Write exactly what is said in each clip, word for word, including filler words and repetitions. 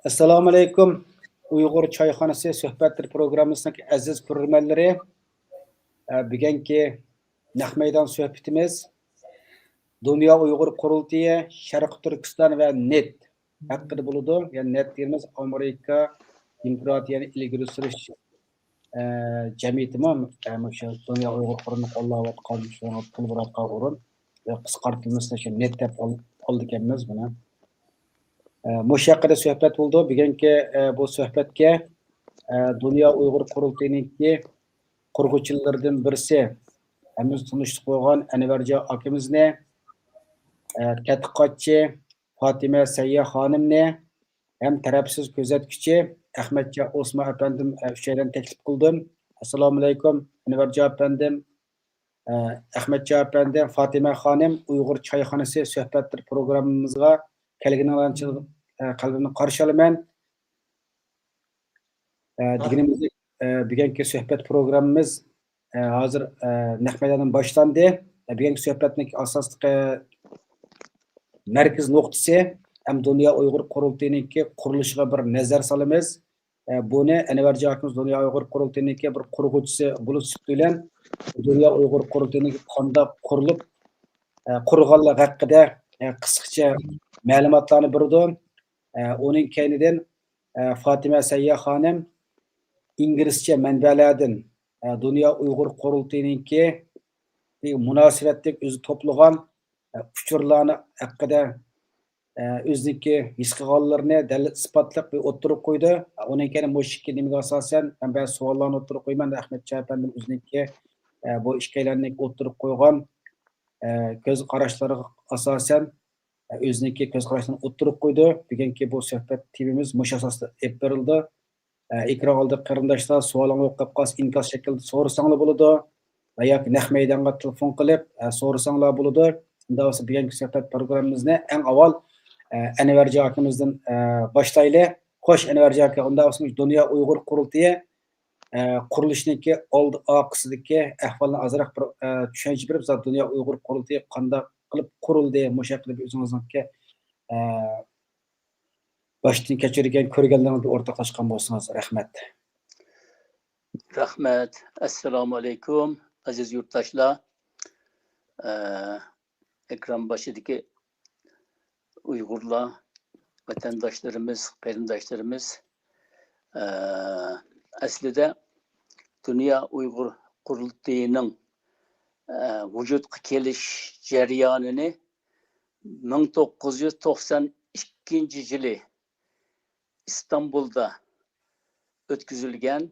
ئەسسالامۇئەلەيكۇم. ئۇيغۇر چايخانىسى سۆھبەتلىرى پروگراممىسىنىڭ ئەزىز كۆرۈرمەنلىرى، ئە، بۈگۈنكى نەق مەيدان سۆھبىتىمىز دۇنيا ئۇيغۇر قۇرۇلتىيى، شەرقىي تۈركىستان ۋە نېت ھەققىدە بولىدۇ. يەنى نېت دېگىنىمىز ئامېرىكا دېموكراتىيەنى ئىلگىرى سۈرۈش، ئە، جەمئىيىتىمۇ، ئە، مۇشۇ دۇنيا ئۇيغۇر قۇرۇلتىيىنى قوللاۋاتقان، شۇنىڭغا پۇل بېرىۋاتقان ئورۇن. ئە، قىسقارتىلمىسىنى شۇ نېت دەپ ئال-، ئالىدىكەنمىز بۇنى. ئە، مۇشۇ ھەققىدە سۆھبەت بولىدۇ. بۈگۈنكى، ئە، بۇ سۆھبەتكە، ئە، دۇنيا ئۇيغۇر قۇرۇلتىيىنىڭكى قۇرغۇچىلىرىدىن بىرسى، ھەممىمىز تونۇشلۇق بولغان ئەنۋەرجان ئاكىمىزنى، ئە، تەتقىقاتچى فاتىمە سەييە خانىمنى ھەم تەرەپسىز كۆزەتكۈچى ئەخمەتجان ئوسمان ئەپەندىم، ئە، ئۈچەيلەننى تەكلىپ قىلدىم. ئەسسالامۇئەلەيكۇم، ئەنۋەرجان ئەپەندىم، ئە، ئەخمەتجان ئەپەندىم، فاتىمە خانىم، ئۇيغۇر چايخانىسى سۆھبەتلىرى پروگراممىمىزغا كەلگىنىڭلارنى چىن، ئە، قەلبىمدىن قارشى ئالىمەن. ئە، دېگىنىمىزدەك، ئە، بۈگۈنكى سۆھبەت پروگراممىمىز، ئە، ھازىر، ئە، نەق مەيداندىن باشلاندى. ئە، بۈگۈنكى سۆھبەتنىڭ ئاساسلىق، ئە، مەركىزىي نۇقتىسى ھەم دۇنيا ئۇيغۇر قۇرۇلتىيىنىڭكى قۇرۇلۇشىغا بىر نەزەر سالىمىز. ئە، بۇنى ئەنۋەرجان ئاكىمىز دۇنيا ئۇيغۇر قۇرۇلتىيىنىڭكى بىر قۇرغۇچىسى بولۇش سۈپىتى بىلەن دۇنيا ئۇيغۇر قۇرۇلتىيىنىڭكى قانداق قۇرۇلۇپ، ئە، قۇرۇلغانلىقى ھەققىدە، ئە، قىسقىچە مەلۇماتلارنى بېرىدۇ. ئە، ئۇنىڭ كەينىدىن، ئە، فاتىمە سەييە خانىم ئىنگلىزچە مەنبەلەردىن، ئە، دۇنيا ئۇيغۇر قۇرۇلتىيىنىڭكى مۇناسىۋەتلىك ئۆزى توپلىغان، ئە، ئۇچۇرلارنى ھەققىدە، ئە، ئۆزىنىڭكى ھېس قىلغانلىرىنى دەلىل ئىسپاتلىق بىر ئوتتۇرىغا قويدى. ئە، ئۇنىڭ كەينىدىن مۇشۇ ئىككى نېمىگە ئاساسەن مەن بەزى سوئاللارنى ئوتتۇرىغا قويىمەن. ئەخمەتجان ئەپەندىم ئۆزىنىڭكى، ئە، بۇ ئىككىيلەننىڭ ئوتتۇرىغا قويغان، ئە، كۆز قاراشلىرىغا ئاساسەن، ئۆزىنىڭكى كۆز قاراشلىرىنى ئوتتۇرىغا قويدى. بۈگۈنكى بۇ سۆھبەت تېمىمىز مۇشۇ ئاساستا ئېلىپ بېرىلدى. ئېكران ئالدىدىكى قېرىنداشلار سوئالىڭلار بولۇپ قالسا ئىنكاس شەكلىدە سورىساڭلار بولىدۇ. ياكى نەق مەيدانغا تېلېفون قىلىپ، سورىساڭلار بولىدۇ. ئۇنداق بولسا بۈگۈنكى سۆھبەت پروگراممىمىزنى ئەڭ ئاۋۋال، ئەنۋەرجان ئاكىمىزدىن، باشلايلى. خوش، ئەنۋەرجان ئاكا، ئۇنداق بولسا دۇنيا ئۇيغۇر قۇرۇلتىيى، قۇرۇلۇشىنىڭكى ئالدى ئارقىسىدىكى ئەھۋالنى ئازراق بىر، چۈشەنچە بېرىپ، زادى دۇنيا ئۇيغۇر قۇرۇلتىيى قانداق قىلىپ قۇرۇلدى، مۇشۇ ھەققىدە بىر ئۆزىڭىزنىڭكى، باشتىن كەچۈرگەن كۆرگەنلىرىڭىزنى ئورتاقلاشقان بولسىڭىز، رەھمەت. رەھمەت. ئەسسالامۇئەلەيكۇم، ئەزىز يۇرتداشلار. ئە، ئېكران باشىدىكى ئۇيغۇرلار، ۋەتەنداشلىرىمىز، قېرىنداشلىرىمىز، ئە، ئەسلىدە دۇنيا ئۇيغۇر قۇرۇلتىيىنىڭ، ئە، ۋۇجۇدقا كېلىش جەريانىنى مىڭ توققۇز يۈز توقسان ئىككىنچى يىلى ئىستانبۇلدا ئۆتكۈزۈلگەن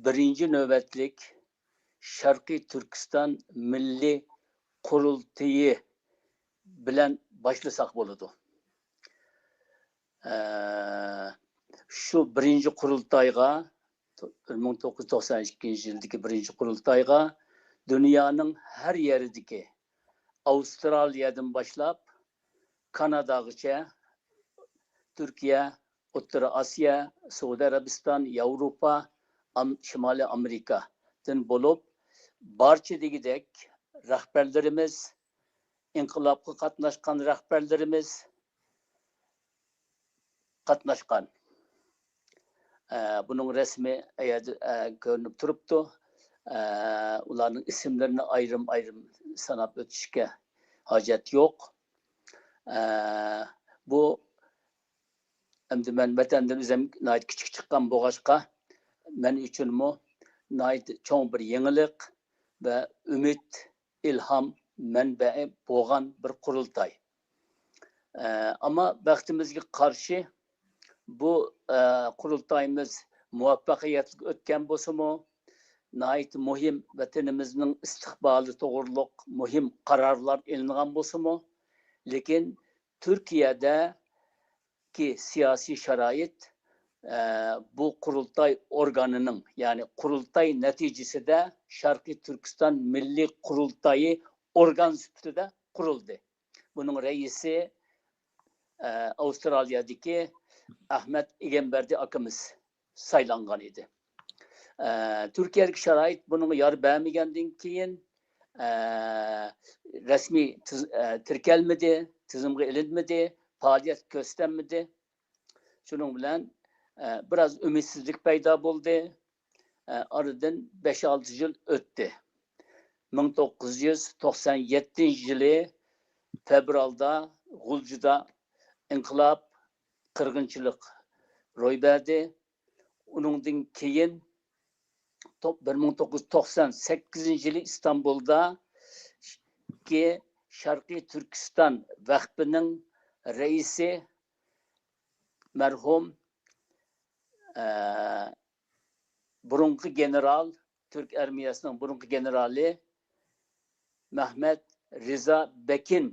بىرىنچى نۆۋەتلىك شەرقىي تۈركىستان مىللىي قۇرۇلتىيى بىلەن باشلىساق بولىدۇ. ئە، شۇ بىرىنچى قۇرۇلتايغا، بىر مىڭ توققۇز يۈز توقسان ئىككىنچى يىلدىكى بىرىنچى قۇرۇلتايغا دۇنيانىڭ ھەر يېرىدىكى، ئاۋسترالىيەدىن باشلاپ كاناداغىچە، تۈركىيە، ئوتتۇرا ئاسىيا، سەئۇدى ئەرەبىستان، ياۋروپا، ئام-، شىمالىي ئامېرىكادىن بولۇپ، بارچە دېگۈدەك رەھبەرلىرىمىز، ئىنقىلابقا قاتناشقان رەھبەرلىرىمىز قاتناشقان. ئە، بۇنىڭ رەسىمى ئەيەردە، ئە، كۆرۈنۈپ تۇرۇپتۇ. ئە، ئۇلارنىڭ ئىسىملىرىنى ئايرىم-ئايرىم ساناپ ئۆتۈشكە ھاجەت يوق. ئە، بۇ ئەمدى مەن ۋەتەندىن ئۆزۈم ناھايىتى كىچىك چىققان بولغاچقا، مەن ئۈچۈنمۇ ناھايىتى چوڭ بىر يېڭىلىق ۋە ئۈمىد، ئىلھام مەنبەسى بولغان بىر قۇرۇلتاي. ئە، ئەمما بەختىمىزگە قارشى، بۇ، ئە، قۇرۇلتايىمىز مۇۋەپپەقىيەتلىك ئۆتكەن بولسىمۇ، ناھايىتى مۇھىم ۋەتىنىمىزنىڭ ئىستىقبالى توغرۇلۇق مۇھىم قارارلار ئېلىنغان بولسىمۇ، لېكىن تۈركىيەدە كى سىياسىي شارائىت، ئە، بۇ قۇرۇلتاي ئورگانىنىڭ، يەنى قۇرۇلتاي نەتىجىسىدە شەرقىي تۈركىستان مىللىي قۇرۇلتايى ئورگان سۈپىتىدە قۇرۇلدى. بۇنىڭ رەئىسى، ئە، ئاۋسترالىيەدىكى ئەخمەت ئىگەمبەردى ئاكىمىز سايلانغان ئىدى. ئە، تۈركىيەدىكى شارائىت بۇنىڭغا يار بەرمىگەندىن كېيىن، ئە، رەسمىي تىز-، ئە، تىركەلمىدى، تىزىمغا ئېلىنمىدى، پائالىيەت كۆرسىتەلمىدى. شۇنىڭ بىلەن، ئە، بىراز ئۈمىدسىزلىك پەيدا بولدى. ئە، ئارىدىن بەش-ئالتە يىل ئۆتتى. مىڭ توققۇز يۈز توقسان يەتتىنچى يىلى فېۋرالدا غۇلجىدا ئىنقىلاب، قىرغىنچىلىق روي بەردى. ئۇنىڭدىن كېيىن تو-، بىر مىڭ توققۇز يۈز توقسان سەككىزىنچى يىلى ئىستانبۇلدا شەرقىي تۈركىستان ۋەقپىنىڭ رەئىسى مەرھۇم، ئە، بۇرۇنقى گېنېرال، تۈرك ئارمىيەسىنىڭ بۇرۇنقى گېنېرالى مەھمەت رىزا بەكىن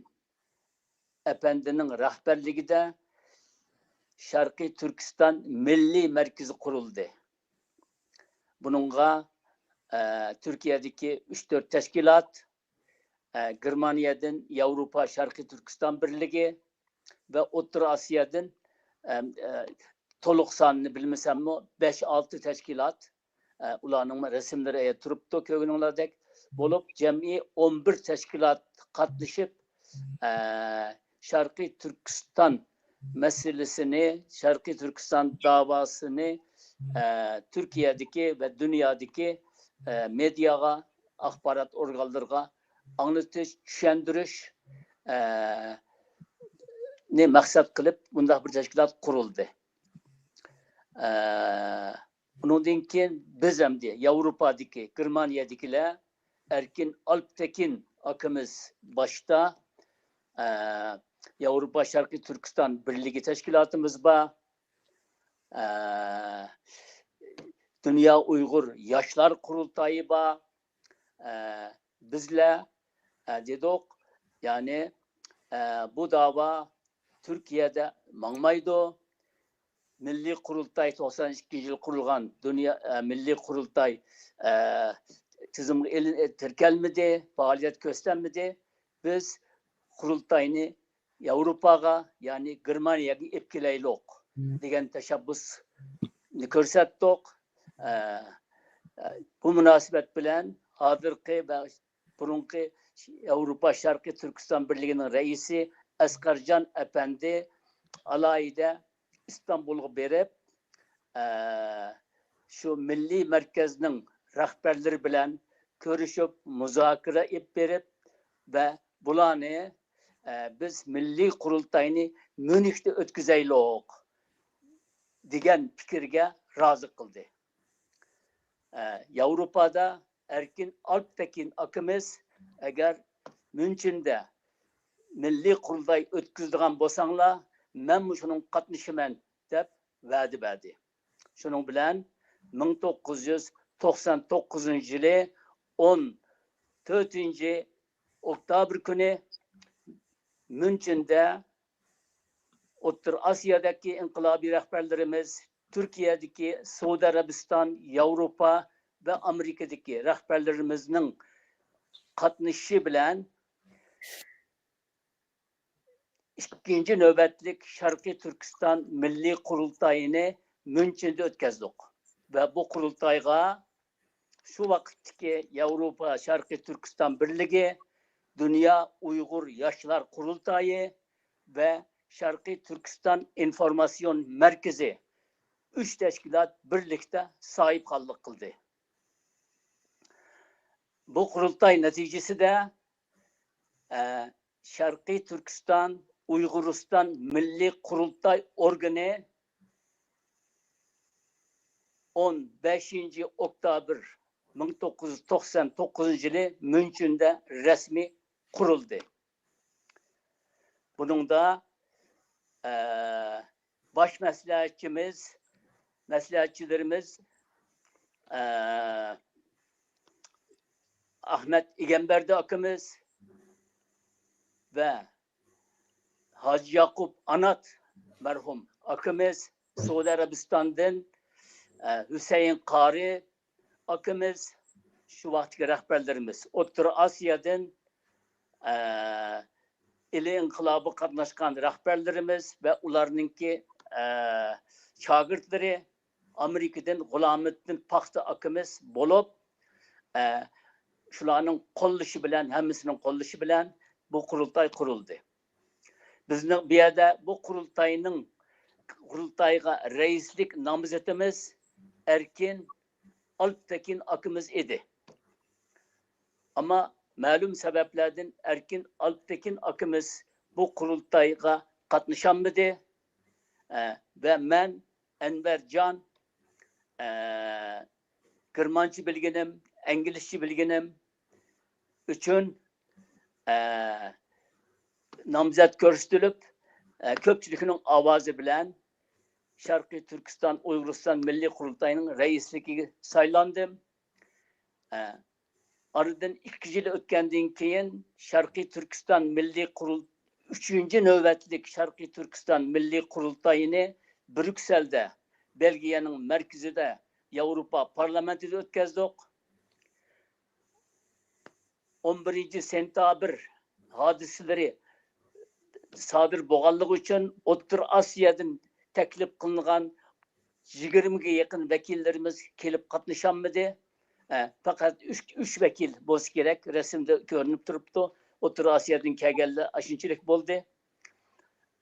ئەپەندىنىڭ رەھبەرلىكىدە شەرقىي تۈركىستان مىللىي مەركىزى قۇرۇلدى. بۇنىڭغا، ئە، تۈركىيەدىكى ئۈچ تۆت تەشكىلات، ئە، گېرمانىيەدىن ياۋروپا شەرقىي تۈركىستان بىرلىكى ۋە ئوتتۇرا ئاسىيادىن، ئە، ئە، تولۇق سانىنى بىلمىسەممۇ، بەش-ئالتە تەشكىلات، ئە، ئۇلارنىڭ رەسىملىرى ئەيە تۇرۇپتۇ، كۆرگىنىڭلاردەك بولۇپ، جەمئىي ئون بىر تەشكىلات قاتنىشىپ، ئە، شەرقىي تۈركىستان مەسىلىسىنى، شەرقىي تۈركىستان داۋاسىنى، ئە، تۈركىيەدىكى ۋە دۇنيادىكى، ئە، مېدىياغا، ئاخبارات ئورگانلىرىغا ئاڭلىتىش، چۈشەندۈرۈش، ئە، نى مەقسەت قىلىپ، بۇنداق بىر تەشكىلات قۇرۇلدى. ئە، ئۇنىڭدىن كېيىن بىز ئەمدى ياۋروپادىكى، گېرمانىيەدىكىلەر ئەركىن ئالپتېكىن ئاكىمىز باشتا، ئە، ياۋروپا شەرقىي تۈركىستان بىرلىكى تەشكىلاتىمىز بار. ئە، دۇنيا ئۇيغۇر ياشلار قۇرۇلتايى بار. ئە، بىزلەر، ئە، دېدۇق، يەنى، ئە، بۇ داۋا تۈركىيەدە ماڭمايدۇ. مىللىي قۇرۇلتاي توقسان ئىككىنچى يىل قۇرۇلغان دۇنيا، ئە، مىللىي قۇرۇلتاي، ئە، تىزىمغا ئېلىن-، ئە، تىركەلمىدى، پائالىيەت كۆرسەتمىدى. بىز قۇرۇلتاينى ياۋروپاغا، يەنى گېرمانىيەگە ئېلىپ كېلەيلۇق دېگەن تەشەببۇسنى كۆرسەتتۇق. ئە، ئە، بۇ مۇناسىۋەت بىلەن ھازىرقى ۋە بۇرۇنقى ياۋروپا شەرقىي تۈركىستان بىرلىكىنىڭ رەئىسى ئەسقەرجان ئەپەندى ئالاھىدە ئىستانبۇلغا بېرىپ، ئە، شۇ مىللىي مەركەزنىڭ رەھبەرلىرى بىلەن كۆرۈشۈپ، مۇزاكىرە ئېلىپ بېرىپ ۋە بۇلارنى، ئە، بىز مىللىي قۇرۇلتاينى ميۇنختا ئۆتكۈزەيلۇق دېگەن پىكىرگە رازى قىلدى. ئە، ياۋروپادا ئەركىن ئالپتېكىن ئاكىمىز، ئەگەر ميۇنچېندا مىللىي قۇرۇلتاي ئۆتكۈزىدىغان بولساڭلار، مەنمۇ شۇنىڭغا قاتنىشىمەن، دەپ ۋەدە بەردى. شۇنىڭ بىلەن مىڭ توققۇز يۈز توقسان توققۇزىنچى يىلى ئون تۆتىنچى ئوكتابىر كۈنى ميۇنچېندا ئوتتۇرا ئاسىيادىكى ئىنقىلابىي رەھبەرلىرىمىز، تۈركىيەدىكى، سەئۇدى ئەرەبىستان، ياۋروپا ۋە ئامېرىكىدىكى رەھبەرلىرىمىزنىڭ قاتنىشىشى بىلەن ئىككىنچى نۆۋەتلىك شەرقىي تۈركىستان مىللىي قۇرۇلتايىنى ميۇنچېندا ئۆتكۈزدۇق. ۋە بۇ قۇرۇلتايغا شۇ ۋاقىتتىكى ياۋروپا شەرقىي تۈركىستان بىرلىكى، دۇنيا ئۇيغۇر ياشلار قۇرۇلتايى ۋە شەرقىي تۈركىستان ئىنفورماتسىيون مەركىزى، ئۈچ تەشكىلات بىرلىكتە ساھىبخانلىق قىلدى. بۇ قۇرۇلتاي نەتىجىسىدە، ئە، شەرقىي تۈركىستان ئۇيغۇرىستان مىللىي قۇرۇلتاي ئورگىنى ئون بەشىنچى ئوكتابىر مىڭ توققۇز يۈز توقسان توققۇزىنچى يىلى ميۇنچېندا رەسمىي قۇرۇلدى. بۇنىڭدا، ئە، باش مەسلىھەتچىمىز، مەسلىھەتچىلىرىمىز، ئە، ئەخمەت ئىگەمبەردى ئاكىمىز ۋە ھاجى ياقۇپ ئانات مەرھۇم ئاكىمىز، سەئۇدى ئەرەبىستاندىن، ئە، ھۈسەيىن قارى ئاكىمىز، شۇ ۋاقىتتىكى رەھبەرلىرىمىز، ئوتتۇرا ئاسىيادىن، ئە، ئىلى ئىنقىلابىغا قاتناشقان رەھبەرلىرىمىز ۋە ئۇلارنىڭكى، ئە، شاگىرتلىرى، ئامېرىكىدىن غۇلامىدىن پاختا ئاكىمىز بولۇپ، ئە، شۇلارنىڭ قوللىشى بىلەن، ھەممىسىنىڭ قوللىشى بىلەن بۇ قۇرۇلتاي قۇرۇلدى. بىزنىڭ بۇ يەردە بۇ قۇرۇلتاينىڭ قۇرۇلتايغا رەئىسلىك نامزىتىمىز ئەركىن ئالپتېكىن ئاكىمىز ئىدى. ئەمما مەلۇم سەۋەبلەردىن ئەركىن ئالپتېكىن ئاكىمىز بۇ قۇرۇلتايغا قاتنىشالمىدى. ئە، ۋە مەن ئەنۋەرجان، ئە، گېرمانچە بىلگىنىم، ئىنگلىزچە بىلگىنىم ئۈچۈن، ئە، نامزەت كۆرسىتىلىپ، ئە، كۆپچىلىكنىڭ ئاۋازى بىلەن شەرقىي تۈركىستان ئۇيغۇرىستان مىللىي قۇرۇلتايىنىڭ رەئىسلىكىگە سايلاندىم. ئە، ئارىدىن ئىككى يىل ئۆتكەندىن كېيىن، شەرقىي تۈركىستان مىللىي قۇرۇل-، ئۈچىنچى نۆۋەتلىك شەرقىي تۈركىستان مىللىي قۇرۇلتايىنى بريۇكسېلدە، بېلگىيەنىڭ مەركىزىدە، ياۋروپا پارلامېنتىدا ئۆتكەزدۇق. ئون بىرىنچى سېنتەبىر ھادىسىلىرى سادىر بولغانلىقى ئۈچۈن، ئوتتۇرا ئاسىيادىن تەكلىپ قىلىنغان يىگىرمىگە يېقىن ۋەكىللىرىمىز كېلىپ قاتنىشالمىدى. ئە، پەقەت ئۈچ، ئۈچ ۋەكىل بولسا كېرەك، رەسىمدە كۆرۈنۈپ تۇرۇپتۇ. ئوتتۇرا ئاسىيادىن كەلگەنلەر ئاشۇنچىلىك بولدى.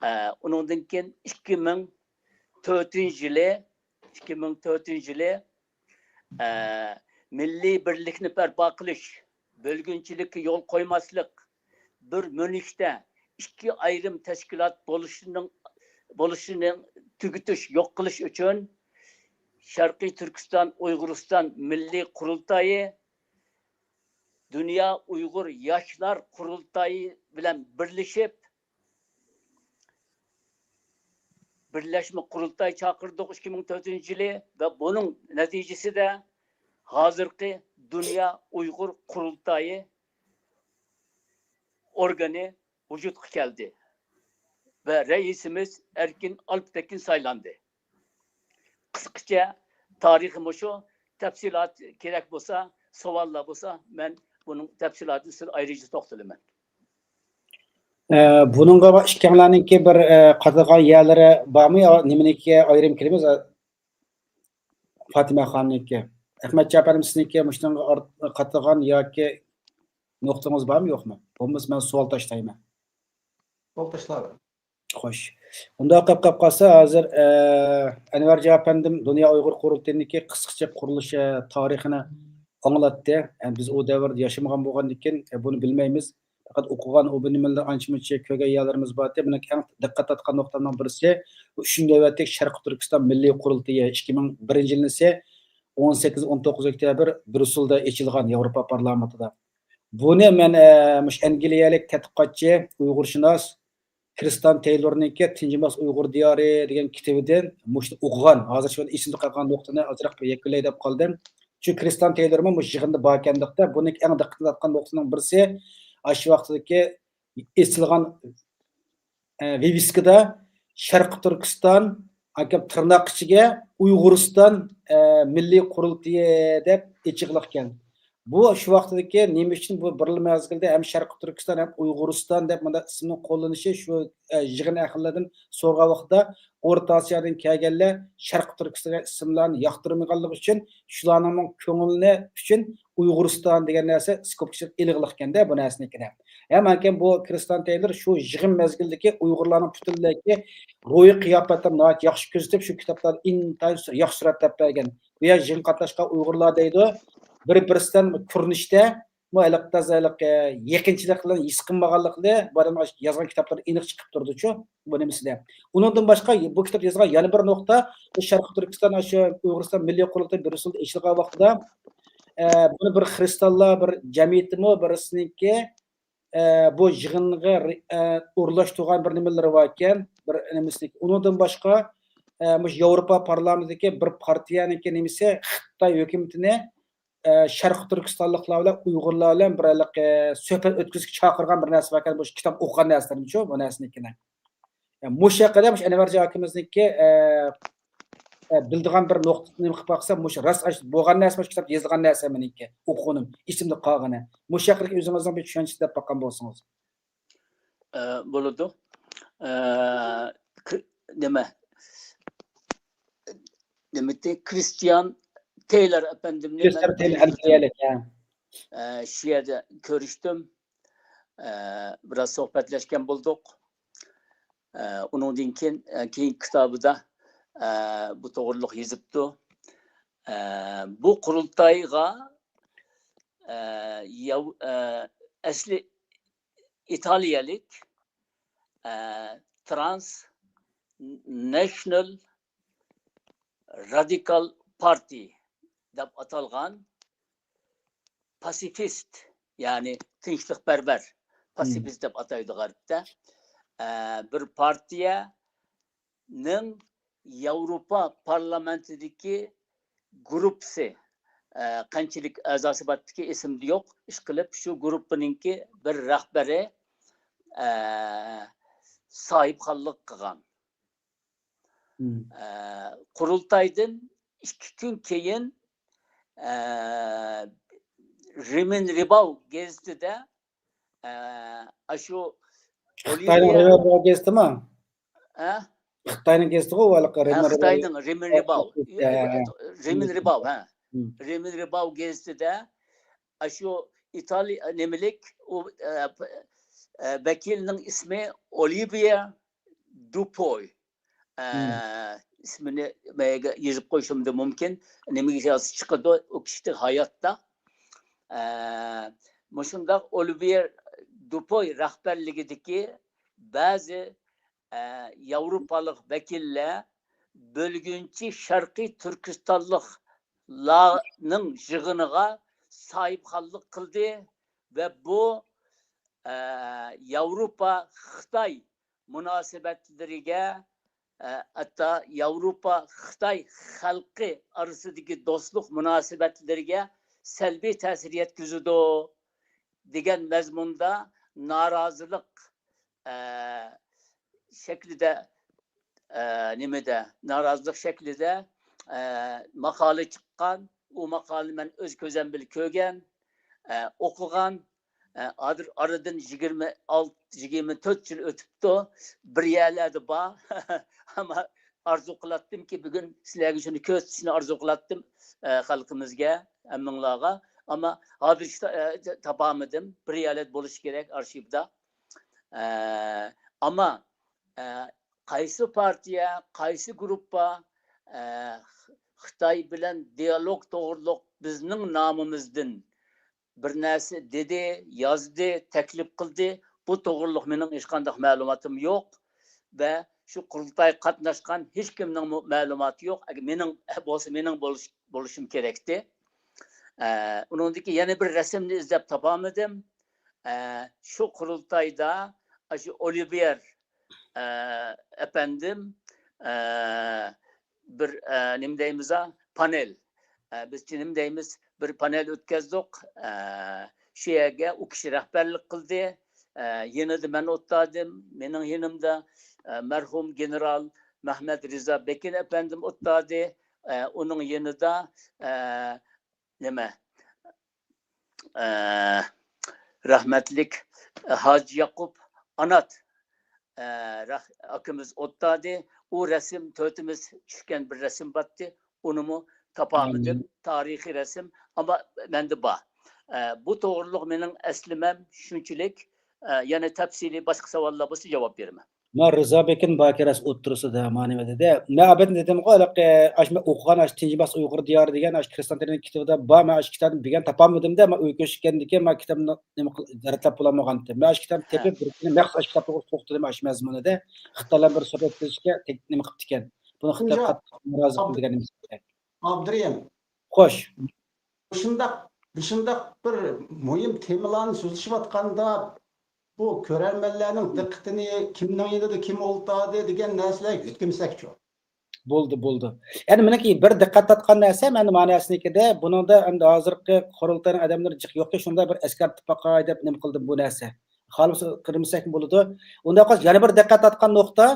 ئە، ئۇنىڭدىن كېيىن ئىككى مىڭ تۆتىنچى يىلى، ئىككى مىڭ تۆتىنچى يىلى، ئە، مىللىي بىرلىكنى بەرپا قىلىش، بۆلگۈنچىلىككە يول قويماسلىق، بىر مۈلۈكتە ئىككى ئايرىم تەشكىلات بولۇشىنىڭ، بولۇشىنى تۈگىتىش، يوق قىلىش ئۈچۈن شەرقىي تۈركىستان ئۇيغۇرىستان مىللىي قۇرۇلتايى دۇنيا ئۇيغۇر ياشلار قۇرۇلتايى بىلەن بىرلىشىپ، بىرلەشمە قۇرۇلتاي چاقىردۇق ئىككى مىڭ تۆتىنچى يىلى ۋە بۇنىڭ نەتىجىسىدە ھازىرقى دۇنيا ئۇيغۇر قۇرۇلتايى ئورگىنى ۋۇجۇدقا كەلدى ۋە رەئىسىمىز ئەركىن ئالپتېكىن سايلاندى. قىسقىچە تارىخى مۇشۇ. تەپسىلات كېرەك بولسا، سوئاللار بولسا، مەن بۇنىڭ تەپسىلاتىنى سىزگە ئايرىچە توختىلىمەن. ئە، بۇنىڭغا ئىككىڭلارنىڭكى بىر، ئە، قاتىدىغان يەرلىرى بارمۇ يا نېمىنىڭكى ئايرىم كېلىمىز؟ فاتىمە خاننىڭكى. ئەخمەت جاپەر، سىزنىڭكى مۇشۇنىڭغا ئار-، قاتىدىغان ياكى نۇقتىڭىز بارمۇ يوقمۇ؟ بولمىسا مەن سوئال تاشلايمەن. سوئال تاشلاۋەر. خوش. ئۇنداق قىلىپ قالسا، ھازىر، ئە، ئەنۋەرجان ئەپەندىم دۇنيا ئۇيغۇر قۇرۇلتىيىنىڭكى قىسقىچە قۇرۇلۇش، ئە، تارىخىنى ئاڭلاتتى. ئە، بىز ئۇ دەۋردە ياشىمىغان بولغاندىكىن، ئە، بۇنى بىلمەيمىز. پەقەت ئوقۇغان، ئۇ بۇ نېمىلەر ئانچە-مۇنچە كۆرگەن يەرلىرىمىز بار. مېنىڭ ئەڭ دىققەت تارتقان نۇقتامنىڭ بىرسى، بۇ ئۈچىنچى نۆۋەتلىك شەرقىي تۈركىستان مىللىي قۇرۇلتىيى ئىككى مىڭ بىرىنچى يىلىسى ئون سەككىز، ئون توققۇز ئۆكتەبىر بريۇسسېلدا ئېچىلغان ياۋروپا پارلامېنتىدا. بۇنى مەن، ئە، مۇشۇ ئەنگلىيەلىك تەتقىقاتچى، ئۇيغۇرشۇناس كرىستىيان تەيلورنىڭكى تىنجىماس ئۇيغۇر دىيارى دېگەن كىتابىدىن مۇشۇنى ئوقۇغان، ھازىر شۇ ئېسىمدە قالغان نۇقتىنى ئازراق بىر يەكۈنلەي دەپ قالدىم. چۈنكى كرىستىيان تەيلورمۇ مۇشۇ يىغىندا باركەندىقتە، بۇنىڭ ئەڭ دىققەت تارتقان نۇقتىنىڭ بىرسى، ئاشۇ ۋاقتىدىكى ئېچىلغان، ئە، ۋىۋىسكىدا شەرقىي تۈركىستان، ئاكام تىرناق ئىچىگە ئۇيغۇرىستان، ئە، مىللىي قۇرۇلتىيى دەپ ئېچىقلىق ئىكەن. بۇ شۇ ۋاقتىدىكى نېمە ئۈچۈن بۇ بىرلا مەزگىلدە ھەم شەرقىي تۈركىستان، ھەم ئۇيغۇرىستان دەپ مۇنداق ئىسىمنىڭ قوللىنىشى شۇ، ئە، يىغىن ئەھلىلىرىدىن سورىغان ۋاقىتتا، ئورتا ئاسىيادىن كەلگەنلەر شەرقىي تۈركىستان دېگەن ئىسىملارنى ياقتۇرمىغانلىقى ئۈچۈن، شۇلارنىڭ كۆڭلىنى ئۈچۈن ئۇيغۇرىستان دېگەن نەرسە سكوپكىچىلىق ئېلىغلىقكەندە بۇ نەرسىنىڭكىدە. ھەم ئانكەن بۇ كرىستىيان تەيلور شۇ يىغىن مەزگىلىدىكى ئۇيغۇرلارنىڭ پۈتۈنلەيكى روھىي قىياپەتلىرىنى ناھايىتى ياخشى كۆزىتىپ، شۇ كىتابلاردا ئىنتايىن ياخشى سۈرەتلەپ بەرگەن. بۇ يەر يىغىن قاتناشقان ئۇيغۇرلار دەيدۇ، بىر-، بىرسىدىن كۆرۈنۈشتە، بۇ ھېلىقى تازا ھېلىقى يېقىنچىلىق بىلەن ھېس قىلمىغانلىقى بۇ ئادەم يازغان كىتابلىرى ئېنىق چىقىپ تۇرىدۇچۇ، بۇ نېمىسىدە. ئۇنىڭدىن باشقا، بۇ كىتاب يازغان يەنە بىر نۇقتا، بۇ شەرقىي تۈركىستان، شۇ ئۇيغۇرىستان مىللىي قۇرۇلتىيى بريۇسسېلدا ئېچىلغان ۋاقتىدا، ئە، بۇنى بىر خرىستاللار، بىر جەمئىيىتىمۇ، بىرسىنىڭكى، ئە، بۇ يىغىنغا رې-، ئە، ئورۇنلاشتۇرغان بىر نېمىلىرى باركەن، بىر نېمىسىنىڭكى. ئۇنىڭدىن باشقا، ئە، مۇشۇ ياۋروپا پارلامېنتىدىكى بىر پارتىيەنىڭكى نېمىسى خىتاي ھۆكۈمىتىنى، ئە، شەرقىي تۈركىستانلىقلار بىلەن ئۇيغۇرلار بىلەن بىر ھېلىقى سۆھبەت ئۆتكۈزۈشكە چاقىرغان بىر نەرسە باركەن، مۇشۇ كىتاب ئوقۇغان نەرسىلىرىمچۇ، بۇ نەرسىنىڭكىنى. ئە، مۇشۇ ھەققىدە مۇشۇ ئەنۋەرجان ئاكىمىزنىڭكى، ئە، ئە، بىلىدىغان بىر نۇقتا نېمە قىلىپ باقسا، مۇشۇ راست ئاش-، بولغان نەرسە، مۇشۇ كىتاب يېزىلغان نەرسە مېنىڭكى، ئوقۇغىنىم، ئېسىمدە قالغىنى. مۇشۇ ھەققىدىكى ئۆزىڭىزنىڭ بىر چۈشەنچىسى دەپ باققان بولسىڭىز. ئە، بولىدۇ. ئە، ك-، نېمە، نېمىتى، كرىستىيان تەيلور ئەپەندىمنى كرىستىيان مەن تەيلور ئەنگلىيەلىك، ھە. ئە، شۇ يەردە كۆرۈشتۈم. ئە، بىراز سۆھبەتلەشكەن بولدۇق. ئە، ئۇنىڭدىن كېيىن، ئە، كېيىنكى كىتابىدا ئە، بۇ توغرىلىق يېزىپتۇ. ئە، بۇ قۇرۇلتايغا، ئە، ياۋ-، ئە، ئەسلى ئىتالىيەلىك، ئە، ترانس ناشنال رادىكال پارتى دەپ ئاتالغان پاسىفىست، يەنى تىنچلىقپەرۋەر، پاسىفىست دەپ ئاتايدۇ غەربتە. ئە، بىر پارتىيەنىڭ ياۋروپا پارلامېنتىدىكى گۇرۇپپىسى، ئە، قانچىلىك ئەزاسى بارتىكى ئېسىمدە يوق. ئىشقىلىپ، شۇ گۇرۇپپىنىڭكى بىر رەھبىرى، ئە، ساھىبخانلىق قىلغان. ئە، قۇرۇلتايدىن ئىككى كۈن كېيىن، ئە، رىمىن رىباۋ گېزىتىدە، ئە، ئاشۇ خىتاينىڭ ئولىۋىيە رىمىن رىباۋ گېزىتىمۇ؟ ئە؟ خىتاينىڭ گېزىتىغۇ ھېلىقى ھە، رىمىن رىباۋ. خىتاينىڭ رىمىن رىباۋ. ھە، ھە. رىمىن رىباۋ، ھە. رىمىن رىباۋ گېزىتىدە ئاشۇ ئىتالىيە نېمىلىك ئۇ، ئە، ئە، ۋەكىلنىڭ ئىسمى ئولىۋىيە دۇپوي. ئە، ئىسمىنى مەيگە يېزىپ قويۇشۇم مۇمكىن. نېمىگە يازسا چىقىدۇ، ئۇ كىشى ھاياتتا. ئە، مۇشۇنداق ئولىۋىيە دۇپوي رەھبەرلىكىدىكى بەزى، ئە، ياۋروپالىق ۋەكىللەر بۆلگۈنچى شەرقىي تۈركىستانلىقلارنىڭ يىغىنىغا ساھىبخانلىق قىلدى ۋە بۇ، ئە، ياۋروپا خىتاي مۇناسىۋەتلىرىگە، ئە، ھەتتا ياۋروپا خىتاي خەلقى ئارىسىدىكى دوستلۇق مۇناسىۋەتلىرىگە سەلبىي تەسىر يەتكۈزىدۇ دېگەن مەزمۇندا نارازىلىق، ئە، شەكلىدە، ئە، نېمىدە، نارازىلىق شەكلىدە، ئە، ماقالە چىققان. ئۇ ماقالىنى مەن ئۆز كۆزۈم بىلەن كۆرگەن، ئە، ئوقۇغان. ئە، ھازىر ئارىدىن يىگىرمە ئالتە، يىگىرمە تۆت يىل ئۆتۈپتۇ. بىر يەرلەردە بار. ئەمما ئارزۇ قىلاتتىمكى، بۈگۈن سىلەرگە شۇنى كۆرسىتىشنى ئارزۇ قىلاتتىم، ئە، خەلقىمىزگە، ھەممىڭلارغا. ئەمما ھازىرچە، ئە، تاپالمىدىم. بىر يەرلەردە بولۇشى كېرەك ئارخىۋدا. ئە، ئەمما، ئە، قايسى پارتىيە، قايسى گۇرۇپپا، ئە، خىتاي بىلەن دىيالوگ توغرۇلۇق بىزنىڭ نامىمىزدىن بىر نەرسە دېدى، يازدى، تەكلىپ قىلدى، بۇ توغرۇلۇق مېنىڭ ھېچقانداق مەلۇماتىم يوق ۋە شۇ قۇرۇلتايغا قاتناشقان ھېچكىمنىڭمۇ مەلۇماتى يوق. ئەگەر مېنىڭ بولسا، مېنىڭ بولۇش-، بولۇشۇم كېرەكتى. ئە، ئۇنىڭدىكى يەنە بىر رەسىمنى ئىزدەپ تاپالمىدىم. ئە، شۇ قۇرۇلتايدا ئاشۇ ئولىۋيېر، ئە، ئەپەندىم، ئە، بىر، ئە، نېمە دەيمىز، پانېل، ئە، بىزچە نېمە دەيمىز، بىر پانېل ئۆتكەزدۇق. ئە، شۇ يەرگە ئۇ كىشى رەھبەرلىك قىلدى. ئە، يېنىدا مەن ئولتۇردۇم. مېنىڭ يېنىمدا، ئە، مەرھۇم گېنېرال مەھمەت رىزا بېكىن ئەپەندىم ئولتۇردى. ئە، ئۇنىڭ يېنىدا، ئە، نېمە، ئە، رەھمەتلىك ھاجى ياقۇپ ئانات، ئە، رەھ-، ئاكىمىز ئولتۇردى. ئۇ رەسىم، تۆتىمىز چۈشكەن بىر رەسىم باتتى. ئۇنىمۇ تاپالمىدىم. تارىخىي رەسىم، ئەمما مەندە بار. ئە، بۇ توغرۇلۇق مېنىڭ ئەسلىمەم شۇنچىلىك. ئە، يەنە تەپسىلىي باشقا ساۋاللار بولسا جاۋاب بېرىمەن. ما رىزا بېكىن باكىرەس ئوتتۇرىسىدا ما نېمە دېدى. مەن ئەبەتنى دېدىمغۇ، ھېلىقى، ئاشۇ مەن ئوقۇغان، ئاشۇ تىنچ باس ئۇيغۇر دىيارى دېگەن ئاشۇ كرېستان تېرېنىڭ كىتابىدا بار. مەن ئاشۇ كىتابنى بىگەن تاپالمىدىم-دە، مەن ئۆيگە كۆچكەندىن كېيىن مەن كىتابنى نېمە قىل-، رەتلەپ بولالمىغانتىم. مەن ئاشۇ كىتابنى تېپىپ، بىر كۈنى نەق ئاشۇ كىتابنى توختىدىم ئاشۇ مەزمۇنىدا. خىتايلار بىر سۆھبەت قىلىشكە تەك-، نېمە قىپتىكەن. بۇنى خىتاي تۇنجى قاتتىق نارازى قىلدى دېگەن نېمىسى. ئابدۇرېھىم. خوش. مۇشۇنداق، مۇشۇنداق بىر مۇھىم تېمىلارنى سۆزلىشىۋاتقاندا، بۇ كۆرەرمەنلەرنىڭ دىققىتىنى كىمنىڭ يېنىدا كىم ئولتۇردى دېگەن نەرسىلەرگە يۆتكىمىسەكچۇ. بولدى، بولدى. ئەمدى مېنىڭكى بىر دىققەت تارتقان نەرسەم، ئەمدى مانا ئەسلىدە بۇنىڭدا ئەمدى ھازىرقى قۇرۇلتاينىڭ ئادەملىرى جىق يوقكەن، شۇنداق بىر ئەسكەرتىپ باقاي دەپ نېمە قىلدىم بۇ نەرسە. خالىمىسا قىرمىساكمۇ بولىدۇ. ئۇنداق قىلسا يەنە بىر دىققەت تارتقان نۇقتا،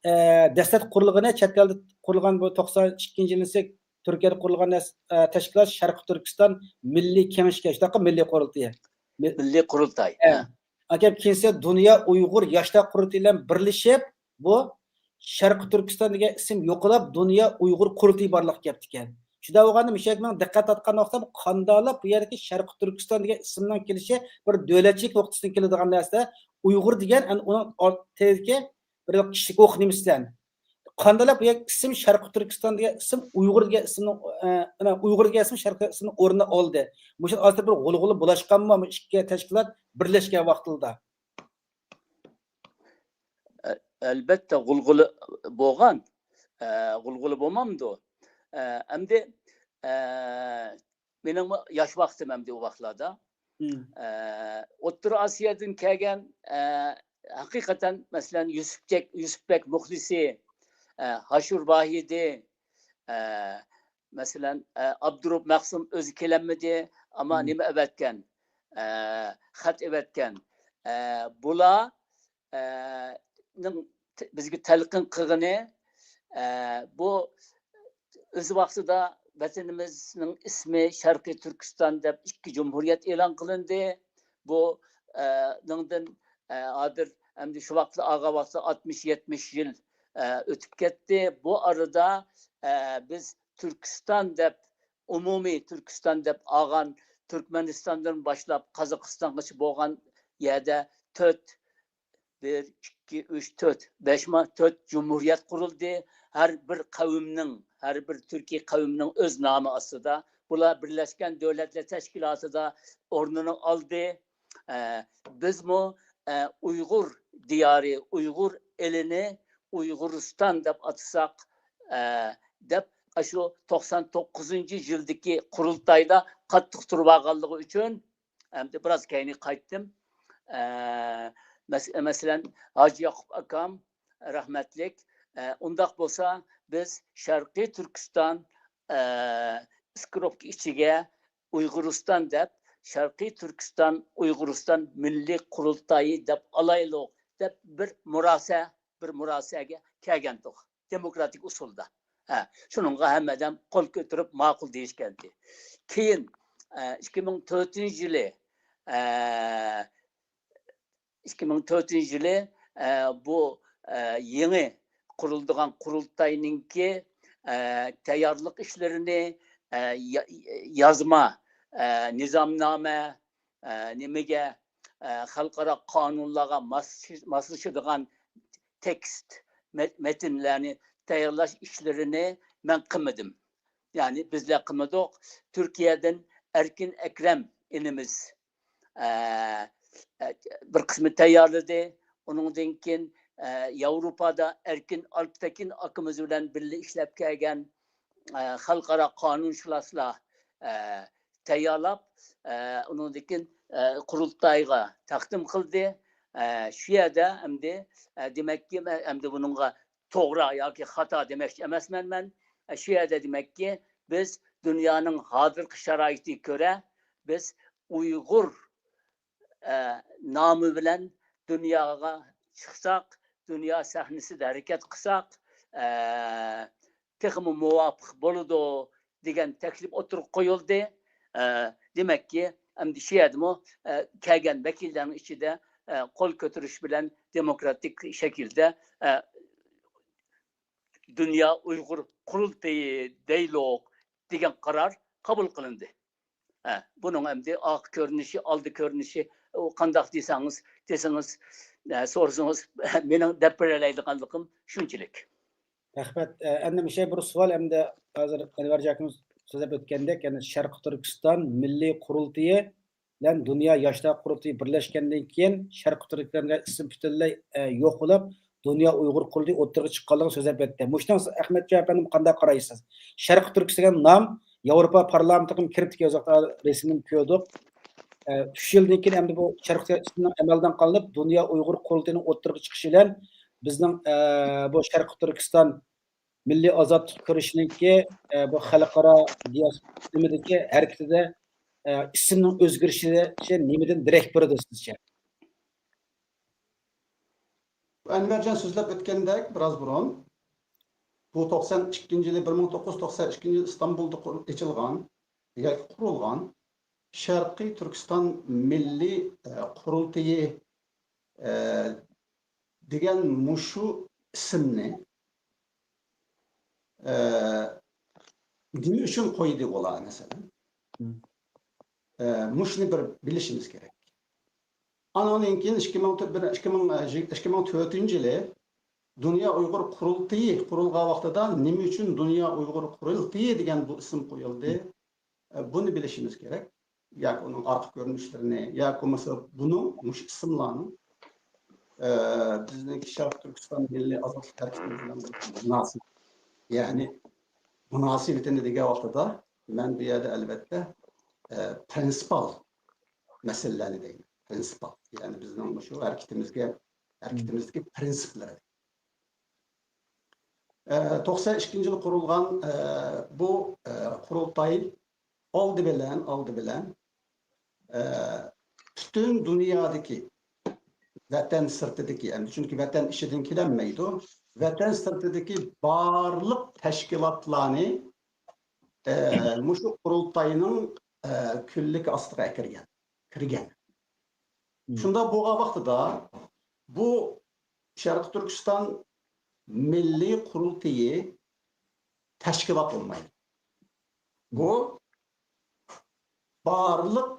ئە، دەسلەپ قۇرۇلغىنى، چەت ئەلدە قۇرۇلغان بۇ توقسان ئىككىنچى يىلىسى تۈركىيەدە قۇرۇلغان نەس-، ئە، تەشكىلات شەرقىي تۈركىستان مىللىي كېڭىشى، شۇنداققۇ مىللىي قۇرۇلتىيى. مىللىي قۇرۇلتاي. ئە. ھە. ئاكام كېيىنسى دۇنيا ئۇيغۇر ياشلار قۇرۇلتىيى بىلەن بىرلىشىپ، بۇ شەرقىي تۈركىستان دېگەن ئىسىم يوقىلاپ، دۇنيا ئۇيغۇر قۇرۇلتىيى بارلىققا كەپتىكەن. شۇنداق بولغاندا، مۇشۇ يەرگە مېنىڭ دىققەت تارتقان نۇقتام، قانداقلا بۇ يەردىكى شەرقىي تۈركىستان دېگەن ئىسىمنىڭ كېلىشى بىر دۆلەتچىلىك نۇقتىسىدىن كېلىدىغان نەرسە، ئۇيغۇر دېگەن، ئەنە، ئۇنىڭ ئورتىدىكى بىر كىشىلىك ھوق نېمىسى بىلەن قانداق بۇ ئىسىم شەرقىي تۈركىستان دېگەن ئىسىم ئۇيغۇر دېگەن ئىسىمنىڭ، ئە، ئۇيغۇر دېگەن ئىسىم شەرقىي ئىسىمنىڭ ئورنىنى ئالدى؟ مۇشۇ ئازراق بىر غۇلغۇلا بولۇشقانمۇ بۇ ئىككى تەشكىلات بىرلەشكەن ۋاقتىدا؟ ئەلبەتتە، غۇلغۇلا بولغان. ئە، غۇلغۇلا بولمامدۇ؟ ئە، ئەمدى، ئە، مېنىڭمۇ ياش ۋاقتىم ئەمدى ئۇ ۋاقىتلاردا. ئە، ئوتتۇرا ئاسىيادىن كەلگەن، ئە، ھەقىقەتەن، مەسىلەن، يۈسۈپبەك، يۈسۈپبەك مۇخلىسى، ئە، ھاشۇر ۋاھىدى، ئە، مەسىلەن، ئە، ئابدۇرۇپ مەخسۇم ئۆزى كېلەلمىدى، ئەمما نېمە ئەۋەتكەن؟ ئە، خەت ئەۋەتكەن. ئە، بۇلار، ئە، نىڭ ت-، بىزگە تەلقىن قىلغىنى، ئە، بۇ ئۆز ۋاقتىدا ۋەتىنىمىزنىڭ ئىسمى شەرقىي تۈركىستان دەپ ئىككى جۇمھۇرىيەت ئېلان قىلىندى. بۇ، ئە، نىڭدىن، ئە، ھازىر ئەمدى شۇ ۋاقىتتا ئالغان ۋاقىتتا ئاتمىش، يەتمىش يىل، ئە، ئۆتۈپ كەتتى. بۇ ئارىدا، ئە، بىز تۈركىستان دەپ، ئومۇمىي تۈركىستان دەپ ئالغان، تۈركمەنىستاندىن باشلاپ قازاقىستانغىچە بولغان يەردە تۆت، بىر، ئىككى، ئۈچ، تۆت، بەش ما، تۆت جۇمھۇرىيەت قۇرۇلدى. ھەر بىر قەۋمنىڭ، ھەر بىر تۈركىي قەۋمنىڭ ئۆز نامى ئاستىدا. بۇلار بىرلەشكەن دۆلەتلەر تەشكىلاتىدا ئورنىنى ئالدى. ئە، بىزمۇ، ئە، ئۇيغۇر دىيارى، ئۇيغۇر ئېلىنى ئۇيغۇرىستان دەپ ئاتىساق، ئە، دەپ، ئاشۇ توقسان توققۇزىنچى يىلدىكى قۇرۇلتايدا قاتتىق تۇرۇۋالغانلىقى ئۈچۈن، ئەمدى بىراز كەينىگە قايتتىم. ئە، مەس-، مەسىلەن، ھاجى ياقۇپ ئاكام رەھمەتلىك، ئە، ئۇنداق بولسا بىز شەرقىي تۈركىستان، ئە، ئىسكىروپكا ئىچىگە ئۇيغۇرىستان دەپ، شەرقىي تۈركىستان ئۇيغۇرىستان مىللىي قۇرۇلتايى دەپ ئالايلۇق، دەپ بىر مۇراسە، بىر مۇراسەگە كەلگەنتۇق. دېموكراتىك ئۇسۇلدا. ھە، شۇنىڭغا ھەممە ئادەم قول كۆتۈرۈپ ماقۇل دېيىشكەنتى. كېيىن، ئە، ئىككى مىڭ تۆتىنچى يىلى، ئە، ئىككى مىڭ تۆتىنچى يىلى، ئە، بۇ، ئە، يېڭى قۇرۇلىدىغان قۇرۇلتاينىڭكى، ئە، تەييارلىق ئىشلىرىنى، ئە، يا-، يازما، ئە، نىزامنامە، ئە، نېمىگە، ئە، خەلقئارا قانۇنلارغا ماس-، ماسلىشىدىغان تېكىست، مە-، مەتنلەرنى تەييارلاش ئىشلىرىنى مەن قىلمىدىم. يەنى بىزلەر قىلمىدۇق. تۈركىيەدىن ئەركىن ئەكرەم ئىنىمىز، ئە، ئە، بىر قىسمى تەييارلىدى. ئۇنىڭدىن كېيىن، ئە، ياۋروپادا ئەركىن ئالپتەكىن ئاكىمىز بىلەن بىللە ئىشلەپ كەلگەن، ئە، خەلقئارا قانۇنشۇناسلار، ئە، تەييارلاپ، ئە، ئۇنىڭدىن كېيىن، ئە، قۇرۇلتايغا تەقدىم قىلدى. ئە، شۇ يەردە ئەمدى، ئە، دېمەككى، مەن ئەمدى بۇنىڭغا توغرا ياكى خاتا دېمەكچى ئەمەسمەن مەن. ئە، شۇ يەردە دېمەككى، بىز دۇنيانىڭ ھازىرقى شارائىتىگە كۆرە، بىز ئۇيغۇر، ئە، نامى بىلەن دۇنياغا چىقساق، دۇنيا سەھنىسىدە ھەرىكەت قىلساق، ئە، تېخىمۇ مۇۋاپىق بولىدۇ، دېگەن تەكلىپ ئوتتۇرىغا قويۇلدى. ئە، دېمەككى، ئەمدى شۇ يەردىمۇ، ئە، كەلگەن ۋەكىللەرنىڭ ئىچىدە، ئە، قول كۆتۈرۈش بىلەن دېموكراتىك شەكىلدە، ئە، دۇنيا ئۇيغۇر قۇرۇلتىيى دەيلۇق دېگەن قارار قوبۇل قىلىندى. ھە، بۇنىڭ ئەمدى ئارقا كۆرۈنۈشى، ئالدى كۆرۈنۈشى، ئۇ قانداق دېسەڭىز، دېسىڭىز، ئە، سورىسىڭىز، مېنىڭ دەپ بېرەلەيدىغانلىقىم شۇنچىلىك. رەھمەت. ئە، ئەمدى مۇشۇ بىر سوئال، ئەمدى ھازىر ئەنۋەر ئاكىمىز سۆزلەپ ئۆتكەندەك، يەنى شەرقىي تۈركىستان مىللىي قۇرۇلتىيى بىلەن دۇنيا ياشلار قۇرۇلتىيى بىرلەشكەندىن كېيىن، شەرقىي تۈركىستان ئىسمى پۈتۈنلەي، ئە، يوق بولۇپ، دۇنيا ئۇيغۇر قۇرۇلتىيى ئوتتۇرىغا چىققانلىقىنى سۆزلەپ ئۆتتى. مۇشۇنىڭ سىز، ئەخمەتجان ئەپەندىم، قانداق قارايسىز؟ شەرقىي تۈركىستان دېگەن نام ياۋروپا پارلامېنتىغىمۇ كىرىپتىكەن، رەسىمىنى كۆردۇق. ئە، ئۈچ يىلدىن كېيىن ئەمدى بۇ شەرقىي تۈركىستان ئىسمىنىڭ ئەمەلدىن قالىنىپ، دۇنيا ئۇيغۇر قۇرۇلتىيىنىڭ ئوتتۇرىغا چىقىشى بىلەن بىزنىڭ، ئە، بۇ شەرقىي تۈركىستان مىللىي ئازادلىق كۈرىشىنىڭكى، ئە، بۇ خەلقئارا دىياس-، نېمىدىكى ھەرىكىتىدە، ئە، ئىسىمنىڭ ئۆزگىرىشى نېمىدىن دېرەك بېرىدۇ سىزچە؟ ئەنۋەرجان سۆزلەپ ئۆتكەندەك بىراز بۇرۇن، بۇ توقسان ئىككىنچى يىلى، بىر مىڭ توققۇز يۈز توقسان ئىككىنچى يىلى ئىستانبۇلدا قۇر-، ئېچىلغان ياكى قۇرۇلغان شەرقىي تۈركىستان مىللىي، ئە، قۇرۇلتىيى، ئە، دېگەن مۇشۇ ئىسىمنى، ئە، نېمە ئۈچۈن قويدى ئۇلار، مەسىلەن؟ ئە، مۇشۇنى بىر بىلىشىمىز كېرەك. ئانىڭدىن كېيىن ئىككى مىڭ تۆت، بىر، ئىككى مىڭ، ئىككى مىڭ تۆتىنچى يىلى دۇنيا ئۇيغۇر قۇرۇلتىيى قۇرۇلغان ۋاقتىدا نېمە ئۈچۈن دۇنيا ئۇيغۇر قۇرۇلتىيى دېگەن بۇ ئىسىم قويۇلدى؟ ئە، بۇنى بىلىشىمىز كېرەك. ياكى ئۇنىڭ ئارقا كۆرۈنۈشلىرىنى، ياكى بولمىسا بۇنىڭ، مۇشۇ ئىسىملارنىڭ، ئە، بىزنىڭكى شەرقىي تۈركىستان مىللىي ئازادلىق ھەرىكىتى بىلەن مۇناسىۋىتى، يەنى مۇناسىۋىتىنى دېگەن ۋاقتىدا، مەن بۇ يەردە ئەلۋەتتە، ئە، پرىنسىپال مەسىلىلەرنى دەيمەن. پرىنسىپال، يەنى بىزنىڭ مۇشۇ ھەرىكىتىمىزگە، ھەرىكىتىمىزدىكى پرىنسىپلىرى. ئە، توقسان ئىككىنچى يىلى قۇرۇلغان، ئە، بۇ، ئە، قۇرۇلتاي ئالدى بىلەن، ئالدى بىلەن، ئە، پۈتۈن دۇنيادىكى، ۋەتەن سىرتىدىكى، ئەمدى چۈنكى ۋەتەن ئىچىدىن كېلەلمەيدۇ، ۋەتەن سىرتىدىكى بارلىق تەشكىلاتلارنى، ئە، مۇشۇ قۇرۇلتاينىڭ، ئە، كۈنلۈكى ئاستىغا ئەكىرگەن، كىرگەن. شۇنداق بولغان ۋاقتىدا بۇ شەرقىي تۈركىستان مىللىي قۇرۇلتىيى تەشكىلات بولمايدۇ. بۇ بارلىق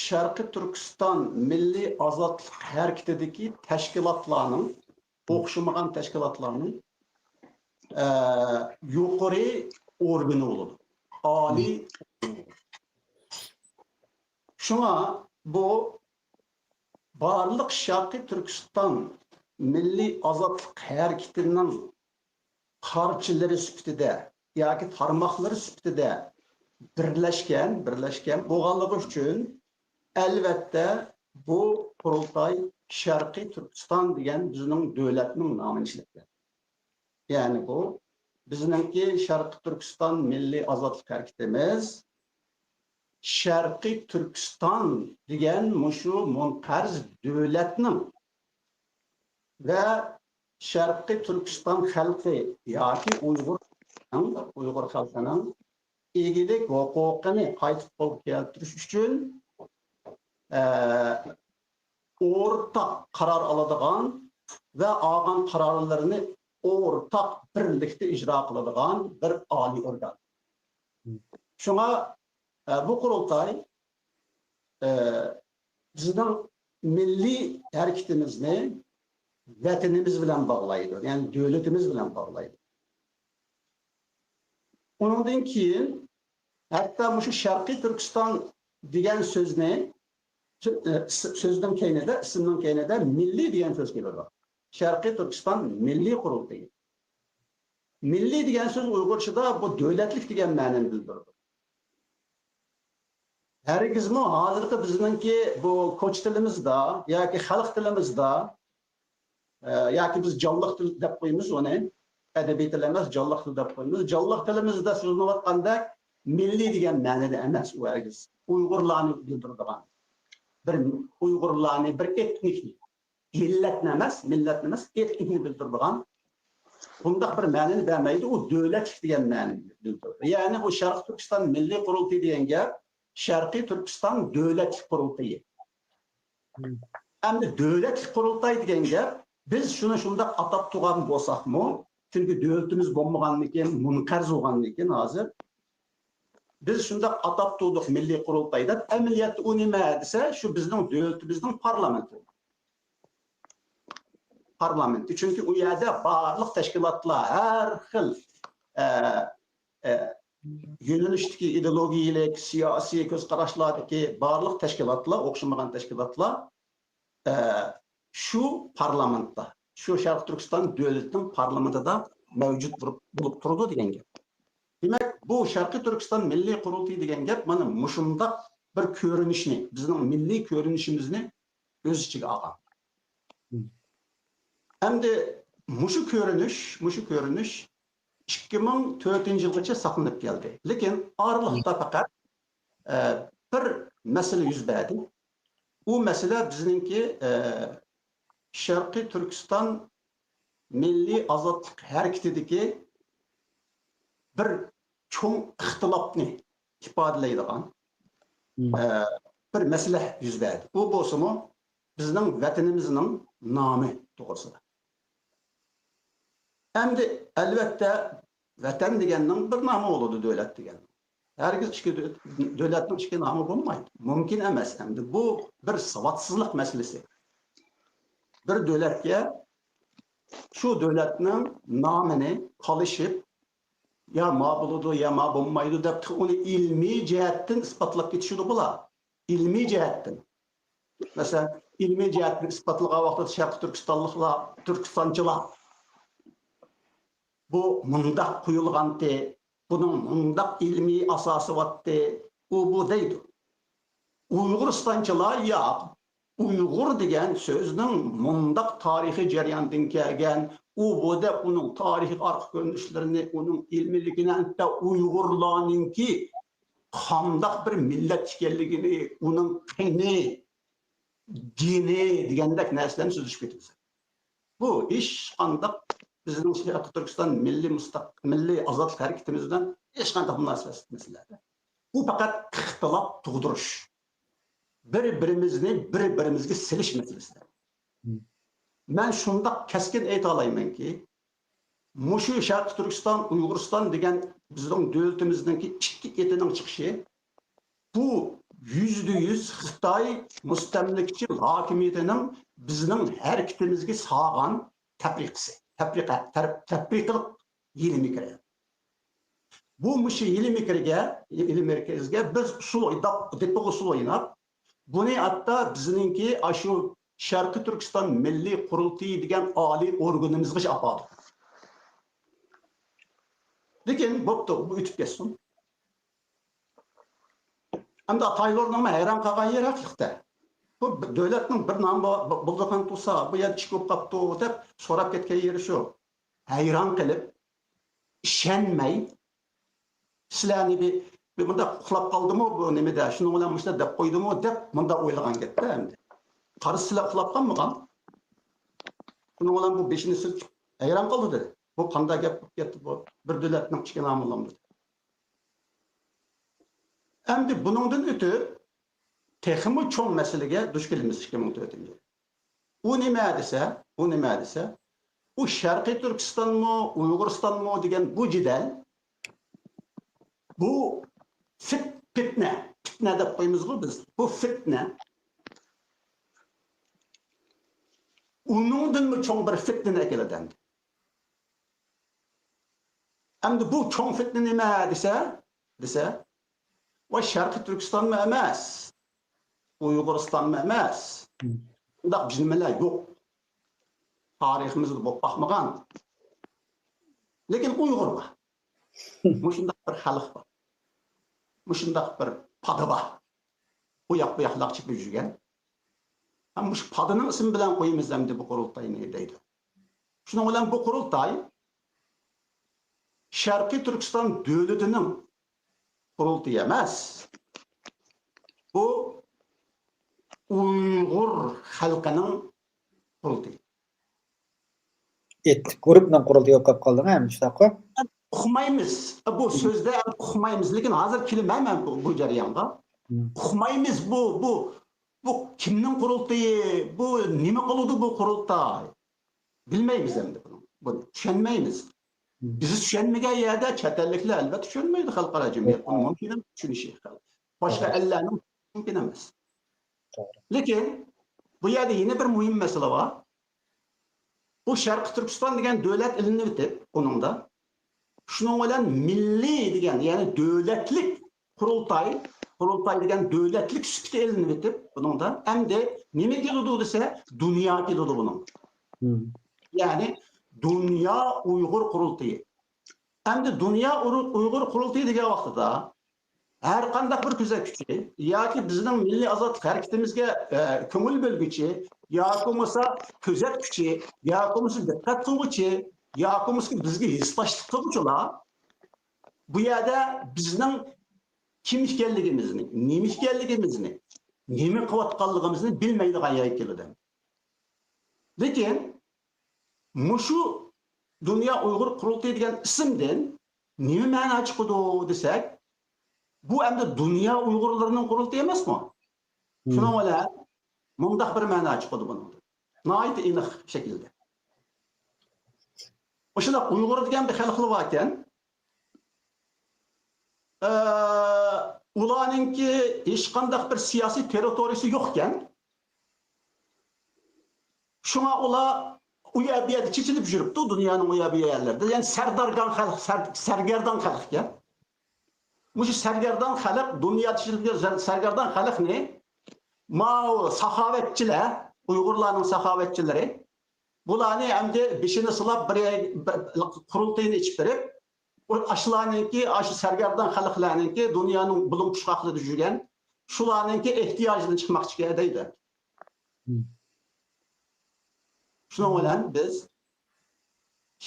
شەرقىي تۈركىستان مىللىي ئازادلىق ھەرىكىتىدىكى تەشكىلاتلارنىڭ، ئوخشىمىغان تەشكىلاتلارنىڭ، ئە، يۇقىرى ئورگىنى بولىدۇ. ئالىي. شۇڭا بۇ بارلىق شەرقىي تۈركىستان مىللىي ئازادلىق ھەرىكىتىنىڭ پارچىلىرى سۈپىتىدە ياكى تارماقلىرى سۈپىتىدە بىرلەشكەن، بىرلەشكەن بولغانلىقى ئۈچۈن، ئەلۋەتتە، بۇ قۇرۇلتاي شەرقىي تۈركىستان دېگەن بىزنىڭ دۆلەتنىڭ نامىنى ئىشلەتكەن. يەنى بۇ بىزنىڭكى شەرقىي تۈركىستان مىللىي ئازادلىق ھەرىكىتىمىز شەرقىي تۈركىستان دېگەن مۇشۇ مۇنقەرز دۆلەتنىڭ ۋە شەرقىي تۈركىستان خەلقى ياكى ئۇيغۇر، ئۇيغۇر خەلقىنىڭ ئىگىلىك ھوقۇقىنى قايتا قولغا كەلتۈرۈش ئۈچۈن، ئە، ئورتاق قارار ئالىدىغان ۋە ئالغان قارارلىرىنى ئورتاق بىرلىكتە ئىجرا قىلىدىغان بىر ئالىي ئورگان. شۇڭا، ئە، بۇ قۇرۇلتاي، ئە، بىزنىڭ مىللىي ھەرىكىتىمىزنى ۋەتىنىمىز بىلەن باغلايدۇ، يەنى دۆلىتىمىز بىلەن باغلايدۇ. ئۇنىڭدىن كېيىن ھەتتا مۇشۇ شەرقىي تۈركىستان دېگەن سۆزنى، سۆ-، سۆزنىڭ كەينىدە، ئىسىمنىڭ كەينىدە مىللىي دېگەن سۆز كېلىدۇ. شەرقىي تۈركىستان مىللىي قۇرۇلتىيى. مىللىي دېگەن سۆز ئۇيغۇرچىدا بۇ دۆلەتلىك دېگەن مەنىنى بىلدۈرىدۇ. ھەرگىزمۇ ھازىرقى بىزنىڭكى بۇ كوچا تىلىمىزدا ياكى خەلق تىلىمىزدا، ئە، ياكى بىز جانلىق تىل دەپ قويىمىز ئۇنى. ئەدەبىي تىل ئەمەس، جانلىق تىل دەپ قويىمىز. جانلىق تىلىمىزدا سۆزلىنىۋاتقاندەك مىللىي دېگەن مەنىدە ئەمەس ئۇ ھەرگىز. ئۇيغۇرلارنى بىلدۈرىدىغان، بىر ئۇيغۇرلارنى، بىر ئېتنىكنى، مىللەتنى ئەمەس، مىللەتنى ئەمەس، ئېتنىكنى بىلدۈرىدىغان بۇنداق بىر مەنىنى بەرمەيدۇ. ئۇ دۆلەتلىك دېگەن مەنىنى بىلدۈرىدۇ. يەنى ئۇ شەرقىي تۈركىستان مىللىي قۇرۇلتىيى دېگەن گەپ شەرقىي تۈركىستان دۆلەتلىك قۇرۇلتىيى. ئەمدى دۆلەتلىك قۇرۇلتاي دېگەن گەپ، بىز شۇنى شۇنداق ئاتاپ تۇرغان بولساقمۇ، چۈنكى دۆلىتىمىز بولمىغاندىن كېيىن، مۇنقەرز بولغاندىن كېيىن ھازىر، بىز شۇنداق ئاتاپ تۇردۇق مىللىي قۇرۇلتاي دەپ. ئەمەلىيەتتە ئۇ نېمە دېسە، شۇ بىزنىڭ دۆلىتىمىزنىڭ پارلامېنتى. پارلامېنتى. چۈنكى ئۇ يەردە بارلىق تەشكىلاتلار، ھەر خىل، ئە، ئە، يۆنىلىشتىكى ئىدېئولوگىيەلىك، سىياسىي كۆز قاراشلاردىكى بارلىق تەشكىلاتلار، ئوخشىمىغان تەشكىلاتلار، ئە، شۇ پارلامېنتتا، شۇ شەرقىي تۈركىستان دۆلىتىنىڭ پارلامېنتىدا مەۋجۇت بولۇپ، بولۇپ تۇرىدۇ دېگەن گەپ. دېمەك، بۇ شەرقىي تۈركىستان مىللىي قۇرۇلتىيى دېگەن گەپ مانا مۇشۇنداق بىر كۆرۈنۈشنى، بىزنىڭ مىللىي كۆرۈنۈشىمىزنى ئۆز ئىچىگە ئالغان. ئەمدى مۇشۇ كۆرۈنۈش، مۇشۇ كۆرۈنۈش ئىككى مىڭ تۆتىنچى يىلغىچە ساقلىنىپ كەلدى. لېكىن ئارىلىقتا پەقەت، ئە، بىر مەسىلە يۈز بەردى. ئۇ مەسىلە بىزنىڭكى، ئە، شەرقىي تۈركىستان مىللىي ئازادلىق ھەرىكىتىدىكى بىر چوڭ ئىختىلاپنى ئىپادىلەيدىغان، ئە، بىر مەسىلە يۈز بەردى. ئۇ بولسىمۇ بىزنىڭ ۋەتىنىمىزنىڭ نامى توغرىسىدا. ئەمدى، ئەلۋەتتە، ۋەتەن دېگەننىڭ بىر نامى بولىدۇ، دۆلەت دېگەن. ھەرگىز ئىككى دۆ-، دۆلەتنىڭ ئىككى نامى بولمايدۇ. مۇمكىن ئەمەس. ئەمدى بۇ بىر ساۋاتسىزلىق مەسىلىسى. بىر دۆلەتكە شۇ دۆلەتنىڭ نامىنى تالىشىپ، يا ما بولىدۇ، يا ما بولمايدۇ دەپ، ئۇنى ئىلمىي جەھەتتىن ئىسپاتلاپ كېتىشىدۇ بۇلار. ئىلمىي جەھەتتىن. مەسىلەن، ئىلمىي جەھەتتىن ئىسپاتلىغان ۋاقتىدا شەرقىي تۈركىستانلىقلار، تۈركىستانچىلار، بۇ مۇنداق قويۇلغانتى، بۇنىڭ مۇنداق ئىلمىي ئاساسى بارتى، ئۇ بۇ دەيدۇ. ئۇيغۇرىستانچىلار ياق. ئۇيغۇر دېگەن سۆزنىڭ مۇنداق تارىخىي جەرياندىن كەلگەن، ئۇ بۇ دەپ ئۇنىڭ تارىخىي ئارقا كۆرۈنۈشلىرىنى، ئۇنىڭ ئىلمىيلىكىنى، ھەتتا ئۇيغۇرلارنىڭكى قانداق بىر مىللەت ئىكەنلىكىنى، ئۇنىڭ قېنى، گېنى دېگەندەك نەرسىلەرنى سۆزلىشىپ كېتىمىز. بۇ ھېچقانداق بىزنىڭ شەرقىي تۈركىستان مىللىي مۇستەق-، مىللىي ئازادلىق ھەرىكىتىمىز بىلەن ھېچقانداق مۇناسىۋەتسىز مەسىلە. بۇ پەقەت ئىختىلاپ تۇغدۇرۇش. بىر-بىرىمىزنى بىر-بىرىمىزگە سېلىش مەسىلىسى. مەن شۇنداق كەسكىن ئېيتالايمەنكى، مۇشۇ شەرقىي تۈركىستان، ئۇيغۇرىستان دېگەن بىزنىڭ دۆلىتىمىزنىڭكى ئىككى ئېتىنىڭ چىقىشى، بۇ يۈزدە يۈز خىتاي مۇستەملىكىچى ھاكىمىيىتىنىڭ بىزنىڭ ھەرىكىتىمىزگە سالغان تەپرىقىسى، تەپرىقە، تەر-، تەپرىقىلىق يېلىمىكرى. بۇ مۇشۇ يېلىمىكرىگە، يېلىمىكرىگە بىز ئۇسۇل ئويناپ، دېپىغا ئۇسۇل ئويناپ، بۇنى ھەتتا بىزنىڭكى ئاشۇ شەرقىي تۈركىستان مىللىي قۇرۇلتىيى دېگەن ئالىي ئورگىنىمىزغىچە ئاپاردۇق. لېكىن بوپتۇ، بۇ ئۆتۈپ كەتسۇن. ئەمدى تايلورنىڭمۇ ھەيران قالغان يېرى ھەقىقەتەن. بۇ دۆلەتنىڭ بىر نامى بۇ-، بۇلدۇرغان تۇرسا، بۇ يەر چىقىپ قاپتۇ دەپ سوراپ كەتكەن يېرى شۇ. ھەيران قېلىپ، ئىشەنمەي، سىلەرنى بىر، بىر مۇنداق ئۇخلاپ قالدىمۇ بۇ نېمىدە، شۇنىڭ بىلەن مۇشۇنداق دەپ قويدىمۇ دەپ مۇنداق ئويلىغان گەپتە ئەمدى. قارىسا سىلەر ئۇخلاپ قالمىغان. شۇنىڭ بىلەن بۇ بېشىنى سىلكىپ ھەيران قالدى دېدى. بۇ قانداق گەپ بولۇپ كەتتى بۇ؟ بىر دۆلەتنىڭ ئىچىگە نامىلام دېدى. ئەمدى بۇنىڭدىن ئۆتۈپ، تېخىمۇ چوڭ مەسىلىگە دۇچ كېلىمىز ئىككى مىڭ تۆتىنچى يىل. ئۇ نېمە دېسە، ئۇ نېمە دېسە، ئۇ شەرقىي تۈركىستانمۇ، ئۇيغۇرىستانمۇ دېگەن بۇ جېدەل، بۇ فىت-، پىتنە، پىتنە دەپ قويىمىزغۇ بىز، بۇ فىتنە ئۇنىڭدىنمۇ چوڭ بىر فىتنىنى ئەكېلىدۇ ئەمدى. ئەمدى بۇ چوڭ فىتنە نېمە دېسە، دېسە، ۋاي شەرقىي تۈركىستانمۇ ئەمەس، ئۇيغۇرىستانمۇ ئەمەس. بۇنداق بىر نېمىلەر يوق. تارىخىمىزدا بولۇپ باقمىغان. لېكىن ئۇيغۇر بار. مۇشۇنداق بىر خەلق بار. مۇشۇنداق بىر پادا بار. بۇ ياق، بۇ ياقلارغا چېپىپ يۈرگەن. ھەم مۇشۇ پادىنىڭ ئىسمى بىلەن قويىمىز ئەمدى بۇ قۇرۇلتاينى دەيدۇ. شۇنىڭ بىلەن بۇ قۇرۇلتاي شەرقىي تۈركىستان دۆلىتىنىڭ قۇرۇلتىيى ئەمەس. بۇ ئۇيغۇر خەلقىنىڭ قۇرۇلتىيى. ئېتنىك گۇرۇپنىڭ قۇرۇلتىيى بولۇپ قالدىغۇ، ھە، مۇشۇنداققۇ؟ ئۇقمايمىز. بۇ سۆزدە ئۇقمايمىز. لېكىن ھازىر كېلىمەن مەن بۇ، بۇ جەريانغا. ئۇقمايمىز بۇ، بۇ، بۇ كىمنىڭ قۇرۇلتىيى؟ بۇ نېمە قىلىدۇ بۇ قۇرۇلتاي؟ بىلمەيمىز ئەمدى بۇنى. بۇنى چۈشەنمەيمىز. بىز چۈشەنمىگەن يەردە چەت ئەللىكلەر ئەلۋەتتە چۈشەنمەيدۇ خەلقئارا جەمئىيەت. بۇنى مۇمكىن ئەمەس چۈشىنىشى. باشقا ئەللەرنىڭ مۇمكىن ئەمەس. لېكىن بۇ يەردە يەنە بىر مۇھىم مەسىلە بار. بۇ شەرقىي تۈركىستان دېگەن دۆلەت ئېلىنىۋېتىپ، ئۇنىڭدا شۇنىڭ بىلەن مىللىي دېگەن، يەنى دۆلەتلىك قۇرۇلتاي، قۇرۇلتاي دېگەن دۆلەتلىك سۈپىتى ئېلىنىۋېتىپ، بۇنىڭدا ئەمدى نېمە كېلىدۇ دېسە، دۇنيا كېلىدۇ بۇنىڭ. يەنى دۇنيا ئۇيغۇر قۇرۇلتىيى. ئەمدى دۇنيا ئۇرۇ-، ئۇيغۇر قۇرۇلتىيى دېگەن ۋاقتىدا ھەر قانداق بىر كۆزەتكۈچى ياكى بىزنىڭ مىللىي ئازادلىق ھەرىكىتىمىزگە، ئە، كۆڭۈل بۆلگۈچى ياكى بولمىسا كۆزەتكۈچى ياكى بولمىسا دىققەت قىلغۇچى ياكى بولمىسا بىزگە ھېسداشلىق قىلغۇچىلار بۇ يەردە بىزنىڭ كىم ئىكەنلىكىمىزنى، نېمە ئىكەنلىكىمىزنى، نېمە قىلىۋاتقانلىقىمىزنى بىلمەيدىغان يەرگە كېلىدۇ. لېكىن مۇشۇ دۇنيا ئۇيغۇر قۇرۇلتىيى دېگەن ئىسىمدىن نېمە مەنا چىقىدۇ دېسەك، بۇ ئەمدى دۇنيا ئۇيغۇرلىرىنىڭ قۇرۇلتىيى ئەمەسمۇ؟ شۇنىڭ بىلەن مۇنداق بىر مەنا چىقىدۇ بۇنىڭدىن. ناھايىتى ئېنىق شەكىلدە. مۇشۇنداق ئۇيغۇر دېگەن بىر خەلقلەر باركەن. ئە، ئۇلارنىڭكى ھېچقانداق بىر سىياسىي تېررىتورىيىسى يوقكەن. شۇڭا ئۇلار ئۇ يەر بۇ يەردە چېچىلىپ يۈرۈپتۇ، دۇنيانىڭ ئۇ يەر بۇ يەرلىرىدە. يەنى سەردارگان خەلق، سەر-، سەرگەردان خەلقكەن. مۇشۇ سەرگەردان خەلق، دۇنيا چېچىلىپ يۈرگەن سەرگەردان خەلقنى ماۋۇ ساخاۋەتچىلەر، ئۇيغۇرلارنىڭ ساخاۋەتچىلىرى، بۇلارنى ئەمدى بېشىنى سىلاپ بىر، بىر قۇرۇلتىيىنى ئېچىپ بېرىپ، ئاشۇلارنىڭكى، ئاشۇ سەرگەردان خەلقلەرنىڭكى دۇنيانىڭ بۇلۇڭ پۇچقاقلىرىدا يۈرگەن، شۇلارنىڭكى ئېھتىياجىدىن چىقماقچىكەن دەيدۇ. شۇنىڭ بىلەن بىز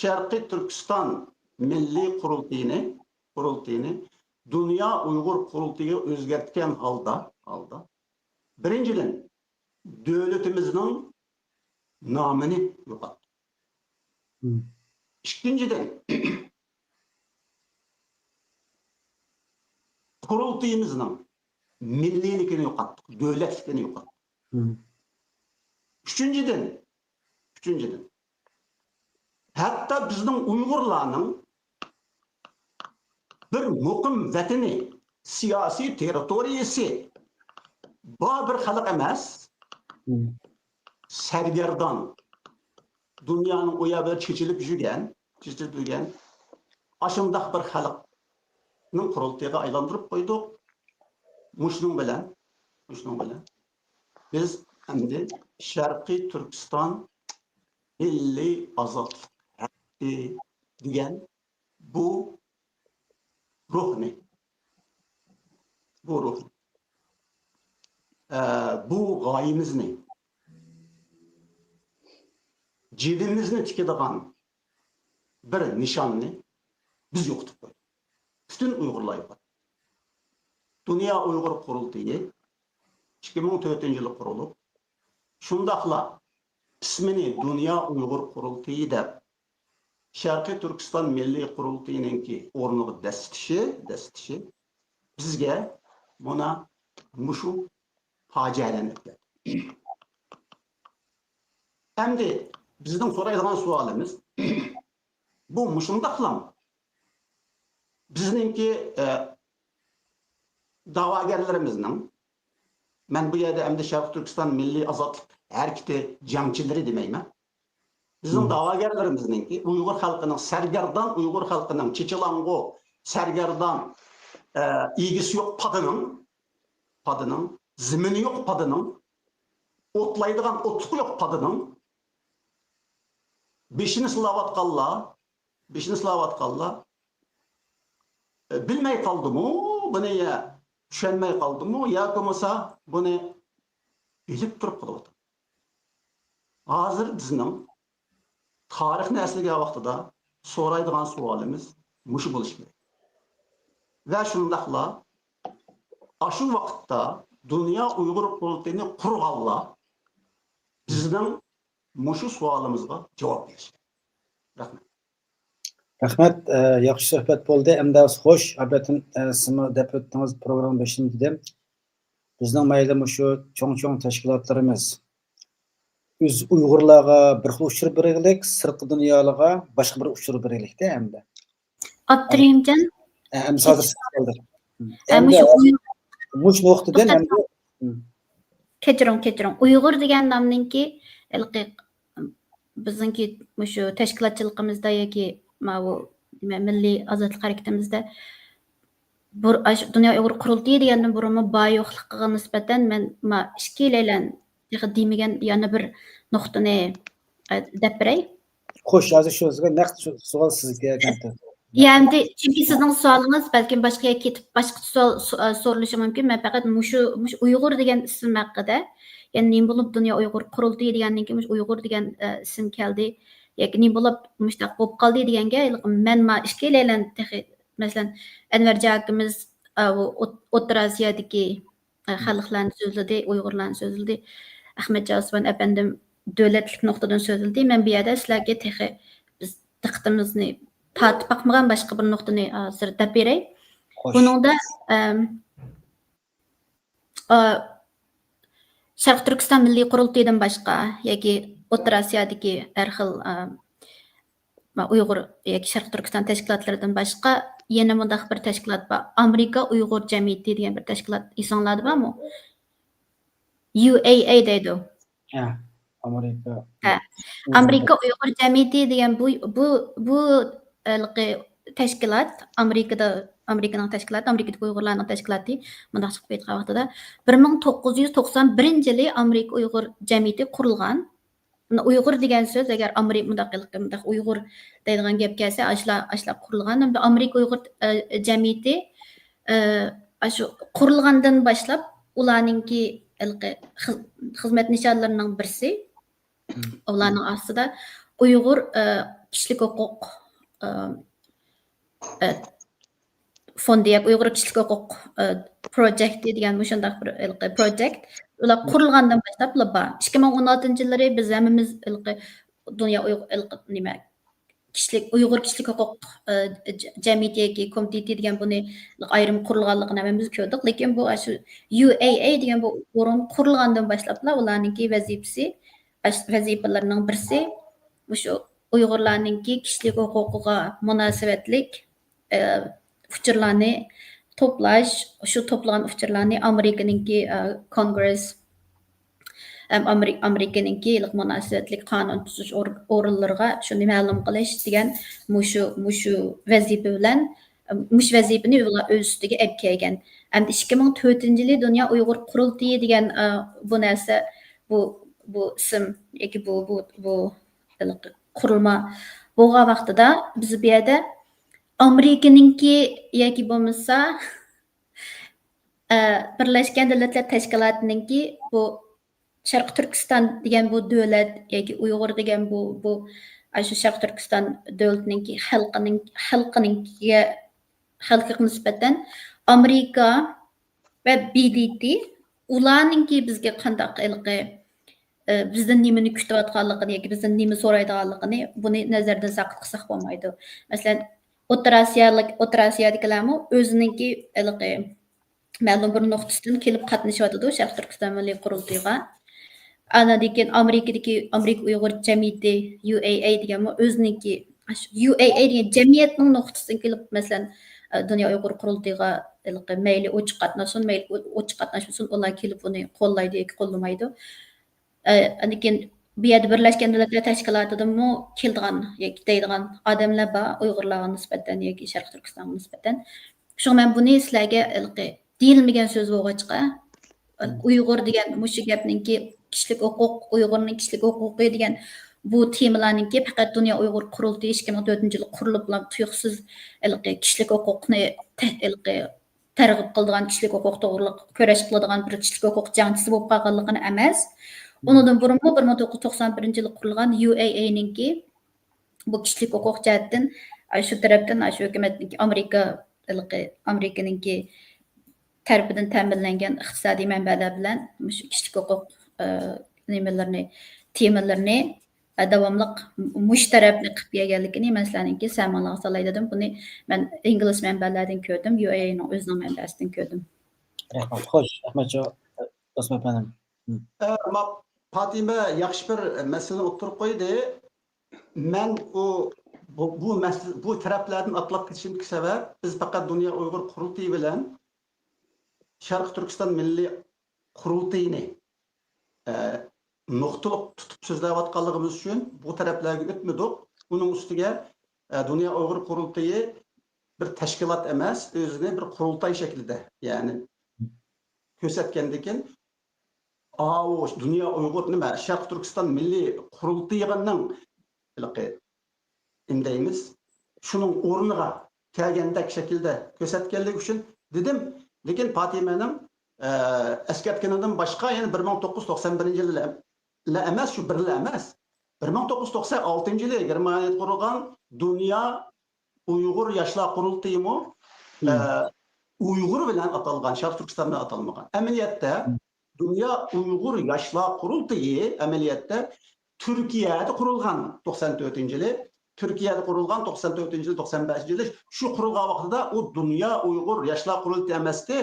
شەرقىي تۈركىستان مىللىي قۇرۇلتىيىنى، قۇرۇلتىيىنى دۇنيا ئۇيغۇر قۇرۇلتىيىغا ئۆزگەرتكەن ھالدا، ھالدا، بىرىنچىدىن، دۆلىتىمىزنىڭ نامىنى يوقاتتۇق. مم. ئىككىنچىدىن، قۇرۇلتىيىمىزنىڭ مىللىيلىكىنى يوقاتتۇق، دۆلەتلىكىنى يوقاتتۇق. مم. ئۈچىنچىدىن، ئۈچىنچىدىن، ھەتتا بىزنىڭ ئۇيغۇرلارنىڭ بىر مۇقىم ۋەتىنى، سىياسىي تېررىتورىيىسى بار بىر خەلق ئەمەس. مم. سەرگەردان، دۇنيانىڭ ئۇ يەر بۇ يەر چېچىلىپ يۈرگەن، چېچىلىپ يۈرگەن ئاشۇنداق بىر خەلقنىڭ قۇرۇلتىيىغا ئايلاندۇرۇپ قويدۇق. مۇشۇنىڭ بىلەن، مۇشۇنىڭ بىلەن بىز ئەمدى شەرقىي تۈركىستان مىللىي ئازادلىق ھەرىكىتى دېگەن بۇ روھنى، بۇ روھنى، ئە، بۇ غايىمىزنى، جېنىمىزنى تىكىدىغان بىر نىشاننى بىز يوقىتىپ قويدۇق. پۈتۈن ئۇيغۇرلار يوقاتتى. دۇنيا ئۇيغۇر قۇرۇلتىيى ئىككى مىڭ تۆتىنچى يىلى قۇرۇلۇپ، شۇنداقلا ئىسمىنى دۇنيا ئۇيغۇر قۇرۇلتىيى دەپ، شەرقىي تۈركىستان مىللىي قۇرۇلتىيىنىڭكى ئورنىغا دەسسىتىشى، دەسسىتىشى بىزگە مانا مۇشۇ پاجىئەلەرنى ئەكەلدى. ئەمدى بىزنىڭ سورايدىغان سوئالىمىز، بۇ مۇشۇنداقلا بىزنىڭكى، ئە، دەۋاگەرلىرىمىزنىڭ، مەن بۇ يەردە ئەمدى شەرقىي تۈركىستان مىللىي ئازادلىق ھەرىكىتى جەڭچىلىرى دېمەيمەن. بىزنىڭ مم. دەۋاگەرلىرىمىزنىڭكى ئۇيغۇر خەلقىنىڭ، سەرگەردان ئۇيغۇر خەلقىنىڭ، چېچىلاڭغۇ سەرگەردان، ئە، ئىگىسى يوق پادىنىڭ، پادىنىڭ، زېمىنى يوق پادىنىڭ، ئوتلايدىغان ئوتلۇقى يوق پادىنىڭ بېشىنى سىلاۋاتقانلار، بېشىنى سىلاۋاتقانلار، ئە، بىلمەي قالدىمۇ بۇنى، يا چۈشەنمەي قالدىمۇ ياكى بولمىسا بۇنى بىلىپ تۇرۇپ قىلىۋاتىدۇ. ھازىر بىزنىڭ تارىخنى ئەسلىگەن ۋاقتىدا سورايدىغان سوئالىمىز مۇشۇ بولۇشى كېرەك. ۋە شۇنداقلا ئاشۇ ۋاقىتتا دۇنيا ئۇيغۇر قۇرۇلتىيىنى قۇرغانلار بىزنىڭ مۇشۇ سوئالىمىزغا جاۋاب بېرىشى كېرەك. رەھمەت. رەھمەت، ئە، ياخشى سۆھبەت بولدى. ئەمدى خوش، ئابەتىن، ئە، سىزمۇ دەپ ئۆتتىڭىز، پروگرامما بېشىدا دېدىم. بىزنىڭ مەيلى مۇشۇ چوڭ-چوڭ تەشكىلاتلىرىمىز ئۆز ئۇيغۇرلارغا بىر خىل ئۇچۇر بېرىگلىك، سىرتقى دۇنيالارغا باشقا بىر ئۇچۇر بېرىگلىكتە ئەمدى. ئابدۇرېھىمجان. ئە، ئەمدى ھازىر سىز قالدى. ھە، ئەمدى مۇشۇ ھازىر ئۇيغۇر مۇشۇ نۇقتىدىن توختاپ ئەمدى، ھە. كەچۈرۈڭ، كەچۈرۈڭ. ئۇيغۇر دېگەن نامنىڭكى ھېلىقى بىزنىڭكى مۇشۇ تەشكىلاتچىلىقىمىزدا ياكى ماۋۇ نېمە، مىللىي ئازادلىق ھەرىكىتىمىزدە بۇر-، ئاش-، دۇنيا ئۇيغۇر قۇرۇلتىيى دېگەندىن بۇرۇنمۇ بار يوقلۇقىغا نىسبەتەن مەن ما ئىككىيلەيلەن تېخى دېمىگەن يەنە بىر نۇقتىنى، ئە، دەپ بېرەي. خوش، ھازىر شۇ سىزگە نەق شۇ سوئال سىزگە كەلدى. يا، ئەمدى، چۈنكى سىزنىڭ سوئالىڭىز بەلكىم باشقا يەرگە كېتىپ، باشقىچە سوئال، سو-، ئە، سورىلىشى مۇمكىن. مەن پەقەت مۇشۇ، مۇشۇ ئۇيغۇر دېگەن ئىسىم ھەققىدە، يەنى نېمە بولۇپ دۇنيا ئۇيغۇر قۇرۇلتىيى دېگەندىن كېيىن مۇشۇ ئۇيغۇر دېگەن، ئە، ئىسىم كەلدى ياكى نېمە بولۇپ مۇشۇنداق بولۇپ قالدى دېگەنگە، ھېلىقى مەن ما ئىككىيلەيلەن تېخى، مەسىلەن، ئەنۋەرجان ئاكىمىز، ئە، ئۇ ئوت-، ئوتتۇرا ئاسىيادىكى، ئە، خەلقلەرنى سۆزلىدى، ئۇيغۇرلارنى سۆزلىدى. ئەخمەتجان ئوسمان ئەپەندىم دۆلەتلىك نۇقتىدىن سۆزلىدى. مەن بۇ يەردە سىلەرگە تېخى بىز دىققىتىمىزنى تارتىپ باقمىغان باشقا بىر نۇقتىنى ھازىر دەپ بېرەي. خوش. بۇنىڭدا، ئەم، ئا، شەرقىي تۈركىستان مىللىي قۇرۇلتىيىدىن باشقا ياكى ئوتتۇرا ئاسىيادىكى ھەر خىل، ئا، ئۇيغۇر ياكى شەرقىي تۈركىستان تەشكىلاتلىرىدىن باشقا يەنە مۇنداق بىر تەشكىلات بار. ئامېرىكا ئۇيغۇر جەمئىيىتى دېگەن بىر تەشكىلات ئېسىڭلاردا بارمۇ؟ يۇ ئەي ئەي دەيدۇ. ھە. ئامېرىكا ھە. ئامېرىكا ئۇيغۇر جەمئىيىتى دېگەن بۇ، بۇ، بۇ ھېلىقى تەشكىلات، ئامېرىكىدا، ئامېرىكىنىڭ تەشكىلاتى، ئامېرىكىدىكى ئۇيغۇرلارنىڭ تەشكىلاتى، مۇنداق چىقىپ كەتكەن ۋاقتىدا، بىر مىڭ توققۇز يۈز توقسان بىرىنچى يىلى ئامېرىكا ئۇيغۇر جەمئىيىتى قۇرۇلغان. مانا ئۇيغۇر دېگەن سۆز، ئەگەر ئامېرىكا مۇنداق، مۇنداق ئۇيغۇر دەيدىغان گەپ كەلسە، ئاشۇلار، ئاشۇلار قۇرۇلغان. ئەمدى ئامېرىكا ئۇيغۇر، ئە، جەمئىيىتى، ئە، ئاشۇ قۇرۇلغاندىن باشلاپ ئۇلارنىڭكى ھېلىقى خىز-، خىزمەت نىشانلىرىنىڭ بىرسى، ئۇلارنىڭ ئاستىدا ئۇيغۇر، ئە، كىشىلىك ھوقۇق، ئە، ئە، فوندى ياكى ئۇيغۇر كىشىلىك ھوقۇق، ئە، پروجېكتى دېگەن مۇشۇنداق بىر ھېلىقى پروجېكت. ئۇلار قۇرۇلغاندىن باشلاپلا بار. ئىككى مىڭ ئون ئالتىنچى يىللىرى بىز ھەممىمىز ھېلىقى دۇنيا ئۇيغۇر، ھېلىقى نېمە، كىشىلىك، ئۇيغۇر كىشىلىك ھوقۇق، ئە، ج-، جەمئىيىتى ياكى كومىتېتى دېگەن بۇنى ئايرىم قۇرۇلغانلىقىنى ھەممىمىز كۆردۇق. لېكىن بۇ ئاشۇ يۇ ئەي ئەي دېگەن بۇ ئورۇن قۇرۇلغاندىن باشلاپلا ئۇلارنىڭكى ۋەزىپىسى، ئاش-، ۋەزىپىلىرىنىڭ بىرسى مۇشۇ ئۇيغۇرلارنىڭكى كىشىلىك ھوقۇقىغا مۇناسىۋەتلىك، ئە، ئۇچۇرلارنى توپلاش، شۇ توپلىغان ئۇچۇرلارنى ئامېرىكىنىڭكى، ئە، كونگرېس ھەم ئامېرىك-، ئامېرىكىنىڭكى مۇناسىۋەتلىك قانۇن تۈزۈش ئور-، ئورۇنلىرىغا شۇنى مەلۇم قىلىش دېگەن مۇشۇ، مۇشۇ ۋەزىپە بىلەن، مۇشۇ ۋەزىپىنى ئۇلار ئۆز ئۈستىگە ئېلىپ كەلگەن. ئەمدى ئىككى مىڭ تۆتىنچى يىلى دۇنيا ئۇيغۇر قۇرۇلتىيى دېگەن، ئە، بۇ نەرسە، بۇ، بۇ ئىسىم ياكى بۇ، بۇ، بۇ قۇرۇلما بولغان ۋاقتىدا بىز بۇ يەردە ئامېرىكىنىڭكى ياكى بولمىسا، ئە، بىرلەشكەن دۆلەتلەر تەشكىلاتىنىڭكى بۇ شەرقىي تۈركىستان دېگەن بۇ دۆلەت ياكى ئۇيغۇر دېگەن بۇ، بۇ، ئاشۇ شەرقىي تۈركىستان دۆلىتىنىڭكى خەلقىنىڭ، خەلقىنىڭكىگە، خەلقىگە نىسبەتەن ئامېرىكا ۋە بى دى تى ئۇلارنىڭكى بىزگە قانداق ھېلىقى، ئە، بىزدىن نېمىنى كۈتۈۋاتقانلىقىنى ياكى بىزدىن نېمە سورايدىغانلىقىنى بۇنى نەزەردىن ساقىت قىلساق بولمايدۇ. مەسىلەن، ئوتتۇرا ئاسىيالىق، ئوتتۇرا ئاسىيادىكىلەرمۇ ئۆزىنىڭكى ھېلىقى مەلۇم بىر نۇقتىسىدىن كېلىپ قاتنىشىۋاتىدۇ شەرقىي تۈركىستان مىللىي قۇرۇلتىيىغا. ئاندىن كېيىن ئامېرىكىدىكى ئامېرىكا ئۇيغۇر جەمئىيىتى، يۇ ئەي ئەي دېگەنمۇ ئۆزىنىڭكى، يۇ ئەي ئەي دېگەن جەمئىيەتنىڭ نۇقتىسىدىن كېلىپ، مەسىلەن، ئە، دۇنيا ئۇيغۇر قۇرۇلتىيىغا ھېلىقى مەيلى ئوچۇق قاتناشسۇن، مەيلى ئوچۇق قاتناشمىسۇن، ئۇلار كېلىپ ئۇنى قوللايدۇ ياكى قوللىمايدۇ. ئە، ئاندىن كېيىن بۇ يەردە بىرلەشكەن دۆلەتلەر تەشكىلاتىدىنمۇ كېلىدىغان ياكى دەيدىغان ئادەملەر بار، ئۇيغۇرلارغا نىسبەتەن ياكى شەرقىي تۈركىستانغا نىسبەتەن. شۇڭا مەن بۇنى سىلەرگە ھېلىقى دېيىلمىگەن سۆز بولغاچقا، ئۇيغۇر دېگەن مۇشۇ گەپنىڭكى كىشىلىك ھوقۇق، ئۇيغۇرنىڭ كىشىلىك ھوقۇقى دېگەن بۇ تېمىلارنىڭكى پەقەت دۇنيا ئۇيغۇر قۇرۇلتىيى ئىككى مىڭ تۆتىنچى يىلى قۇرۇلۇپلا تۇيۇقسىز ھېلىقى كىشىلىك ھوقۇقنى تە-، ھېلىقى تەرغىب قىلىدىغان، كىشىلىك ھوقۇق توغرۇلۇق كۈرەش قىلىدىغان بىر كىشىلىك ھوقۇق جەڭچىسى بولۇپ قالغانلىقىنى ئەمەس، ئۇنىڭدىن بۇرۇنمۇ بىر مىڭ توققۇز يۈز توقسان بىرىنچى يىلى قۇرۇلغان يۇ ئەي ئەينىڭكى بۇ كىشىلىك ھوقۇق جەھەتتىن، ئاشۇ تەرەپتىن، ئاشۇ ھۆكۈمەتنىڭكى، ئامېرىكا، ھېلىقى ئامېرىكىنىڭكى تەرىپىدىن تەمىنلەنگەن ئىقتىسادىي مەنبەلەر بىلەن مۇشۇ كىشىلىك ھوقۇق، ئە، نېمىلىرىنى، تېمىلىرىنى، ئە، داۋاملىق مۇشۇ تەرەپنى قىلىپ كەلگەنلىكىنى مەن سىلەرنىڭكى سەمىڭلارغا سالاي دېدىم. بۇنى مەن ئىنگلىز مەنبەلەردىن كۆردۈم، يۇ ئەي ئەينىڭ ئۆزىنىڭ مەنبەسىدىن كۆردۈم. رەھمەت. خوش، رەھمەت، دوستۇم ئەپەندىم. ئە، ما-، پاتىمە ياخشى بىر مەسىلىنى ئوتتۇرىغا قويدى. مەن ئۇ، بۇ، بۇ مەسىلە، بۇ تەرەپلەردىن ئاتلاپ كېتىشىمدىكى سەۋەب، بىز پەقەت دۇنيا ئۇيغۇر قۇرۇلتىيى بىلەن شەرقىي تۈركىستان مىللىي قۇرۇلتىيىنى، ئە، نۇقتىلىق تۇتۇپ سۆزلەۋاتقانلىقىمىز ئۈچۈن بۇ تەرەپلەرگە ئۆتمىدۇق. ئۇنىڭ ئۈستىگە، ئە، دۇنيا ئۇيغۇر قۇرۇلتىيى بىر تەشكىلات ئەمەس، ئۆزىنى بىر قۇرۇلتاي شەكلىدە، يەنى كۆرسەتكەندىكىن، ئاۋۇ دۇنيا ئۇيغۇر، نېمە، شەرقىي تۈركىستان مىللىي قۇرۇلتىيىنىڭ ھېلىقى، نېمە دەيمىز، شۇنىڭ ئورنىغا كەلگەندەك شەكىلدە كۆرسەتكەنلىكى ئۈچۈن دېدىم. لېكىن پاتىمەنىڭ، ئە، ئەسكەرتكىنىدىن باشقا يەنە بىر مىڭ توققۇز يۈز توقسان بىرىنچى يىلى ئەم-، لا ئەمەس، شۇ بىرلا ئەمەس. بىر مىڭ توققۇز يۈز توقسان ئالتىنچى يىلى گېرمانىيەدە قۇرۇلغان دۇنيا ئۇيغۇر ياشلار قۇرۇلتىيىمۇ، ئە، ئۇيغۇر بىلەن ئاتالغان، شەرقىي تۈركىستان بىلەن ئاتالمىغان. ئەمەلىيەتتە، دۇنيا ئۇيغۇر ياشلار قۇرۇلتىيى ئەمەلىيەتتە تۈركىيەدە قۇرۇلغان توقسان تۆتىنچى يىلى، تۈركىيەدە قۇرۇلغان توقسان تۆتىنچى يىلى، توقسان بەشىنچى يىلى، شۇ قۇرۇلغان ۋاقتىدا ئۇ دۇنيا ئۇيغۇر ياشلار قۇرۇلتىيى ئەمەستى،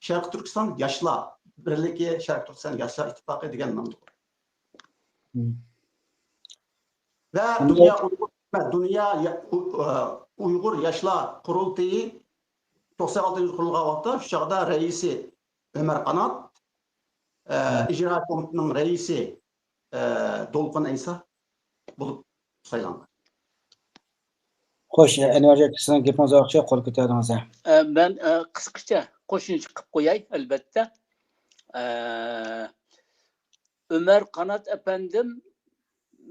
شەرقىي تۈركىستان ياشلار بىرلىكى، شەرقىي تۈركىستان ياشلار ئىتتىپاقى دېگەن نامدا. ۋە دۇنيا ئۇيغۇر، دۇنيا يا-، ئۇ-، ئە، ئۇيغۇر ياشلار قۇرۇلتىيى توقسان ئالتىنچى يىلى قۇرۇلغان ۋاقىتتا، شۇ چاغدا رەئىسى ئۆمەر قانات، ئە، ئىجرا كومىتېتىنىڭ رەئىسى ئە، دولقۇن ئەيسا بولۇپ سايلانغان. خوش، ئەنۋەرجان، سىزنىڭ گېپىڭىز ئارقىچە قول كۆتەردىڭىز ھە. ئە، مەن ئە، قىسقىچە قوشۇمچە قىلىپ قوياي، ئەلۋەتتە. ئە، ئۆمەر قانات ئەپەندىم،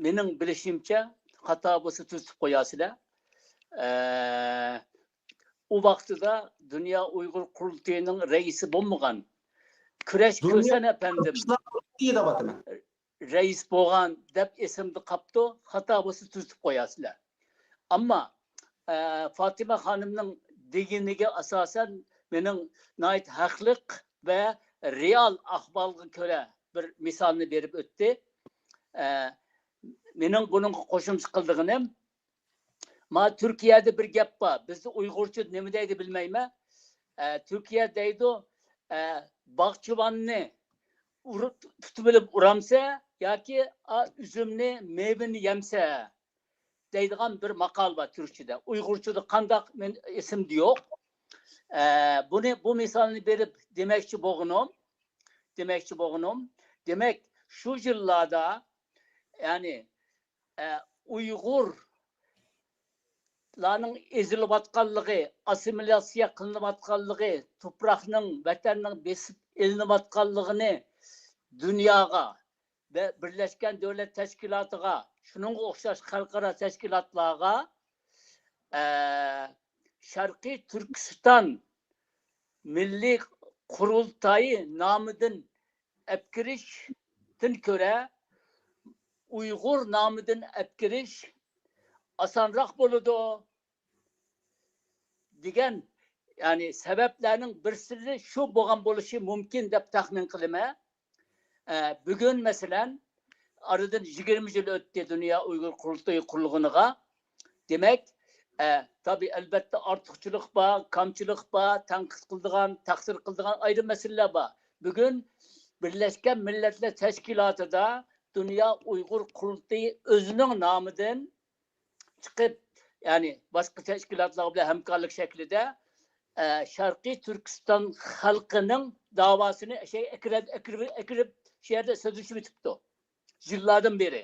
مېنىڭ بىلىشىمچە، خاتا بولسا تۈزىتىپ قويارسىلەر. ئە، ئۇ ۋاقتىدا دۇنيا ئۇيغۇر قۇرۇلتىيىنىڭ رەئىسى بولمىغان. كۈرەش كۆسەن ئەپەندىم رەئىس بولغان دەپ ئېسىمدە قاپتۇ، خاتا بولسا تۈزىتىپ قويارسىلەر. ئەمما ئە، فاتىمە خانىمنىڭ دېگىنىگە ئاساسەن، مېنىڭ ناھايىتى ھەقلىق ۋە رېئال ئەھۋالغا كۆرە بىر مىسالنى بېرىپ ئۆتتى. ئە، مېنىڭ بۇنىڭغا قوشۇمچە قىلىدىغىنىم، ما تۈركىيەدە بىر گەپ بار، بىزدە ئۇيغۇرچە نېمە دەيدۇ بىلمەيمەن. ئە، تۈركىيە دەيدۇ، ئە، باغچىۋاننى ئۇرۇپ، تۇتۇۋېلىپ ئۇرامسە ياكى ئا، ئۈزۈمنى، مېۋىنى يەمسە دەيدىغان بىر ماقال بار تۈركچىدە. ئۇيغۇرچىدا قانداق، مەن ئېسىمدە يوق. ئە، بۇنى، بۇ مىسالنى بېرىپ دېمەكچى بولغىنىم، دېمەكچى بولغىنىم، دېمەك، شۇ يىللاردا، يەنى، ئە، ئۇيغۇرلارنىڭ ئېزىلىۋاتقانلىقى، ئاسسىمىلياتسىيە قىلىنىۋاتقانلىقى، تۇپراقنىڭ، ۋەتەننىڭ بېسىپ ئېلىنىۋاتقانلىقىنى دۇنياغا ۋە بىرلەشكەن دۆلەت تەشكىلاتىغا، شۇنىڭغا ئوخشاش خەلقئارا تەشكىلاتلارغا، ئە، شەرقىي تۈركىستان مىللىي قۇرۇلتايى نامىدىن ئەپكىرىشتىن كۆرە، ئۇيغۇر نامىدىن ئەپكىرىش ئاسانراق بولىدۇ دېگەن، يەنى سەۋەبلەرنىڭ بىرسى شۇ بولغان بولۇشى مۇمكىن دەپ تەخمىن قىلىمەن. ئە، بۈگۈن، مەسىلەن، ئارىدىن يىگىرمە يىل ئۆتتى دۇنيا ئۇيغۇر قۇرۇلتىيى قۇرۇلغىنىغا. دېمەك، ئە، تابىئىي، ئەلۋەتتە، ئارتۇقچىلىق بار، كامچىلىق بار، تەنقىد قىلىدىغان، تەقسىر قىلىدىغان ئايرىم مەسىلىلەر بار. بۈگۈن بىرلەشكەن مىللەتلەر تەشكىلاتىدا دۇنيا ئۇيغۇر قۇرۇلتىيى ئۆزىنىڭ نامىدىن چىقىپ، يەنى باشقا تەشكىلاتلار بىلەن ھەمكارلىق شەكلىدە، ئە، شەرقىي تۈركىستان خەلقىنىڭ داۋاسىنى شەي-، ئەكىرىپ، ئەكىرىپ، ئەكىرىپ شۇ يەردە سۆزلىشىۋېتىپتۇ يىللاردىن بېرى.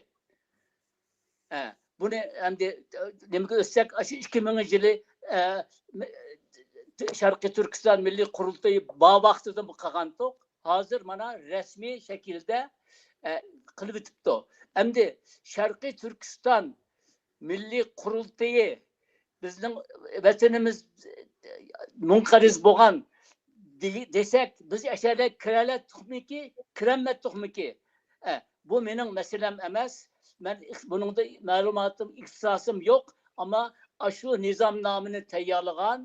ئە، بۇنى ئەمدى، ئە، نېمىگە ئۆتسەك، ئاشۇ ئىككى مىڭىنچى يىلى، ئە، شەرقىي تۈركىستان مىللىي قۇرۇلتىيى بار ۋاقتىدىمۇ قىلغانتۇق. ھازىر مانا رەسمىي شەكىلدە، ئە، قىلىۋېتىپتۇ. ئەمدى شەرقىي تۈركىستان مىللىي قۇرۇلتىيى بىزنىڭ ۋەتىنىمىز مۇنقەرز بولغان دېسەك، بىز ئەشەدە كىرەلەتتۇقمىكى، كىرەلمەتتۇقمىكى؟ ئە، بۇ مېنىڭ مەسىلەم ئەمەس. مەن ئىخ-، بۇنىڭدا مەلۇماتىم، ئىختىساسىم يوق. ئەمما ئاشۇ نىزامنامىنى تەييارلىغان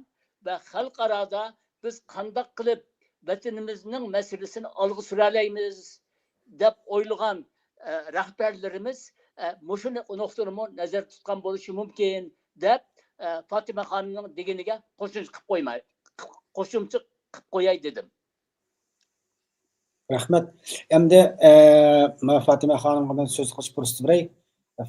ۋە خەلقئارادا بىز قانداق قىلىپ ۋەتىنىمىزنىڭ مەسىلىسىنى ئالغا سۈرەلەيمىز دەپ ئويلىغان، ئە، رەھبەرلىرىمىز، ئە، مۇشۇ نۇقتىنىمۇ نەزەردە تۇتقان بولۇشى مۇمكىن دەپ، ئە، فاتىمە خانىمنىڭ دېگىنىگە قوشۇمچە قىلىپ قويماي، قوشۇمچە قىلىپ قوياي دېدىم. رەھمەت. ئەمدى، ئە، مانا فاتىمە خانىمغا مەن سۆز قىلىش پۇرسىتى بېرەي.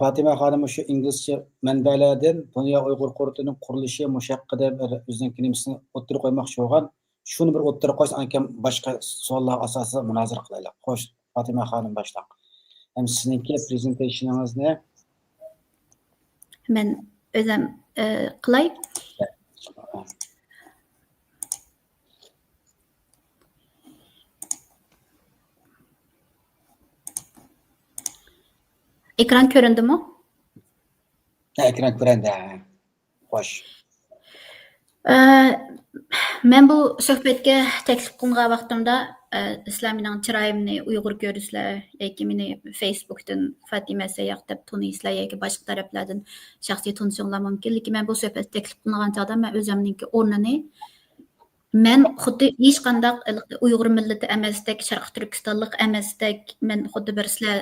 فاتىمە خانىم شۇ ئىنگلىزچە مەنبەلەردىن دۇنيا ئۇيغۇر قۇرۇلتىيىنىڭ قۇرۇلۇشى مۇشۇ ھەققىدە بىر ئۆزىنىڭكى نېمىسىنى ئوتتۇرىغا قويماقچى بولغان. شۇنى بىر ئوتتۇرىغا قويسا، ئانكەن باشقا سوئاللارغا ئاساسەن مۇنازىرە قىلايلى. خوش، فاتىمە خانىم باشلاڭ. ھەم سىزنىڭكى پرېزېنتېيشنىڭىزنى. مەن ئۆزۈم، ئە، قىلاي. ئېكران كۆرۈندىمۇ؟ ھە، ئېكران كۆرۈندى، ھە. خوش. ئە، مەن بۇ سۆھبەتكە تەكلىپ قىلىنغان ۋاقتىمدا، ئە، سىلەر مېنىڭ چىرايىمنى ئۇيغۇر كۆرىسىلەر ياكى مېنى فېيسبۇكتىن فاتىمە سەيياھ دەپ تونۇيسىلەر ياكى باشقا تەرەپلەردىن شەخسىي تونۇشۇڭلار مۇمكىن. لېكىن مەن بۇ سۆھبەتكە تەكلىپ قىلىنغان چاغدا مەن ئۆزۈمنىڭكى ئورنىنى، مەن خۇددى ھېچقانداق ئۇيغۇر مىللىتى ئەمەستەك، شەرقىي تۈركىستانلىق ئەمەستەك، مەن خۇددى بىر سىلەر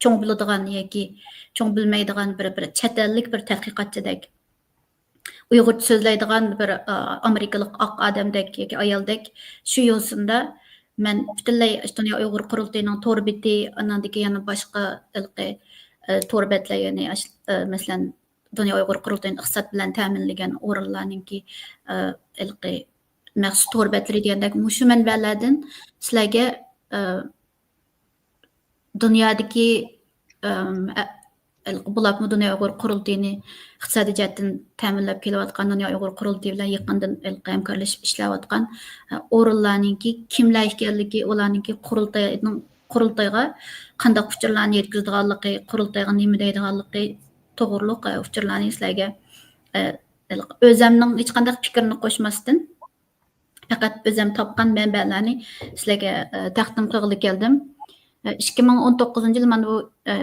چوڭ بىلىدىغان ياكى چوڭ بىلمەيدىغان بىر، بىر چەت ئەللىك بىر تەتقىقاتچىدەك، ئۇيغۇرچە سۆزلەيدىغان بىر، ئا، ئامېرىكىلىق ئاق ئادەمدەك ياكى ئايالدەك شۇ يوسۇندا مەن پۈتۈنلەي دۇنيا ئۇيغۇر قۇرۇلتىيىنىڭ تور بېتى، ئاندىن كېيىن يەنە باشقا ھېلىقى، ئە، تور بەتلەر، يەنى ئاش-، ئە، مەسىلەن، دۇنيا ئۇيغۇر قۇرۇلتىيىنى ئىقتىساد بىلەن تەمىنلىگەن ئورۇنلارنىڭكى، ئە، ھېلىقى مەخسۇس تور بەتلىرى دېگەندەك مۇشۇ مەنبەلەردىن سىلەرگە، ئە، دۇنيادىكى، ئەم، ئە-، بولۇپمۇ دۇنيا ئۇيغۇر قۇرۇلتىيىنى ئىقتىسادىي جەھەتتىن تەمىنلەپ كېلىۋاتقان، دۇنيا ئۇيغۇر قۇرۇلتىيى بىلەن يېقىندىن ھېلىقى ھەمكارلىشىپ ئىشلەۋاتقان، ئە، ئورۇنلارنىڭكى كىملەر ئىكەنلىكى، ئۇلارنىڭكى قۇرۇلتاينىڭ، قۇرۇلتايغا قانداق ئۇچۇرلارنى يەتكۈزىدىغانلىقى، قۇرۇلتايغا نېمە دەيدىغانلىقى توغرۇلۇق، ئە، ئۇچۇرلارنى سىلەرگە، ئە، ھېلىقى ئۆزەمنىڭ ھېچقانداق پىكرىنى قوشماستىن، پەقەت ئۆزەم تاپقان مەنبەلەرنى سىلەرگە، ئە، تەقدىم قىلغىلى كەلدىم. ئە، ئىككى مىڭ ئون توققۇزىنچى يىل مانا بۇ، ئە،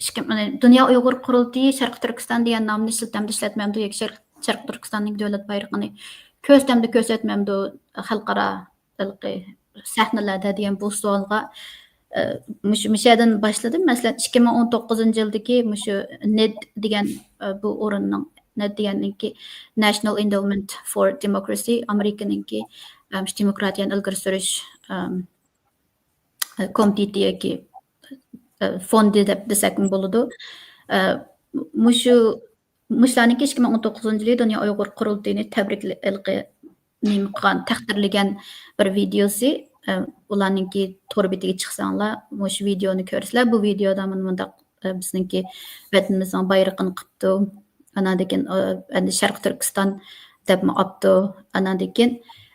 ئىككى، مانا دۇنيا ئۇيغۇر قۇرۇلتىيى شەرقىي تۈركىستان دېگەن نامنى ئىشلىتەمدۇ، ئىشلەتمەمدۇ ياكى شەرق-، شەرقىي تۈركىستاننىڭ دۆلەت بايرىقىنى كۆرسىتەمدۇ، كۆرسەتمەمدۇ خەلقئارا ھېلىقى سەھنىلەردە دېگەن بۇ سوئالغا، ئە، مۇشۇ، مۇشۇ يەردىن باشلىدىم. مەسىلەن، ئىككى مىڭ ئون توققۇزىنچى يىلدىكى مۇشۇ نېد دېگەن، ئە، بۇ ئورۇننىڭ، نېد دېگەننىڭكى National Endowment for Democracy، ئامېرىكىنىڭكى، ئەم، دېموكراتىيەنى ئىلگىرى سۈرۈش، ئەم، كومىتېتى ياكى، ئە، فوندى دەپ دېسەكمۇ بولىدۇ. ئە، مۇشۇ، مۇشۇلارنىڭكى ئىككى مىڭ ئون توققۇزىنچى يىلى دۇنيا ئۇيغۇر قۇرۇلتىيىنى تەبرىكلە-، ھېلىقى نېمە قىلغان، تەقدىرلىگەن بىر ۋىدېئوسى، ئە، ئۇلارنىڭكى تور بېتىگە چىقساڭلار، مۇشۇ ۋىدېئونى كۆرىسىلەر. بۇ ۋىدېئودا مانا مۇنداق، ئە، بىزنىڭكى ۋەتىنىمىزنىڭ بايرىقىنى قىپتۇ. ئاناندىن كېيىن، ئە، ئەمدى شەرقىي تۈركىستان دەپمۇ ئاپتۇ. ئاناندىن كېيىن،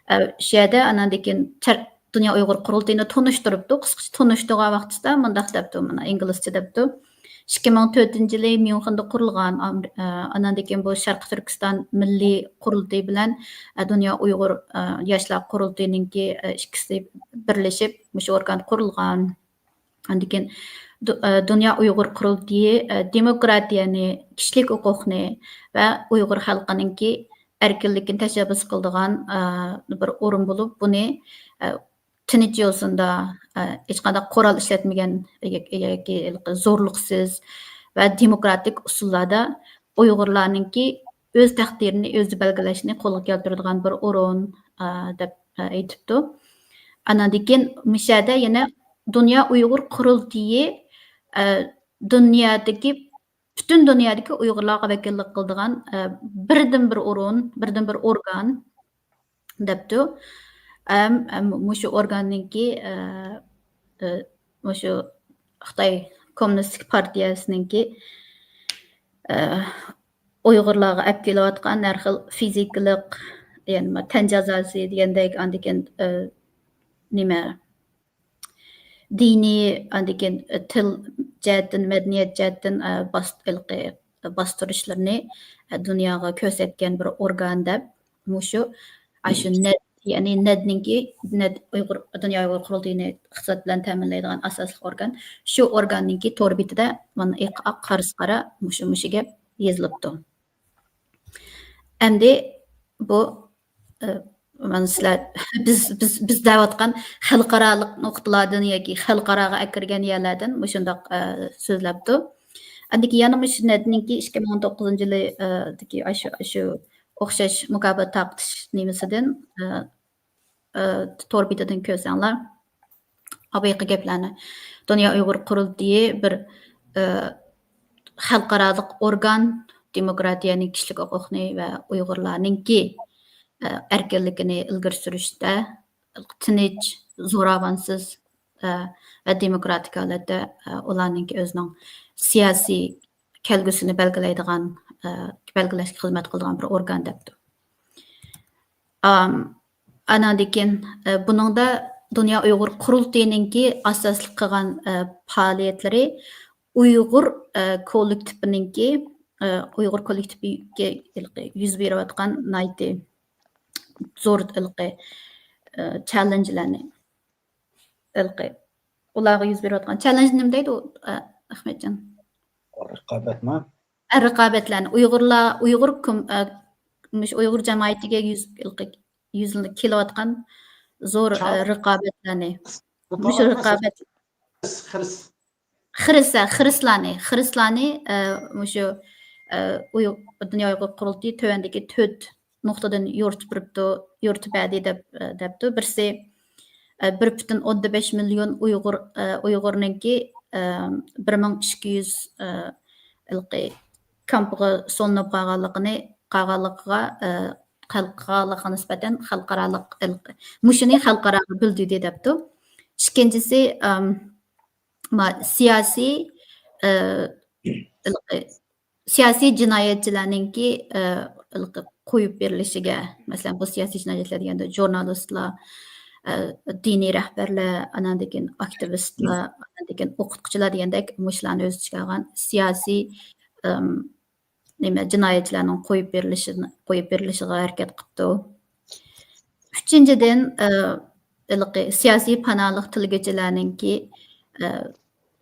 ئە، شۇ يەردە ئاناندىن كېيىن شەرق-، دۇنيا ئۇيغۇر قۇرۇلتىيىنى تونۇشتۇرۇپتۇ. قىسقىچە تونۇشتۇرغان ۋاقتىدا مۇنداق دەپتۇ، مانا ئىنگلىزچە دەپتۇ. ئىككى مىڭ تۆتىنچى يىلى ميۇنخېندا قۇرۇلغان، ئام-، ئە، ئاناندىن كېيىن بۇ شەرقىي تۈركىستان مىللىي قۇرۇلتىيى بىلەن، ئە، دۇنيا ئۇيغۇر، ئە، ياشلار قۇرۇلتىيىنىڭكى، ئە، ئىككىسى بىرلىشىپ مۇشۇ ئورگان قۇرۇلغان. ئاندىن كېيىن دۇ-، ئە، دۇنيا ئۇيغۇر قۇرۇلتىيى، ئە، دېموكراتىيەنى، كىشىلىك ھوقۇقنى ۋە ئۇيغۇر خەلقىنىڭكى ئەركىنلىكىنى تەشەببۇس قىلىدىغان، ئە، بىر ئورۇن بولۇپ، بۇنى، ئە، تىنچ يوسۇندا، ئە، ھېچقانداق قورال ئىشلەتمىگەن ياكى زورلۇقسىز ۋە دېموكراتىك ئۇسۇللاردا ئۇيغۇرلارنىڭكى ئۆز تەقدىرىنى ئۆزى بەلگىلەشنى قولغا كەلتۈرىدىغان بىر ئورۇن، ئە، دەپ، ئە، ئېيتىپتۇ. ئاناندىن كېيىن مۇشۇ يەردە يەنە دۇنيا ئۇيغۇر قۇرۇلتىيى، ئە، دۇنيادىكى پۈتۈن دۇنيادىكى ئۇيغۇرلارغا ۋەكىللىك قىلىدىغان، ئە، بىردىنبىر ئورۇن، بىردىنبىر ئورگان دەپتۇ. ئەم، ئەم، مۇشۇ ئورگاننىڭكى، ئە، ئە، مۇشۇ خىتاي كوممۇنىستىك پارتىيەسىنىڭكى، ئە، ئۇيغۇرلارغا ئەپ كېلىۋاتقان ھەر خىل فىزىكىلىق، يەنى تەن جازاسى دېگەندەك، ئاندىن كېيىن، ئە، نېمە، دىنىي، ئاندىن كېيىن تىل جەھەتتىن، مەدەنىيەت جەھەتتىن، ئە، باس-، ھېلىقى باستۇرۇشلىرىنى، ئە، دۇنياغا كۆرسەتكەن بىر ئورگان دەپ، مۇشۇ، ئاشۇ نەد، يەنى نەدنىڭكى، نەد ئۇيغۇر، دۇنيا ئۇيغۇر قۇرۇلتىيىنى ئىقتىساد بىلەن تەمىنلەيدىغان ئاساسلىق ئورگان. شۇ ئورگاننىڭكى تور بېتىدە مانا ئېق، ئاق، قارىسى قارا مۇشۇ، مۇشۇ گەپ يېزىلىپتۇ. ئەمدى بۇ، ئە، مانا سىلەر، بىز، بىز، بىز دەۋاتقان خەلقئارالىق نۇقتىلاردىن ياكى خەلقئاراغا ئەكىرگەن يەرلەردىن مۇشۇنداق، ئە، سۆزلەپتۇ. ئاندىكىن يەنە مۇشۇ نەدنىڭكى ئىككى مىڭ ئون توققۇزىنچى يىلى، ئە، دىكى ئاشۇ، ئاشۇ ئوخشاش مۇكاپات تارقىتىش نېمىسىدىن، ئە، ئە، تور بېتىدىن كۆرسەڭلار، ئاۋايقى گەپلەرنى دۇنيا ئۇيغۇر قۇرۇلتىيى بىر، ئە، خەلقئارالىق ئورگان، دېموكراتىيەنى، كىشىلىك ھوقۇقنى ۋە ئۇيغۇرلارنىڭكى، ئە، ئەركىنلىكىنى ئىلگىرى سۈرۈشتە، تىنچ، زوراۋانسىز، ئە، ۋە دېموكراتىك ھالەتتە، ئە، ئۇلارنىڭكى ئۆزىنىڭ سىياسىي كەلگۈسىنى بەلگىلەيدىغان، ئە، بەلگىلەشكە خىزمەت قىلىدىغان بىر ئورگان دەپتۇ. ئام، ئاناندىن كېيىن، ئە، بۇنىڭدا دۇنيا ئۇيغۇر قۇرۇلتىيىنىڭكى ئاساسلىق قىلغان، ئە، پائالىيەتلىرى ئۇيغۇر، ئە، كوللېكتىپىنىڭكى، ئە، ئۇيغۇر كوللېكتىپىگە ھېلىقى يۈز بېرىۋاتقان ناھايىتى زور ھېلىقى، ئە، چاللېنجلارنى، ھېلىقى ئۇلارغا يۈز بېرىۋاتقان چاللېنج نېمە دەيدۇ، ئە، ئەخمەتجان؟ رىقابەتمۇ؟ ئە، رىقابەتلەرنى، ئۇيغۇرلار، ئۇيغۇر كوم-، ئە، مۇشۇ ئۇيغۇر جامائىتىگە يۈز، يۈز كېلىۋاتقان زور، ئە، رىقابەتلەرنى، مۇشۇ رىقابەت، خىرىس، خىرىس، ئە، خىرىسلارنى، خىرىسلارنى، ئە، مۇشۇ، ئە، ئۇيغ-، دۇنيا ئۇيغۇر قۇرۇلتىيى تۆۋەندىكى تۆت نۇقتىدىن يورۇتۇپ بېرىپتۇ، يورۇتۇپ بەردى دەپ، ئە، دەپتۇ. بىرسى، ئە، بىر پۈتۈن ئوندىن بەش مىليون ئۇيغۇر، ئە، ئۇيغۇرنىڭكى، ئە، بىر مىڭ ئىككى يۈز، ئە، ھېلىقى كامپىغا سولىنىپ قالغانلىقىنى، قالغانلىقىغا، ئە، قال-، قالغانلىقىغا نىسبەتەن خەلقئارالىق ھېلىقى، مۇشۇنى خەلقئاراغا بىلدۈردى دەپتۇ. ئىككىنچىسى، ئەم، ما-، سىياسىي، ئە، ھېلىقى سىياسىي جىنايەتچىلەرنىڭكى، ئە، ھېلىقى قويۇپ بېرىلىشىگە، مەسىلەن، بۇ سىياسىي جىنايەتچىلەر دېگەندە ژۇرنالىستلار، ئە، دىنىي رەھبەرلەر، ئاناندىن كېيىن ئاكتىۋىستلار، ئاناندىن كېيىن ئوقۇتقۇچىلار دېگەندەك مۇشۇلارنى ئۆز ئىچىگە ئالغان سىياسىي، ئىم، نېمە، جىنايەتچىلەرنىڭ قويۇپ بېرىلىشىنى، قويۇپ بېرىلىشىغا ھەرىكەت قىپتۇ. ئۈچىنچىدىن، ئە، ھېلىقى سىياسىي پاناھلىق تىلىگۈچىلەرنىڭكى، ئە،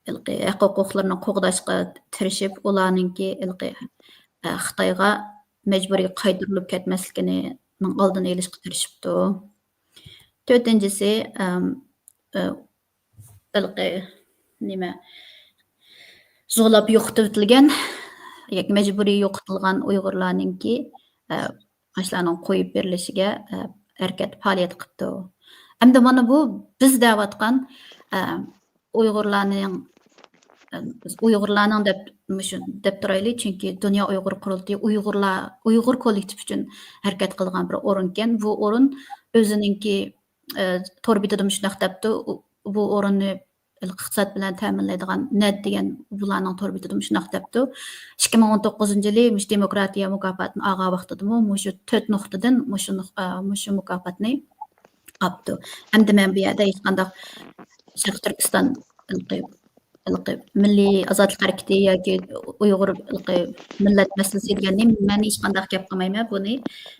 ھېلىقى ھەق ھوقۇقلىرىنى قوغداشقا تىرىشىپ، ئۇلارنىڭكى ھېلىقى، ئە، خىتايغا مەجبۇرىي قايتۇرۇلۇپ كەتمەسلىكىنىڭ ئالدىنى ئېلىشقا تىرىشىپتۇ. تۆتىنچىسى، ئەم، ئە، ھېلىقى نېمە، زورلاپ يوقىتىۋېتىلگەن ياكى مەجبۇرىي يوقىتىلغان ئۇيغۇرلارنىڭكى، ئە، ئاشۇلارنىڭ قويۇپ بېرىلىشىگە، ئە، ھەرىكەت، پائالىيەت قىپتۇ. ئەمدى مانا بۇ بىز دەۋاتقان، ئە، ئۇيغۇرلارنىڭ، ئە، بىز ئۇيغۇرلارنىڭ دەپ، مۇشۇ دەپ تۇرايلى، چۈنكى دۇنيا ئۇيغۇر قۇرۇلتىيى ئۇيغۇرلار، ئۇيغۇر كوللېكتىپى ئۈچۈن ھەرىكەت قىلغان بىر ئورۇنكەن. بۇ ئورۇن ئۆزىنىڭكى، ئە، تور بېتىدىمۇ شۇنداق دەپتۇ، ئۇ، بۇ ئورۇننى ئىقتىساد بىلەن تەمىنلەيدىغان نەد دېگەن بۇلارنىڭ تور بېتىدىمۇ شۇنداق دەپتۇ. ئىككى مىڭ ئون توققۇزىنچى يىلى مۇشۇ دېموكراتىيە مۇكاپاتىنى ئالغان ۋاقتىدىمۇ مۇشۇ تۆت نۇقتىدىن مۇشۇ نۇق-، ئا، مۇشۇ مۇكاپاتنى ئاپتۇ. ئەمدى مەن بۇ يەردە ھېچقانداق شەرقىي تۈركىستان ھېلىقى، ھېلىقى مىللىي ئازادلىق ھەرىكىتى ياكى ئۇيغۇر ھېلىقى مىللەت مەسىلىسى دېگەننى مەن ھېچقانداق گەپ قىلمايمەن. بۇنى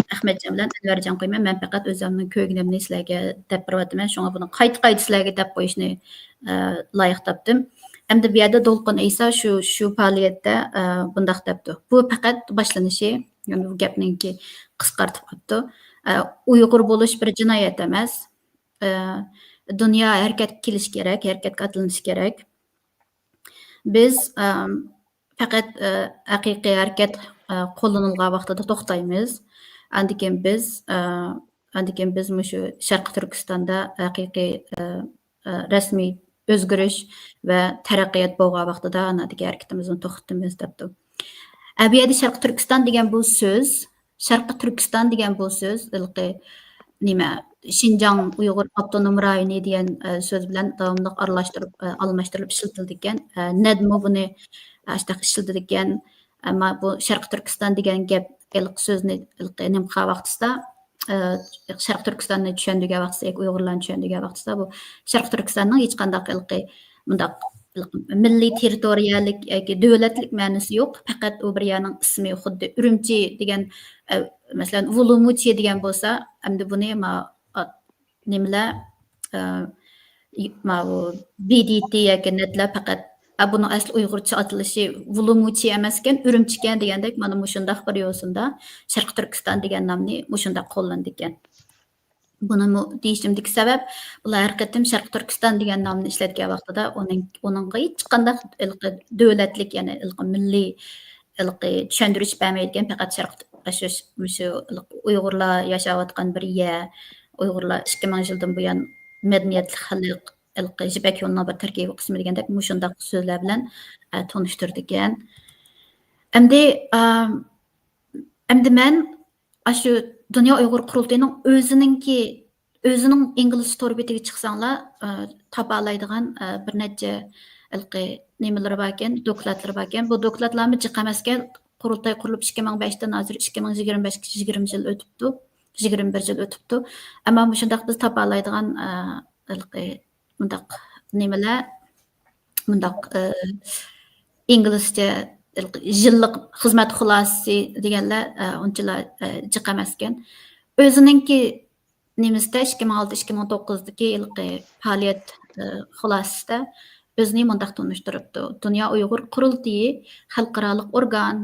ئەخمەتجان بىلەن ئەنۋەرجان قويىمەن. مەن پەقەت ئۆزۈمنىڭ كۆرگىنىمنى سىلەرگە دەپ بېرىۋاتىمەن. شۇڭا بۇنى قايتا-قايتا سىلەرگە دەپ قويۇشنى، ئە، لايىق تاپتىم. ئەمدى بۇ يەردە دولقۇن ئەيسا شۇ، شۇ پائالىيەتتە، ئە، بۇنداق دەپتۇ. بۇ پەقەت باشلىنىشى، يەنى بۇ گەپنىڭكى قىسقارتىپ قاپتۇ. ئە، ئۇيغۇر بولۇش بىر جىنايەت ئەمەس. ئە، دۇنيا ھەرىكەتكە كېلىشى كېرەك، ھەرىكەتكە ئاتلىنىشى كېرەك. بىز، ئەم، پەقەت، ئە، ھەقىقىي ھەرىكەت، ئە، قوللىنىلغان ۋاقتىدا توختايمىز. ئاندىن كېيىن بىز، ئە، ئاندىن كېيىن بىز مۇشۇ شەرقىي تۈركىستاندا ھەقىقىي، ئە، ئە، رەسمىي ئۆزگىرىش ۋە تەرەققىيات بولغان ۋاقتىدا ئاناندىكى ھەرىكىتىمىزنى توختىتىمىز دەپتۇ. ئە، بۇ يەردە شەرقىي تۈركىستان دېگەن بۇ سۆز، شەرقىي تۈركىستان دېگەن بۇ سۆز ھېلىقى نېمە، شىنجاڭ ئۇيغۇر ئاپتونوم رايونى دېگەن، ئە، سۆز بىلەن داۋاملىق ئارىلاشتۇرۇپ، ئە، ئالماشتۇرۇلۇپ ئىشلىتىلىدىكەن. ئە، نەدمۇ بۇنى، ئە، ئاشتاق ئىشلىتىدىكەن. ئەمما بۇ شەرقىي تۈركىستان دېگەن گەپ، ھېلىقى سۆزنى ھېلىقى نېمە قىلغان ۋاقتىسىدا، ئە، شەرقىي تۈركىستاننى چۈشەندۈرگەن ۋاقتىسىدا ياكى ئۇيغۇرلارنى چۈشەندۈرگەن ۋاقتىسىدا، بۇ شەرقىي تۈركىستاننىڭ ھېچقانداق ھېلىقى مۇنداق مىللىي تېررىتورىيەلىك ياكى دۆلەتلىك مەنىسى يوق. پەقەت ئۇ بىر يەرنىڭ ئىسمى، خۇددى ئۈرۈمچى دېگەن، ئە، مەسىلەن، ۋۇلۇمۇچى دېگەن بولسا، ئەمدى بۇنى ما-، ئا-، نېمىلەر، ئە، ي-، ماۋۇ بى دى تى ياكى نەدلەر پەقەت، ئە، بۇنىڭ ئەسلى ئۇيغۇرچە ئاتىلىشى ۋۇلۇمۇچى ئەمەسكەن، ئۈرۈمچىكەن دېگەندەك، مانا مۇشۇنداق بىر يوسۇندا شەرقىي تۈركىستان دېگەن نامنى مۇشۇنداق قوللىنىدىكەن. بۇنىمۇ دېيىشىمدىكى سەۋەب، بۇلار ھەر قېتىم شەرقىي تۈركىستان دېگەن نامنى ئىشلەتكەن ۋاقتىدا ئۇنىڭ، ئۇنىڭغا ھېچقانداق ھېلىقى دۆلەتلىك، يەنى ھېلىقى مىللىي، ھېلىقى چۈشەندۈرۈش بەرمەيدىكەن، پەقەت شەرق، شۇ، مۇشۇ ھېلىقى ئۇيغۇرلار ياشاۋاتقان بىر يەر، ئۇيغۇرلار ئىككى مىڭ يىلدىن بۇيان مەدەنىيەتلىك خەلق، ھېلىقى يىپەك يولىنىڭ بىر تەركىبىي قىسمى دېگەندەك مۇشۇنداق سۆزلەر بىلەن، ئە، تونۇشتۇرىدىكەن. ئەمدى، ئە، ئەمدى مەن ئاشۇ دۇنيا ئۇيغۇر قۇرۇلتىيىنىڭ ئۆزىنىڭكى، ئۆزىنىڭ ئىنگلىزچە تور بېتىگە چىقساڭلار، ئە، تاپالايدىغان، ئە، بىر نەچچە ھېلىقى نېمىلىرى باركەن، دوكلاتلىرى باركەن. بۇ دوكلاتلارمۇ جىق ئەمەسكەن. قۇرۇلتاي قۇرۇلۇپ ئىككى مىڭ بەشتىن ھازىر ئىككى مىڭ يىگىرمە بەشكىچە يىگىرمە يىل ئۆتۈپتۇ. يىگىرمە بىر يىل ئۆتۈپتۇ. ئەمما مۇشۇنداق بىز تاپالايدىغان، ئە، ھېلىقى مۇنداق نېمىلەر، مۇنداق، ئە، ئىنگلىزچە يىللىق خىزمەت خۇلاسىسى دېگەنلەر، ئە، ئۇنچىلا، ئە، جىق ئەمەسكەن. ئۆزىنىڭكى نېمىسىدە، ئىككى مىڭ ئالتە، ئىككى مىڭ توققۇزدىكى ھېلىقى پائالىيەت، ئە، خۇلاسىسىدە ئۆزىنى مۇنداق تونۇشتۇرۇپتۇ: دۇنيا ئۇيغۇر قۇرۇلتىيى خەلقئارالىق ئورگان،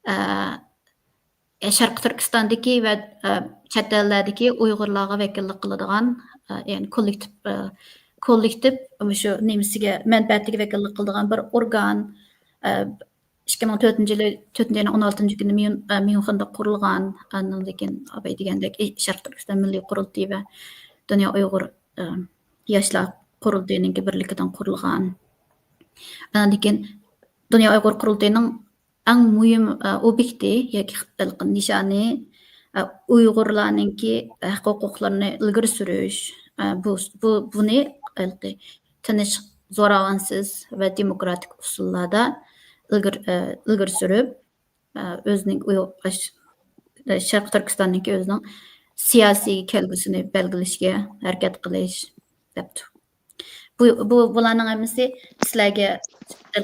ئە، شەرقىي تۈركىستاندىكى ۋە، ئە، چەت ئەللەردىكى ئۇيغۇرلارغا ۋەكىللىك قىلىدىغان، ئە، يەنى كوللېكتىپ، ئە، كوللېكتىپ مۇشۇ نېمىسىگە، مەنپەئەتىگە ۋەكىللىك قىلىدىغان بىر ئورگان. ئە، ئىككى مىڭ تۆتىنچى يىلى تۆتىنچى ئاينىڭ ئون ئالتىنچى كۈنى ميۇن-، ئە، ميۇنخېندا قۇرۇلغان. ئاندىن كېيىن ئاباي دېگەندەك، ئى، شەرقىي تۈركىستان مىللىي قۇرۇلتىيى ۋە دۇنيا ئۇيغۇر، ئە، ياشلار قۇرۇلتىيىنىڭكى بىرلىكىدىن قۇرۇلغان. ئاندىن كېيىن دۇنيا ئۇيغۇر قۇرۇلتىيىنىڭ ئەڭ مۇھىم، ئە، ئوبيېكتى ياكى ھېلىقى نىشانى، ئە، ئۇيغۇرلارنىڭكى ھەق ھوقۇقلىرىنى ئىلگىرى سۈرۈش. ئە، بۇ، بۇ، بۇنى ھېلىقى تىنچ، زوراۋانسىز ۋە دېموكراتىك ئۇسۇللاردا ئىلگىرى، ئىلگىرى سۈرۈپ، ئۆزىنىڭ ئۇيغۇر، شەرقىي تۈركىستاننىڭكى ئۆزىنىڭ سىياسىي كەلگۈسىنى بەلگىلىشىگە ھەرىكەت قىلىش دەپتۇ. بۇ، بۇ، بۇلارنىڭ ھەممىسى سىلەرگە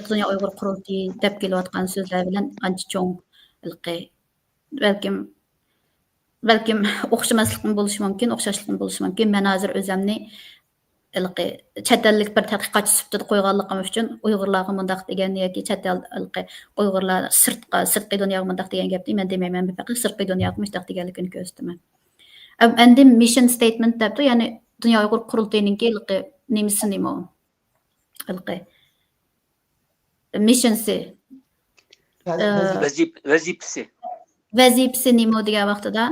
دۇنيا ئۇيغۇر قۇرۇلتىيى دەپ كېلىۋاتقان سۆزلەر بىلەن ئانچە چوڭ ھېلىقى، بەلكىم، بەلكىم ئوخشىماسلىقمۇ بولۇشى مۇمكىن، ئوخشاشلىقمۇ بولۇشى مۇمكىن. مەن ھازىر ئۆزەمنى ھېلىقى چەت ئەللىك بىر تەتقىقاتچى سۈپىتىدە قويغانلىقىم ئۈچۈن ئۇيغۇرلارغا مۇنداق دېگەن ياكى چەت ئەل، ھېلىقى ئۇيغۇرلار سىرتقا، سىرتقى دۇنياغا مۇنداق دېگەن گەپنى مەن دېمەيمەن. مەن پەقەت سىرتقى دۇنياغا مۇشۇنداق دېگەنلىكىنى كۆرسىتىمەن. ئەم-، ئەمدى مىشن ستېيتمېنت دەپتۇ، يەنى دۇنيا ئۇيغۇر قۇرۇلتىيىنىڭكى ھېلىقى نېمىسى نېمە ئۇ؟ ھېلىقى مىشنسى. ۋەز-، ئە، ۋەزىپ-، ۋەزىپىسى. ۋەزىپىسى نېمە دېگەن ۋاقتىدا،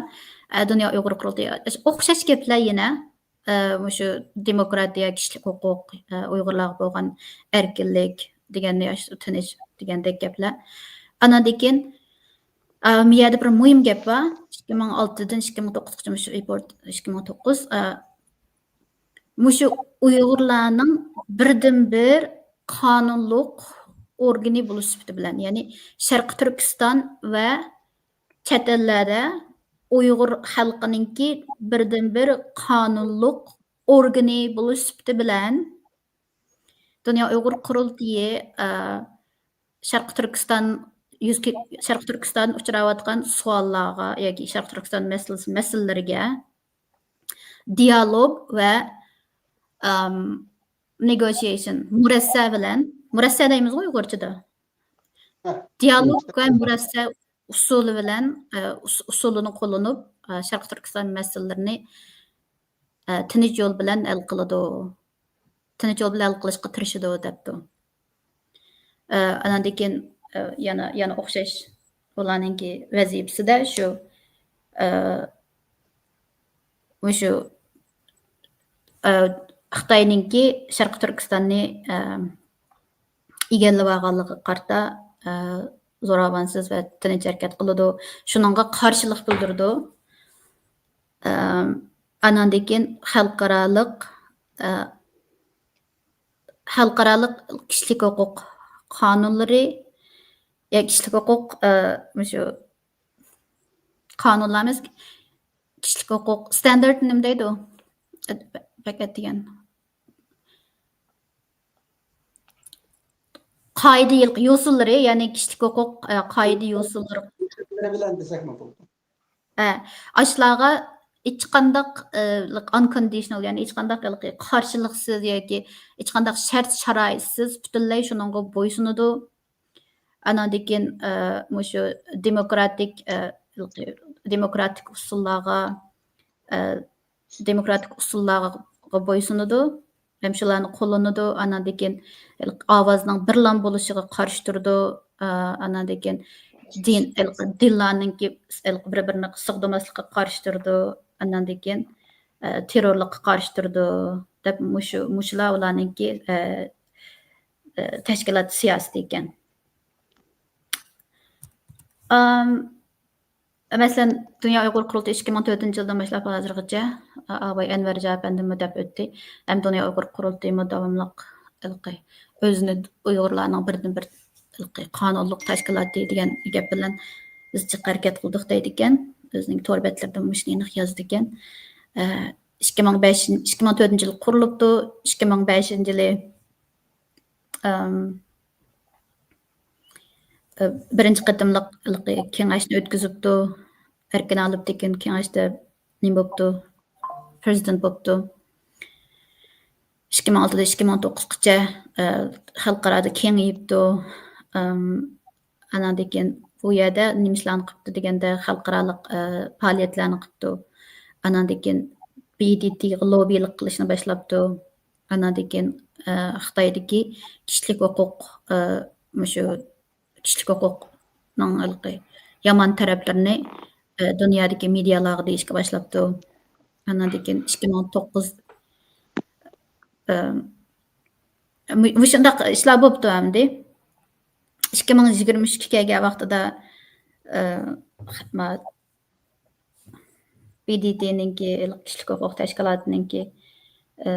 ئە، دۇنيا ئۇيغۇر قۇرۇلتىيى ئوخشاش گەپلەر يەنە، ئە، مۇشۇ دېموكراتىيە، كىشىلىك ھوقۇق، ئە، ئۇيغۇرلارغا بولغان ئەركىنلىك دېگەننى، تىنچ دېگەندەك گەپلەر. ئاناندىن كېيىن، ئە، بۇ يەردە بىر مۇھىم گەپ بار. ئىككى مىڭ ئالتىدىن ئىككى مىڭ توققۇزغىچە مۇشۇ رېپورت، ئىككى مىڭ توققۇز، ئە، مۇشۇ ئۇيغۇرلارنىڭ بىردىنبىر قانۇنلۇق ئورگىنى بولۇش سۈپىتى بىلەن، يەنى شەرقىي تۈركىستان ۋە چەت ئەللەردە ئۇيغۇر خەلقىنىڭكى بىردىنبىر قانۇنلۇق ئورگىنى بولۇش سۈپىتى بىلەن، دۇنيا ئۇيغۇر قۇرۇلتىيى، ئە، شەرقىي تۈركىستان يۈز كۆ-، شەرقىي تۈركىستان ئۇچراۋاتقان سوئاللارغا ياكى شەرقىي تۈركىستان مەسىلىسى، مەسىلىلىرىگە دىيالوگ ۋە، ئەم، نېگوشىيېشن، مۇرەسسە بىلەن، مۇرەسسە دەيمىزغۇ ئۇيغۇرچىدا. ھە. دىيالوگ ۋە مۇرەسسە ئۇسۇلى بىلەن، ئە، ئۇس-، ئۇسۇلىنى قوللىنىپ، ئە، شەرقىي تۈركىستان مەسىلىلىرىنى، ئە، تىنچ يول بىلەن ھەل قىلىدۇ. تىنچ يول بىلەن ھەل قىلىشقا تىرىشىدۇ، دەپتۇ. ئە، ئاناندىن كېيىن، ئە، يەنە، يەنە ئوخشاش ئۇلارنىڭكى ۋەزىپىسىدە شۇ، ئە، مۇشۇ، ئە، خىتاينىڭكى شەرقىي تۈركىستاننى، ئە، ئىگىلىۋالغانلىقىغا قارىتا، ئە، زوراۋانسىز ۋە تىنچ ھەرىكەت قىلىدۇ. شۇنىڭغا قارشىلىق بىلدۈرىدۇ. ئە، ئاناندىن كېيىن خەلقئارالىق، ئە، خەلقئارالىق كىشىلىك ھوقۇق قانۇنلىرى، يا كىشىلىك ھوقۇق، ئە، مۇشۇ قانۇنلار ئەمەس، كىشىلىك ھوقۇق ستاندارت نېمە دەيدۇ؟ بەك ئەتىگەن. قائىدە يوسۇنلىرى، يەنى كىشىلىك ھوقۇق، ئە، قائىدە يوسۇنلىرى. بىلەن دېسەكمۇ بولىدۇ. ئە، ئاشۇلارغا ھېچقانداق، ئە، ئانكوندىشنال، يەنى ھېچقانداق ھېلىقى قارشىلىقسىز ياكى ھېچقانداق شەرت شارائىتسىز پۈتۈنلەي شۇنىڭغا بويسۇنىدۇ. ئاناندىن كېيىن، ئە، مۇشۇ دېموكراتىك، ئە، ھېلىقى دېموكراتىك ئۇسۇللارغا، ئە، دېموكراتىك ئۇسۇللارغا بويسۇنىدۇ ھەم شۇلارنى قوللىنىدۇ. ئاناندىن كېيىن ئاۋازنىڭ بىرلام بولۇشىغا قارشى تۇرىدۇ. ئاناندىن كېيىن دىن، دىنلارنىڭكى بىر-بىرىنى سىغدۇرماسلىققا قارشى تۇرىدۇ. ئاناندىن كېيىن تېررورلۇققا قارشى تۇرىدۇ دەپ مۇشۇ، مۇشۇلار ئۇلارنىڭكى تەشكىلات سىياسىتى ئىكەن. ئام، مەسىلەن، دۇنيا ئۇيغۇر قۇرۇلتىيى ئىككى مىڭ تۆتىنچى يىلدىن باشلاپ ھازىرغىچە، ئا-، ئاباي ئەنۋەرجان ئەپەندىمۇ دەپ ئۆتتى. ھەم دۇنيا ئۇيغۇر قۇرۇلتىيىمۇ داۋاملىق ھېلىقى ئۆزىنى ئۇيغۇرلارنىڭ بىردىنبىر ھېلىقى قانۇنلۇق تەشكىلاتى دېگەن گەپ بىلەن بىز جىق ھەرىكەت قىلدۇق دەيدىكەن. ئۆزىنىڭ تور بەتلىرىدە مۇشۇنى ئېنىق يازىدىكەن. ئە، ئىككى مىڭ بەشىنچى، ئىككى مىڭ تۆتىنچى يىلى قۇرۇلۇپتۇ. ئىككى مىڭ بەشىنچى يىلى، ئەم، ئە، بىرىنچى قېتىملىق ھېلىقى كېڭەشنى ئۆتكۈزۈپتۇ. ئەركىن ئالىپ تېكىن كېڭەشتە نېمە بوپتۇ؟ پرېزىدېنت بوپتۇ. ئىككى مىڭ ئالتىدىن ئىككى مىڭ توققۇزغىچە، ئە، خەلقئارادا كېڭىيىپتۇ. ئەم، ئاناندىن كېيىن بۇ يەردە نېمە ئىشلارنى قىپتۇ دېگەندە، خەلقئارالىق، ئە، پائالىيەتلەرنى قىپتۇ. ئاناندىن كېيىن ب د ت غا لوببىلىق قىلىشنى باشلاپتۇ. ئاناندىن كېيىن، ئە، خىتايدىكى كىشىلىك ھوقۇق، ئە، مۇشۇ كىشىلىك ھوقۇقنىڭ ھېلىقى يامان تەرەپلىرىنى، ئە، دۇنيادىكى مېدىيالارغا دېيىشكە باشلاپتۇ. ئاناندىن كېيىن ئىككى مىڭ توققۇز، ئە، مۇ-، مۇشۇنداق ئىشلار بوپتۇ ئەمدى. ئىككى مىڭ يىگىرمە ئۈچكە كەلگەن ۋاقتىدا، ئە، ما-، ب د ت نىڭكى، كىشىلىك ھوقۇق تەشكىلاتىنىڭكى، ئە،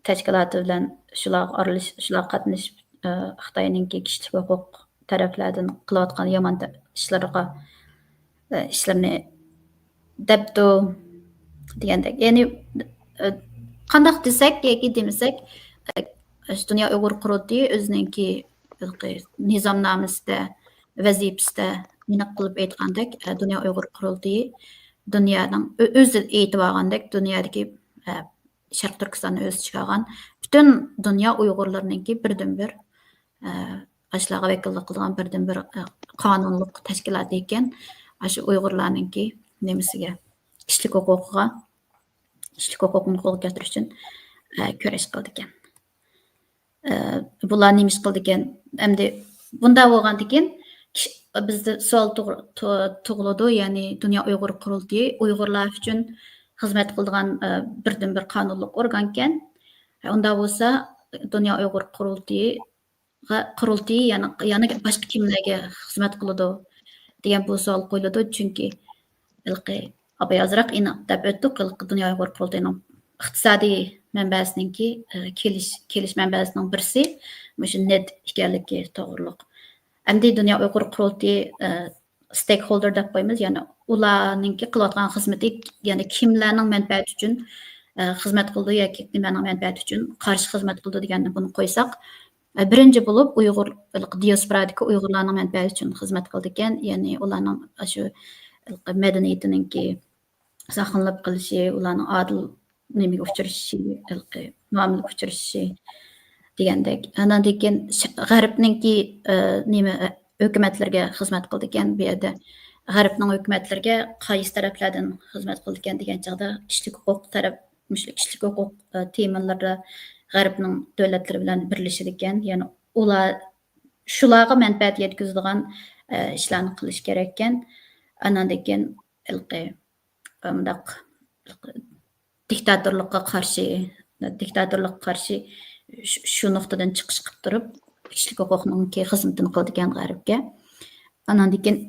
تەشكىلاتى بىلەن شۇلارغا ئارىلىشىپ، شۇلارغا قاتنىشىپ، ئە، خىتاينىڭكى كىشىلىك ھوقۇق تەرەپلەردىن قىلىۋاتقان يامان تە-، ئىشلىرىغا، ئە، ئىشلىرىنى دەپتۇ دېگەندەك. يەنى، ئە، قانداق دېسەك ياكى دېمىسەك، ئە، دۇنيا ئۇيغۇر قۇرۇلتىيى ئۆزىنىڭكى ھېلىقى نىزامنامىسىدە، ۋەزىپىسىدە ئېنىق قىلىپ ئېيتقاندەك، ئە، دۇنيا ئۇيغۇر قۇرۇلتىيى دۇنيانىڭ ئۆ-، ئۆزى ئېيتىۋالغاندەك، دۇنيادىكى، ئە، شەرقىي تۈركىستاننى ئۆز ئىچىگە ئالغان پۈتۈن دۇنيا ئۇيغۇرلىرىنىڭكى بىردىنبىر، ئە، ئاشۇلارغا ۋەكىللىك قىلىدىغان بىردىنبىر، ئە، قانۇنلۇق تەشكىلاتى ئىكەن. ئاشۇ ئۇيغۇرلارنىڭكى نېمىسىگە، كىشىلىك ھوقۇقىغا، كىشىلىك ھوقۇقنى قولغا كەلتۈرۈش ئۈچۈن، ئە، كۈرەش قىلىدىكەن. ئە، بۇلار نېمە ئىش قىلىدىكەن؟ ئەمدى بۇنداق بولغاندىكىن، كىش-، بىزدە سوئال تۇغ-، تۇ-، تۇغۇلىدۇ، يەنى دۇنيا ئۇيغۇر قۇرۇلتىيى ئۇيغۇرلار ئۈچۈن خىزمەت قىلىدىغان، ئە، بىردىنبىر قانۇنلۇق ئورگانكەن. ئۇنداق بولسا، دۇنيا ئۇيغۇر قۇرۇلتىيىغا، قۇرۇلتىيى يەنە، يەنە باشقا كىملەرگە خىزمەت قىلىدۇ دېگەن بۇ سوئال قويۇلىدۇ. چۈنكى ھېلىقى ئاباي ئازراق ئېنىق دەپ ئۆتتۇق، ھېلىقى دۇنيا ئۇيغۇر قۇرۇلتىيىنىڭ ئىقتىسادىي مەنبەسىنىڭكى، ئە، كېلىش، كېلىش مەنبەسىنىڭ بىرسى مۇشۇ نېت ئىكەنلىكى توغرۇلۇق. ئەمدى دۇنيا ئۇيغۇر قۇرۇلتىيى، ئە، ستېيكھولدېر دەپ قويىمىز، يەنى ئۇلارنىڭكى قىلىۋاتقان خىزمىتى، يەنى كىملەرنىڭ مەنپەئەتى ئۈچۈن، ئە، خىزمەت قىلىدۇ ياكى نېمەنىڭ مەنپەئەتى ئۈچۈن قارشى خىزمەت قىلىدۇ دېگەننى بۇنى قويساق، ئە، بىرىنچى بولۇپ ئۇيغۇر، دىياسپورادىكى ئۇيغۇرلارنىڭ مەنپەئەتى ئۈچۈن خىزمەت قىلىدىكەن، يەنى ئۇلارنىڭ ئاشۇ مەدەنىيىتىنىڭكى ساقلىنىپ قېلىشى، ئۇلارنىڭ ئادىل نېمىگە ئۇچرىشىشى، ھېلىقى مۇئامىلىگە ئۇچرىشىشى دېگەندەك. ئاندىن كېيىن ش-، غەربنىڭكى، ئە، نېمە، ھۆكۈمەتلىرىگە خىزمەت قىلىدىكەن. بۇ يەردە غەربنىڭ ھۆكۈمەتلىرىگە قايسى تەرەپلەردىن خىزمەت قىلىدىكەن دېگەن چاغدا، كىشىلىك ھوقۇق تەرەپ، مۇشۇ كىشىلىك ھوقۇق، ئە، تېمىلىرىدا غەربنىڭ دۆلەتلىرى بىلەن بىرلىشىدىكەن. يەنى ئۇلار، شۇلارغا مەنپەئەت يەتكۈزىدىغان، ئە، ئىشلارنى قىلىش كېرەككەن. ئاندىن كېيىن ھېلىقى مۇنداق دىكتاتورلۇققا قارشى، دىكتاتورلۇققا قارشى شۇ، شۇ نۇقتىدىن چىقىش قىلىپ تۇرۇپ، كىشىلىك ھوقۇقنىڭكى خىزمىتىنى قىلىدىكەن غەربكە. ئاناندىن كېيىن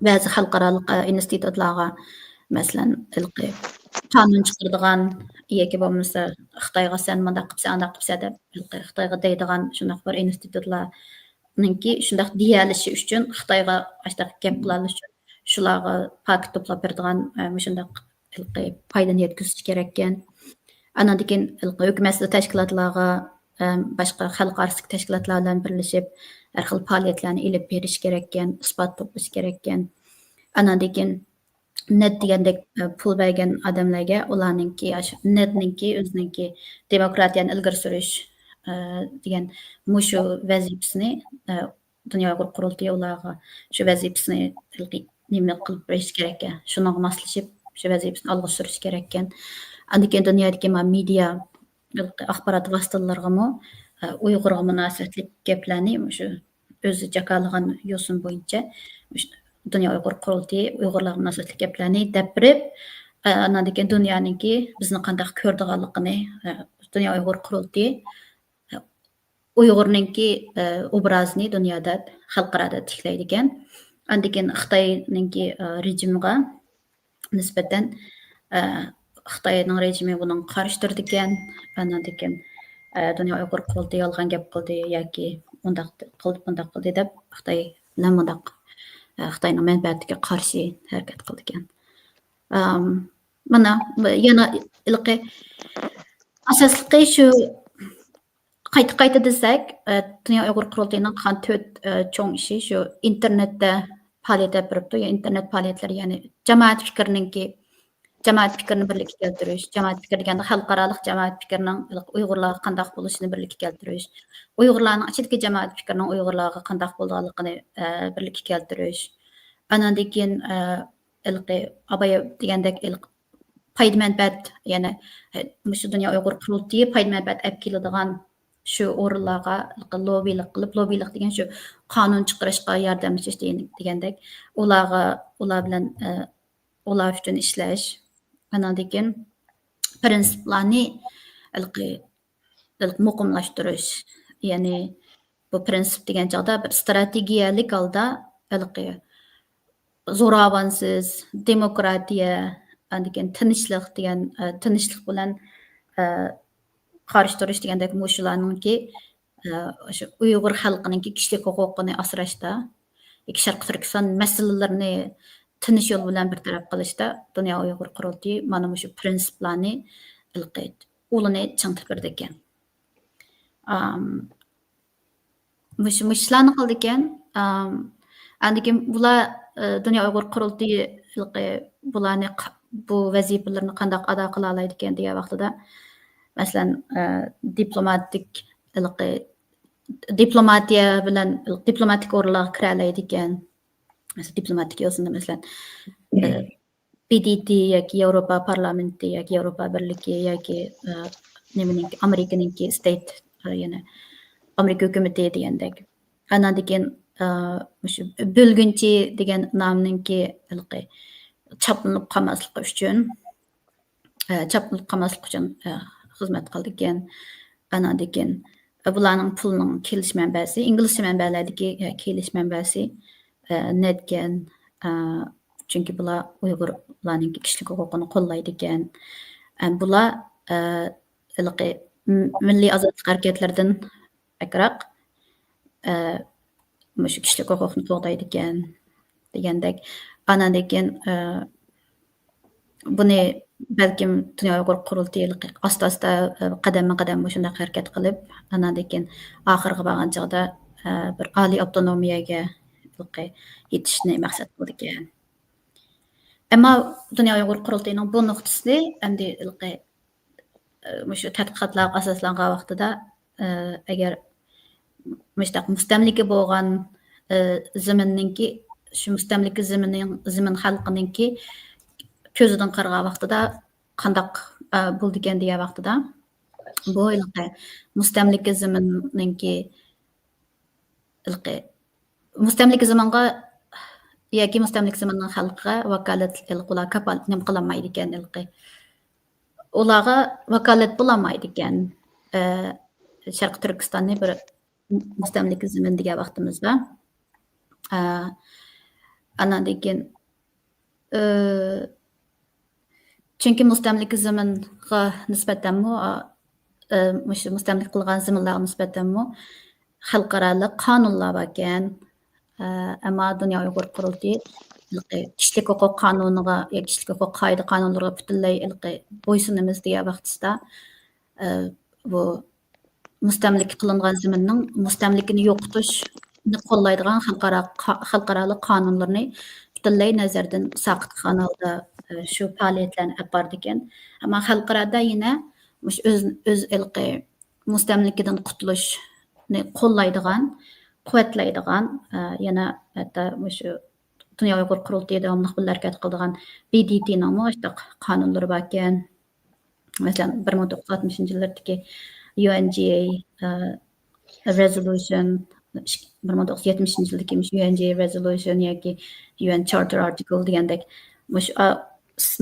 بەزى خەلقئارالىق، ئە، ئىنستىتۇتلارغا، مەسىلەن، ھېلىقى قانۇن چىقىرىدىغان ياكى بولمىسا خىتايغا سەن مۇنداق قىپسەن، ئانداق قىپسەن دەپ، ھېلىقى خىتايغا دەيدىغان شۇنداق بىر ئىنستىتۇتلارنىڭكى شۇنداق دېيەلىشى ئۈچۈن، خىتايغا ئاشۇنداق گەپ قىلالىشى ئۈچۈن شۇلارغا پاكىت توپلاپ بېرىدىغان، ئە، مۇشۇنداق ھېلىقى پايدىنى يەتكۈزۈش كېرەككەن. ئاناندىن كېيىن ھېلىقى ھۆكۈمەتسىز تەشكىلاتلارغا، ئە، باشقا خەلقئارا تەشكىلاتلار بىلەن بىرلىشىپ، ھەر خىل پائالىيەتلەرنى ئېلىپ بېرىش كېرەككەن، ئىسپات توپلىشى كېرەككەن. ئاناندىن كېيىن نېت دېگەندەك، ئە، پۇل بەرگەن ئادەملەرگە ئۇلارنىڭكى، ئاشۇ نېتنىڭكى ئۆزىنىڭكى دېموكراتىيەنى ئىلگىرى سۈرۈش، ئە، دېگەن مۇشۇ ۋەزىپىسىنى، ئە، دۇنيا ئۇيغۇر قۇرۇلتىيى ئۇلارغا شۇ ۋەزىپىسىنى نېمە قىلىپ بېرىش كېرەككەن، شۇنىڭغا ماسلىشىپ شۇ ۋەزىپىسىنى ئالغا سۈرۈش كېرەككەن. ئاندىن كېيىن دۇنيادىكى ما مېدىيا، ئاخبارات ۋاسىتىلىرىغىمۇ، ئە، ئۇيغۇرغا مۇناسىۋەتلىك گەپلەرنى مۇشۇ ئۆزى جاكارلىغان يوسۇن بويىچە مۇشۇ دۇنيا ئۇيغۇر قۇرۇلتىيى ئۇيغۇرلارغا مۇناسىۋەتلىك گەپلەرنى دەپ بېرىپ، ئە، ئاندىن كېيىن دۇنيانىڭكى بىزنى قانداق كۆرىدىغانلىقىنى، ئە، دۇنيا ئۇيغۇر قۇرۇلتىيى ئۇيغۇرنىڭكى، ئە، ئوبرازىنى دۇنيادا، خەلقئارادا تىكلەيدىكەن. ئاندىن كېيىن خىتاينىڭكى، ئە، رېجىمىغا نىسبەتەن، ئە، خىتاينىڭ رېجىمى بۇنىڭغا قارشى تۇرىدىكەن. ئاندىن كېيىن، ئە، دۇنيا ئۇيغۇر قۇرۇلتىيى يالغان گەپ قىلدى ياكى ئۇنداق قىلدى، بۇنداق قىلدى دەپ خىتاي بىلەن مۇنداق، ئە، خىتاينىڭ مەنپەئەتىگە قارشى ھەرىكەت قىلىدىكەن. ئام، مانا، يەنە ھېلىقى ئاساسلىقى شۇ قايتا-قايتا دېسەك، ئە، دۇنيا ئۇيغۇر قۇرۇلتىيىنىڭ قىلغان تۆت، ئە، چوڭ ئىشى شۇ ئىنتېرنېتتە پائالىيەت ئېلىپ بېرىپتۇ. يا ئىنتېرنېت پائالىيەتلىرى، يەنى جامائەت پىكرىنىڭكى، جامائەت پىكرىنى بىرلىككە كەلتۈرۈش، جامائەت پىكرى دېگەندە خەلقئارالىق جامائەت پىكرىنىڭ ئۇيغۇرلارغا قانداق بولۇشىنى بىرلىككە كەلتۈرۈش، ئۇيغۇرلارنىڭ ئىچىدىكى جامائەت پىكرىنىڭ ئۇيغۇرلارغا قانداق بولىدىغانلىقىنى، ئە، بىرلىككە كەلتۈرۈش. ئاناندىن كېيىن، ئە، ھېلىقى ئابايا دېگەندەك ھېلىقى پايدا مەنپەئەت، يەنى، مۇشۇ دۇنيا ئۇيغۇر قۇرۇلتىيى پايدا مەنپەئەت ئەپ كېلىدىغان شۇ ئورۇنلارغا لوببىلىق قىلىپ، لوببىلىق دېگەن شۇ قانۇن چىقىرىشقا ياردەملىشىش دېگەن-، دېگەندەك، ئۇلارغا، ئۇلار بىلەن، ئە، ئۇلار ئۈچۈن ئىشلەش. ئاناندىن كېيىن پىرىنسىپلارنى ھېلىقى، ھېلىقى مۇقىملاشتۇرۇش. يەنى بۇ پىرىنسىپ دېگەن چاغدا بىر ئىستراتېگىيەلىك ھالدا ھېلىقى زوراۋانسىز، دېموكراتىيە، ئاندىن كېيىن تىنچلىق دېگەن، ئە، تىنچلىق بىلەن، ئە، قارشى تۇرۇش دېگەندەك مۇشۇلارنىڭكى، ئە، شۇ ئۇيغۇر خەلقىنىڭكى كىشىلىك ھوقۇقىنى ئاسراشتا، شەرقىي تۈركىستان مەسىلىلىرىنى تىنچ يول بىلەن بىر تەرەپ قىلىشتا دۇنيا ئۇيغۇر قۇرۇلتىيى مانا مۇشۇ پرىنسىپلارنى ھېلىقى ئۇلىنى چىڭ تۇتۇپ بېرىدىكەن. ئام، مۇشۇ، مۇشۇ ئىشلارنى قىلىدىكەن. ئام، ئاندىن كېيىن بۇلار، ئە، دۇنيا ئۇيغۇر قۇرۇلتىيى ھېلىقى بۇلارنى قا-، بۇ ۋەزىپىلىرىنى قانداق ئادا قىلالايدىكەن دېگەن ۋاقتىدا، مەسىلەن، ئە، دىپلوماتىك ھېلىقى دىپلوماتىيە بىلەن دىپلوماتىك ئورۇنلارغا كىرەلەيدىكەن. مەسىلەن، دىپلوماتىك يوسۇندا، مەسىلەن، ئە، بى دى تى ياكى ياۋروپا پارلامېنتى ياكى ياۋروپا بىرلىكى ياكى، ئە، نېمىنىڭكى، ئامېرىكىنىڭكى ستېيت، ئە، يەنە ئامېرىكا ھۆكۈمىتى دېگەندەك. ئاناندىن كېيىن، ئە، مۇشۇ بۆلگۈنچى دېگەن نامنىڭكى ھېلىقى چاپلىنىپ قالماسلىقى ئۈچۈن، ئە، چاپلىنىپ قالماسلىق ئۈچۈن، ئە، خىزمەت قىلىدىكەن. ئاناندىن كېيىن، ئە، بۇلارنىڭ پۇلىنىڭ كېلىش مەنبەسى، ئىنگلىزچە مەنبەلەردىكى، ئە، كېلىش مەنبەسى، ئە، نەدىكەن؟ ئە، چۈنكى بۇلار ئۇيغۇرلارنىڭكى كىشىلىك ھوقۇقىنى قوللايدىكەن. ئە، بۇلار، ئە، ھېلىقى م-، مىللىي ئازادلىق ھەرىكەتلىرىدىن بەكرەك، ئە، مۇشۇ كىشىلىك ھوقۇقنى قوغدايدىكەن دېگەندەك. ئاناندىن كېيىن، ئە، بۇنى بەلكىم دۇنيا ئۇيغۇر قۇرۇلتىيى ئاستا-ئاستا، ئە، قەدەممۇ قەدەم مۇشۇنداق ھەرىكەت قىلىپ، ئاناندىن كېيىن ئاخىرىغا بارغان چاغدا، ئە، بىر ئالىي ئاپتونومىيەگە يېتىشنى مەقسەت قىلىدىكەن. ئەمما دۇنيا ئۇيغۇر قۇرۇلتىيىنىڭ بۇ نۇقتىسى ئەمدى ھېلىقى، ئە، مۇشۇ تەتقىقاتلارغا ئاساسلانغان ۋاقتىدا، ئە، ئەگەر مۇشۇنداق مۇستەملىكە بولغان، ئە، زېمىننىڭكى، شۇ مۇستەملىكە زېمىننىڭ، زېمىن خەلقىنىڭكى كۆزىدىن قارىغان ۋاقتىدا قانداق، ئە، بولىدىكەن دېگەن ۋاقتىدا، بۇ ھېلىقى مۇستەملىكە زېمىننىڭكى ھېلىقى مۇستەملىكە زېمىنغا ياكى مۇستەملىكە زېمىننىڭ خەلقىگە ۋاكالەت، ھېلىقى ئۇلار كاپالەت نېمە قىلالمايدىكەن، ھېلىقى ئۇلارغا ۋاكالەت بولالمايدىكەن. ئە، شەرقىي تۈركىستاننى بىر مۇستەملىكە زېمىن دېگەن ۋاقتىمىزدا. ئە، ئاناندىن كېيىن، ئە، چۈنكى مۇستەملىكە زېمىنغا نىسبەتەنمۇ، ئە، مۇشۇ مۇستەملىكە قىلغان زېمىنلارغا نىسبەتەنمۇ خەلقئارالىق قانۇنلار باركەن. ئە، ئەمما دۇنيا ئۇيغۇر قۇرۇلتىيى كىشىلىك ھوقۇق قانۇنىغا ياكى كىشىلىك ھوقۇق قائىدە قانۇنلىرىغا پۈتۈنلەي ھېلىقى بويسۇنىمىز دېگەن ۋاقتىسىدا، ئە، بۇ مۇستەملىكە قىلىنغان زېمىننىڭ مۇستەملىكىنى يوقىتىشنى قوللايدىغان خەلقئارا قا-، خەلقئارالىق قانۇنلىرىنى پۈتۈنلەي نەزەردىن ساقىت قىلغان ھالدا، ئە، شۇ پائالىيەتلەرنى ئېلىپ بارىدىكەن. ئەمما خەلقئارادا يەنە مۇشۇ ئۆز، ئۆز ھېلىقى مۇستەملىكىدىن قۇتۇلۇشنى قوللايدىغان، قۇۋۋەتلەيدىغان، ئە، يەنە ھەتتا مۇشۇ دۇنيا ئۇيغۇر قۇرۇلتىيى داۋاملىق بىللە ھەرىكەت قىلىدىغان بى دى تىنىڭمۇ ئاشۇنداق قانۇنلىرى باركەن. مەسىلەن، بىر مىڭ توققۇز يۈز ئاتمىشىنچى يىللىرىدىكى يۇ ئېن جى ئەي، ئە، رېزولۇشن، بىر مىڭ توققۇز يۈز يەتمىشىنچى يىلدىكى مۇشۇ يۇ ئېن جى ئەي رېزولۇشن ياكى يۇ ئېن چارتېر ئارتىكل دېگەندەك، مۇشۇ، ئا،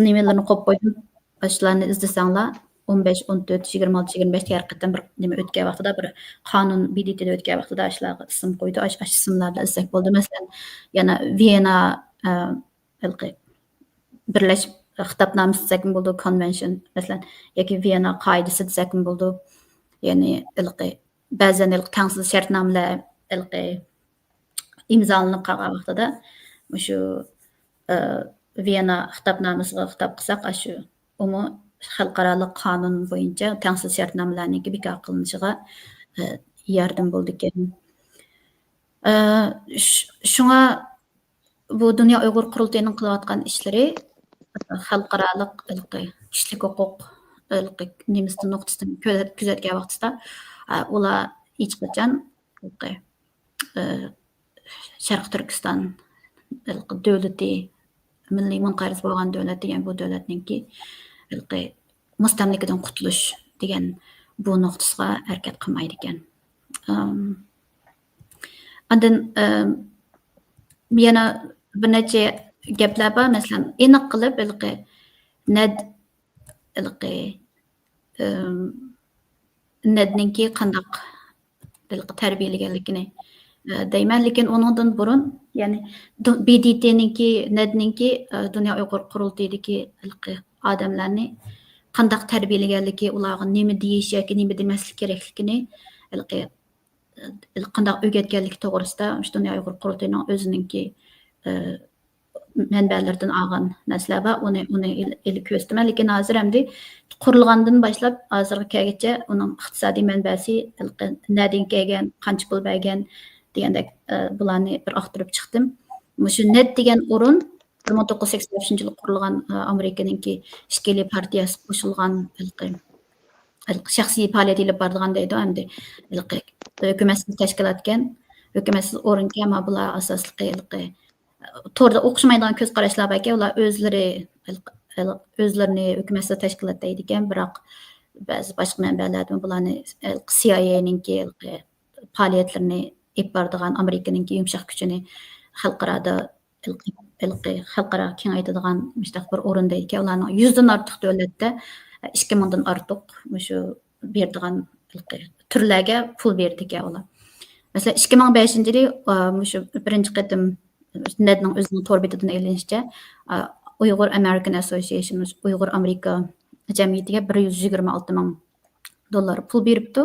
نېمىلىرىنى قويۇپ قويدۇم. ئاشۇلارنى ئىزدىسەڭلار، ئون بەش، ئون تۆت، يىگىرمە ئالتە، يىگىرمە بەشتە ھەقىقەتەن بىر نېمە ئۆتكەن ۋاقتىدا، بىر قانۇن بى دى تىدا ئۆتكەن ۋاقتىدا ئاشۇلارغا ئىسىم قويدى. ئاش-، ئاشۇ ئىسىملار بىلەن ئىزدەك بولدى. مەسىلەن، يەنە ۋىينا، ئە، ھېلىقى بىرلەش خىتابنامىسى دېسەكمۇ بولىدۇ، كونۋېنشن، مەسىلەن، ياكى ۋىينا قائىدىسى دېسەكمۇ بولىدۇ. يەنى ھېلىقى بەزەن ھېلىقى تەڭسىز شەرتنامىلەر، ھېلىقى ئىمزالىنىپ قالغان ۋاقتىدا مۇشۇ، ئە، ۋىينا خىتابنامىسىغا خىتاب قىلساق، ئاشۇ ئۇمۇ خەلقئارالىق قانۇن بويىچە تەڭسىز شەرتنامىلەرنىڭكى بىكار قىلىنىشىغا، ئە، ياردىمى بولىدىكەن. ئە، ش-، شۇڭا بۇ دۇنيا ئۇيغۇر قۇرۇلتىيىنىڭ قىلىۋاتقان ئىشلىرى خەلقئارالىق ھېلىقى كىشىلىك ھوقۇق ھېلىقى نېمىسىدىن، نۇقتىسىدىن كۆزەت-، كۆزەتكەن ۋاقتىدا، ئە، ئۇلار ھېچقاچان ھېلىقى، ئە، شەرقىي تۈركىستان ھېلىقى دۆلىتى، مىللىي مۇنقەرز بولغان دۆلەت دېگەن بۇ دۆلەتنىڭكى ھېلىقى مۇستەملىكىدىن قۇتۇلۇش دېگەن بۇ نۇقتىسىغا ھەرىكەت قىلمايدىكەن. ئەم، ئاندىن، ئەم، يەنە بىر نەچچە گەپلەر بار. مەسىلەن، ئېنىق قىلىپ ھېلىقى نەد-، ھېلىقى، ئەم، نەدنىڭكى قانداق ھېلىقى تەربىيەلىگەنلىكىنى، ئە، دەيمەن. لېكىن ئۇنىڭدىن بۇرۇن، يەنى دۇ-، بى دى تىنىڭكى، نەدنىڭكى، ئە، دۇنيا ئۇيغۇر قۇرۇلتىيىدىكى ھېلىقى ئادەملەرنى قانداق تەربىيەلىگەنلىكى، ئۇلارغا نېمە دېيىش ياكى نېمە دېمەسلىك كېرەكلىكىنى ھېلىقى، ھېلىقى قانداق ئۆگەتكەنلىكى توغرىسىدا مۇشۇ دۇنيا ئۇيغۇر قۇرۇلتىيىنىڭ ئۆزىنىڭكى، ئى، مەنبەلىرىدىن ئالغان نەرسىلەر بار. ئۇنى، ئۇنى ئېلىپ كۆرسىتىمەن. لېكىن ھازىر ئەمدى قۇرۇلغاندىن باشلاپ ھازىرغا كەلگۈچە ئۇنىڭ ئىقتىسادىي مەنبەسى، ھېلىقى نەدىن كەلگەن، قانچە پۇل بەرگەن دېگەندەك، ئى، بۇلارنى بىر ئاختۇرۇپ چىقتىم. مۇشۇ نەد دېگەن ئورۇن بىر مىڭ توققۇز يۈز سەكسەن ئۈچىنچى يىلى قۇرۇلغان، ئە، ئامېرىكىنىڭكى ئىچكىرى پارتىيەسى قوشۇلغان ھېلىقى، ھېلىقى شەخسىي پائالىيەت ئېلىپ بارىدىغان دەيدۇ ئەمدى. ھېلىقى ھۆكۈمەتسىز تەشكىلاتكەن، ھۆكۈمەتسىز ئورۇنكەن، ئەمما بۇلار ئاساسلىقى ھېلىقى توردا ئوخشىمايدىغان كۆز قاراشلار باركەن، ئۇلار ئۆزلىرى، ھېلىقى، ھېلىقى ئۆزلىرىنى ھۆكۈمەتسىز تەشكىلات دەيدىكەن، بىراق بەزى باشقا مەنبەلەردىن بۇلارنى ھېلىقى سىئايئېنىڭكى ھېلىقى پائالىيەتلىرىنى ئېلىپ بارىدىغان ئامېرىكىنىڭكى يۇمشاق كۈچىنى خەلقئارادا ھېلىقى، ھېلىقى خەلقئارا كېڭەيتىدىغان مۇشۇنداق بىر ئورۇن دەيدىكەن. ئۇلارنىڭ يۈزدىن ئارتۇق دۆلەتتە ئىككى مىڭدىن ئارتۇق مۇشۇ بېرىدىغان ھېلىقى تۈرلەرگە پۇل بېرىدىكەن ئۇلار. مەسىلەن، ئىككى مىڭ بەشىنچى يىلى، ئا، مۇشۇ بىرىنچى قېتىم نەدنىڭ ئۆزىنىڭ تور بېتىدىن ئېلىنىشىچە، ئا، ئۇيغۇر ئامېرىكان ئەسوسىيېشن، ئۇيغۇر ئامېرىكا جەمئىيىتىگە بىر يۈز يىگىرمە ئالتە مىڭ دوللار پۇل بېرىپتۇ.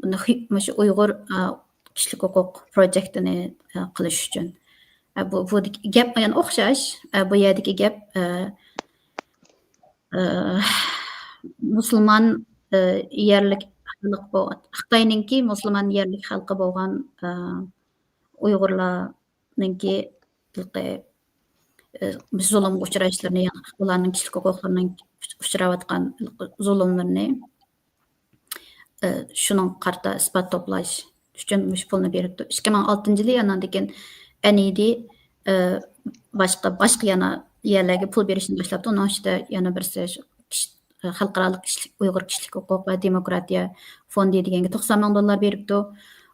بۇنى خۇ-، مۇشۇ ئۇيغۇر، ئا، كىشىلىك ھوقۇق پروجېكتىنى، ئە، قىلىش ئۈچۈن. ئە، بۇ، بۇ گەپ يەنە ئوخشاش. ئە، بۇ يەردىكى گەپ، ئە، ئە، مۇسۇلمان، ئە، يەرلىك خەلق بو-، خىتاينىڭكى مۇسۇلمان يەرلىك خەلقى بولغان، ئە، ئۇيغۇرلارنىڭكى، ئە، زۇلۇمغا ئۇچراشلىرىنى، يەنى ئۇلارنىڭ كىشىلىك ھوقۇقلىرىنىڭ ئۇچراۋاتقان زۇلۇملىرىنى، ئى، شۇنىڭغا قارىتا ئىسپات توپلاش ئۈچۈن مۇشۇ پۇلنى بېرىپتۇ. ئىككى مىڭ ئالتىنچى يىلى ئانان كېيىن ئەن ئى دى، ئى، باشقا، باشقا يەنە يەرلەرگە پۇل بېرىشنى باشلاپتۇ. ئۇنىڭ ئىچىدە يەنە بىرسى شۇ كىش-، خەلقئارالىق كىشىلىك، ئۇيغۇر كىشىلىك ھوقۇق ۋە دېموكراتىيە فوندى دېگەنگە توقسان مىڭ دوللار بېرىپتۇ.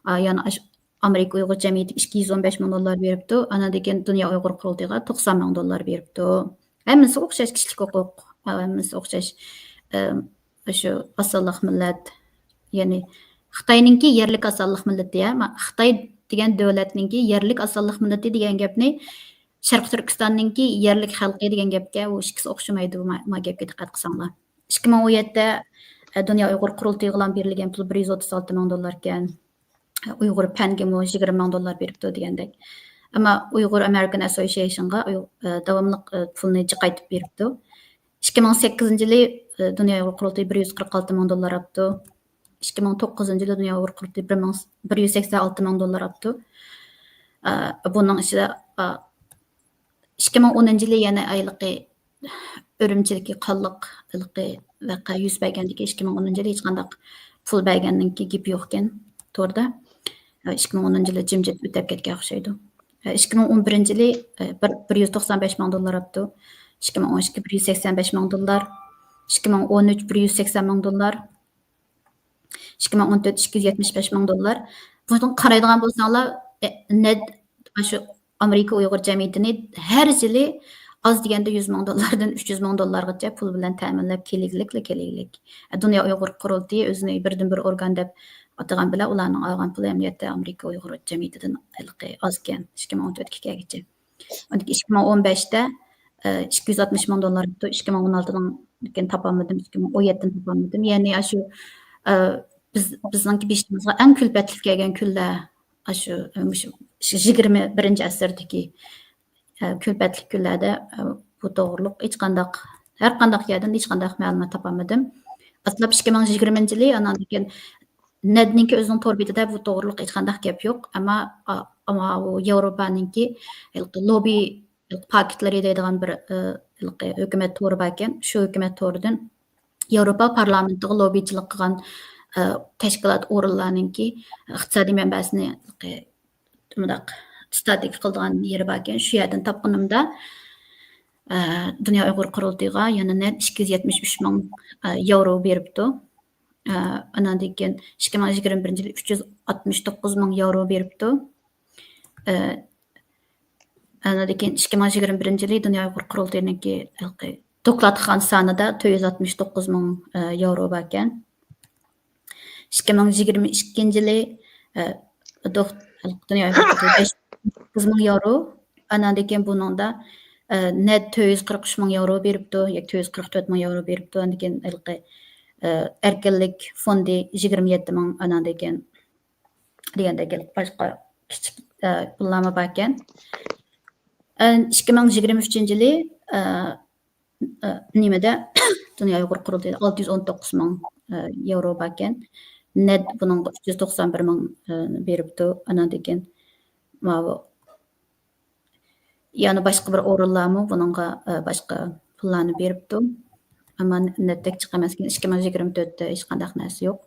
ئا، يەنە ئاش-، ئامېرىكا ئۇيغۇر جەمئىيىتىگە ئىككى يۈز ئون بەش مىڭ دوللار بېرىپتۇ. ئانان كېيىن دۇنيا ئۇيغۇر قۇرۇلتىيىغا توقسان مىڭ دوللار بېرىپتۇ. ھەممىسى ئوخشاش كىشىلىك ھوقۇق، ھەممىسى ئوخشاش، ئە، شۇ ئاز سانلىق مىللەت، يەنى خىتاينىڭكى يەرلىك ئاز سانلىق مىللىتى، ھە، ما-، خىتاي دېگەن دۆلەتنىڭكى يەرلىك ئاز سانلىق مىللىتى دېگەن گەپنى شەرقىي تۈركىستاننىڭكى يەرلىك خەلقى دېگەن گەپكە، ئۇ ئىككىسى ئوخشىمايدۇ. ما-، ما گەپكە دىققەت قىلساڭلار. ئىككى مىڭ ئون يەتتە، ئە، دۇنيا ئۇيغۇر قۇرۇلتىيىغىلا بېرىلگەن پۇل بىر يۈز ئوتتۇز ئالتە مىڭ دوللاركەن. ئۇيغۇر پەنگىمۇ يىگىرمە مىڭ دوللار بېرىپتۇ دېگەندەك. ئەمما ئۇيغۇر ئامېرىكان ئەسوسىيېشنغا ئۇي-، ئە، داۋاملىق، ئە، پۇلنى جىق قايتىپ بېرىپتۇ. ئىككى مىڭ سەككىزىنچى يىلى، ئە، دۇنيا ئۇيغۇر قۇرۇلتىيى بىر يۈز قىرىق ئالتە مىڭ دوللار ئاپتۇ. ئىككى مىڭ توققۇزىنچى يىلى دۇنيا ئۇيغۇر قۇرۇلتىيى بىر مىڭ، بىر يۈز سەكسەن ئالتە مىڭ دوللار ئاپتۇ. ئە، بۇنىڭ ئىچىدە، ئە، ئىككى مىڭ ئونىنچى يىلى يەنە ھېلىقى ئۈرۈمچىدىكى قانلىق ھېلىقى ۋەقە يۈز بەرگەندىكى ئىككى مىڭ ئونىنچى يىلى ھېچقانداق پۇل بەرگەننىڭكى گېپى يوقكەن توردا. ئىككى مىڭ ئونىنچى يىلى جىمجىت ئۆتۈپ كەتكەن ئوخشايدۇ. ئىككى مىڭ ئون بىرىنچى يىلى، بىر، بىر يۈز توقسان بەش مىڭ دوللار ئاپتۇ. ئىككى مىڭ ئون ئىككى، بىر يۈز سەكسەن بەش مىڭ دوللار. ئىككى مىڭ ئون ئۈچ، بىر يۈز سەكسەن مىڭ دوللار. ئىككى مىڭ ئون تۆت، ئىككى يۈز يەتمىش بەش مىڭ دوللار. بۇنىڭغا قارايدىغان بولساڭلار، ئە، نەد-، شۇ ئامېرىكا ئۇيغۇر جەمئىيىتىنى ھەر يىلى ئاز دېگەندە يۈز مىڭ دوللاردىن ئۈچ يۈز مىڭ دوللارغىچە پۇل بىلەن تەمىنلەپ كېلىگلىكلا كېلىگلىك. دۇنيا ئۇيغۇر قۇرۇلتىيى ئۆزىنى بىردىنبىر ئورگان دەپ ئاتىغان بىلەن ئۇلارنىڭ ئالغان پۇلى ئەمەلىيەتتە ئامېرىكا ئۇيغۇر جەمئىيىتىدىن ھېلىقى ئازكەن، ئىككى مىڭ ئون تۆتكە كەلگۈچە. ئىككى مىڭ ئون بەشتە، ئىككى يۈز ئاتمىش مىڭ دوللار ئىدى، ئىككى مىڭ ئون ئالتىدىن كېيىن تاپالمىدىم، ئىككى مىڭ ئون يەتتىدىن تاپالمىدىم. يەنى ئاشۇ، بىز، بىزنىڭكى بېشىمىزغا ئەڭ كۈلپەتلىك كەلگەن كۈنلەر، ئاشۇ، مۇشۇ يىگىرمە بىرىنچى ئەسىردىكى، كۈلپەتلىك كۈنلەردە، بۇ توغرۇلۇق ھېچقانداق، ھەر قانداق يەردىن ھېچقانداق مەلۇمات تاپالمىدىم. ئاتلاپ ئىككى مىڭ يىگىرمىنچى يىلى، ئانان كېيىن نەدنىڭكى ئۆزىنىڭ تور بېتىدە بۇ توغرۇلۇق ھېچقانداق گەپ يوق. ئەمما، ئا-، ئەمما ئۇ ياۋروپانىڭكى ھېلىقى لوببى پاكىتلىرى دەيدىغان بىر، ئى، ھېلىقى ھۆكۈمەت تورى باركەن. شۇ ھۆكۈمەت تورىدىن ياۋروپا پارلامېنتىغا لوببىچىلىق قىلغان، ئى، تەشكىلات ئورۇنلارنىڭكى ئىقتىسادىي مەنبەسىنى ھېلىقى مۇنداق ئىستاتىك قىلىدىغان يېرى باركەن. شۇ يەردىن تاپقىنىمدا، ئى، دۇنيا ئۇيغۇر قۇرۇلتىيىغا يەنە نەد ئىككى يۈز يەتمىش ئۈچ مىڭ، ئى، ياۋرو بېرىپتۇ. ئى، ئاناندىن كېيىن ئىككى مىڭ يىگىرمە بىرىنچى يىلى ئۈچ يۈز ئاتمىش توققۇز مىڭ ياۋرو بېرىپتۇ. ئى، ئاناندىن كېيىن ئىككى مىڭ يىگىرمە بىرىنچى يىلى دۇنيا ئۇيغۇر قۇرۇلتىيىنىڭكى ھېلىقى دوكلاتخانا سانىدا تۆت يۈز ئاتمىش توققۇز مىڭ، ئى، ياۋرو باركەن. ئىككى مىڭ يىگىرمە ئىككىنچى يىلى، ئى، دوك-، دۇنيا ئۇيغۇر قۇرۇلتىيى بەش يۈز توققۇز مىڭ ياۋرو. ئاناندىن كېيىن بۇنىڭدا نەد تۆت يۈز قىرىق ئۈچ مىڭ ياۋرو بېرىپتۇ، ياكى تۆت يۈز قىرىق تۆت مىڭ ياۋرو بېرىپتۇ. ئاندىن كېيىن ھېلىقى، ئە، ئەركىنلىك فوندى يىگىرمە يەتتە مىڭ، ئاناندىن كېيىن دېگەندەك باشقا كىچىك، ئە، پۇللارمۇ باركەن. ئە، ئىككى مىڭ يىگىرمە ئۈچىنچى يىلى، ئە، ئە، نېمىدە، دۇنيا ئۇيغۇر قۇرۇلتىيىدا ئالتە يۈز ئون توققۇز مىڭ، ئە، ياۋرو باركەن. نەد بۇنىڭغا ئۈچ يۈز توقسان بىر مىڭ، ئە، بېرىپتۇ. ئاناندىن كېيىن ماۋۇ يەنە باشقا بىر ئورۇنلارمۇ بۇنىڭغا، ئە، باشقا پۇللارنى بېرىپتۇ. ئەمما نەتتەك جىق ئەمەسكەن، ئىككى مىڭ يىگىرمە تۆتتە ھېچقانداق نەرسە يوق.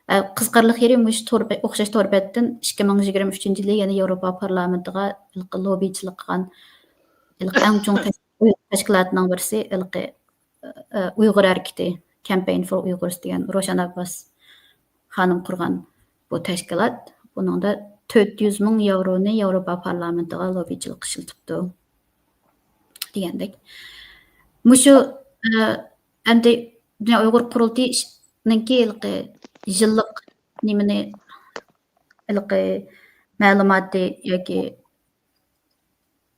ئە، قىزىقارلىق يېرى، مۇشۇ تور بە-، ئوخشاش تور بەتتىن ئىككى مىڭ يىگىرمە ئۈچىنچى يىلى يەنە ياۋروپا پارلامېنتىغا ھېلىقى لوببىچىلىق قىلغان ھېلىقى ئەڭ چوڭ تەش-، تەشكىلاتنىڭ بىرسى، ھېلىقى، ئە، ئۇيغۇر ھەرىكىتى، Campaign for Uyghurs دېگەن روشەن ئابباس خانىم قۇرغان بۇ تەشكىلات، بۇنىڭدا تۆت يۈز مىڭ ياۋرونى ياۋروپا پارلامېنتىغا لوببىچىلىققا ئىشلىتىپتۇ دېگەندەك. مۇشۇ، ئە، ئەمدى دۇنيا ئۇيغۇر قۇرۇلتىيىنىڭكى ھېلىقى يىللىق نېمىنى، ھېلىقى مەلۇماتى ياكى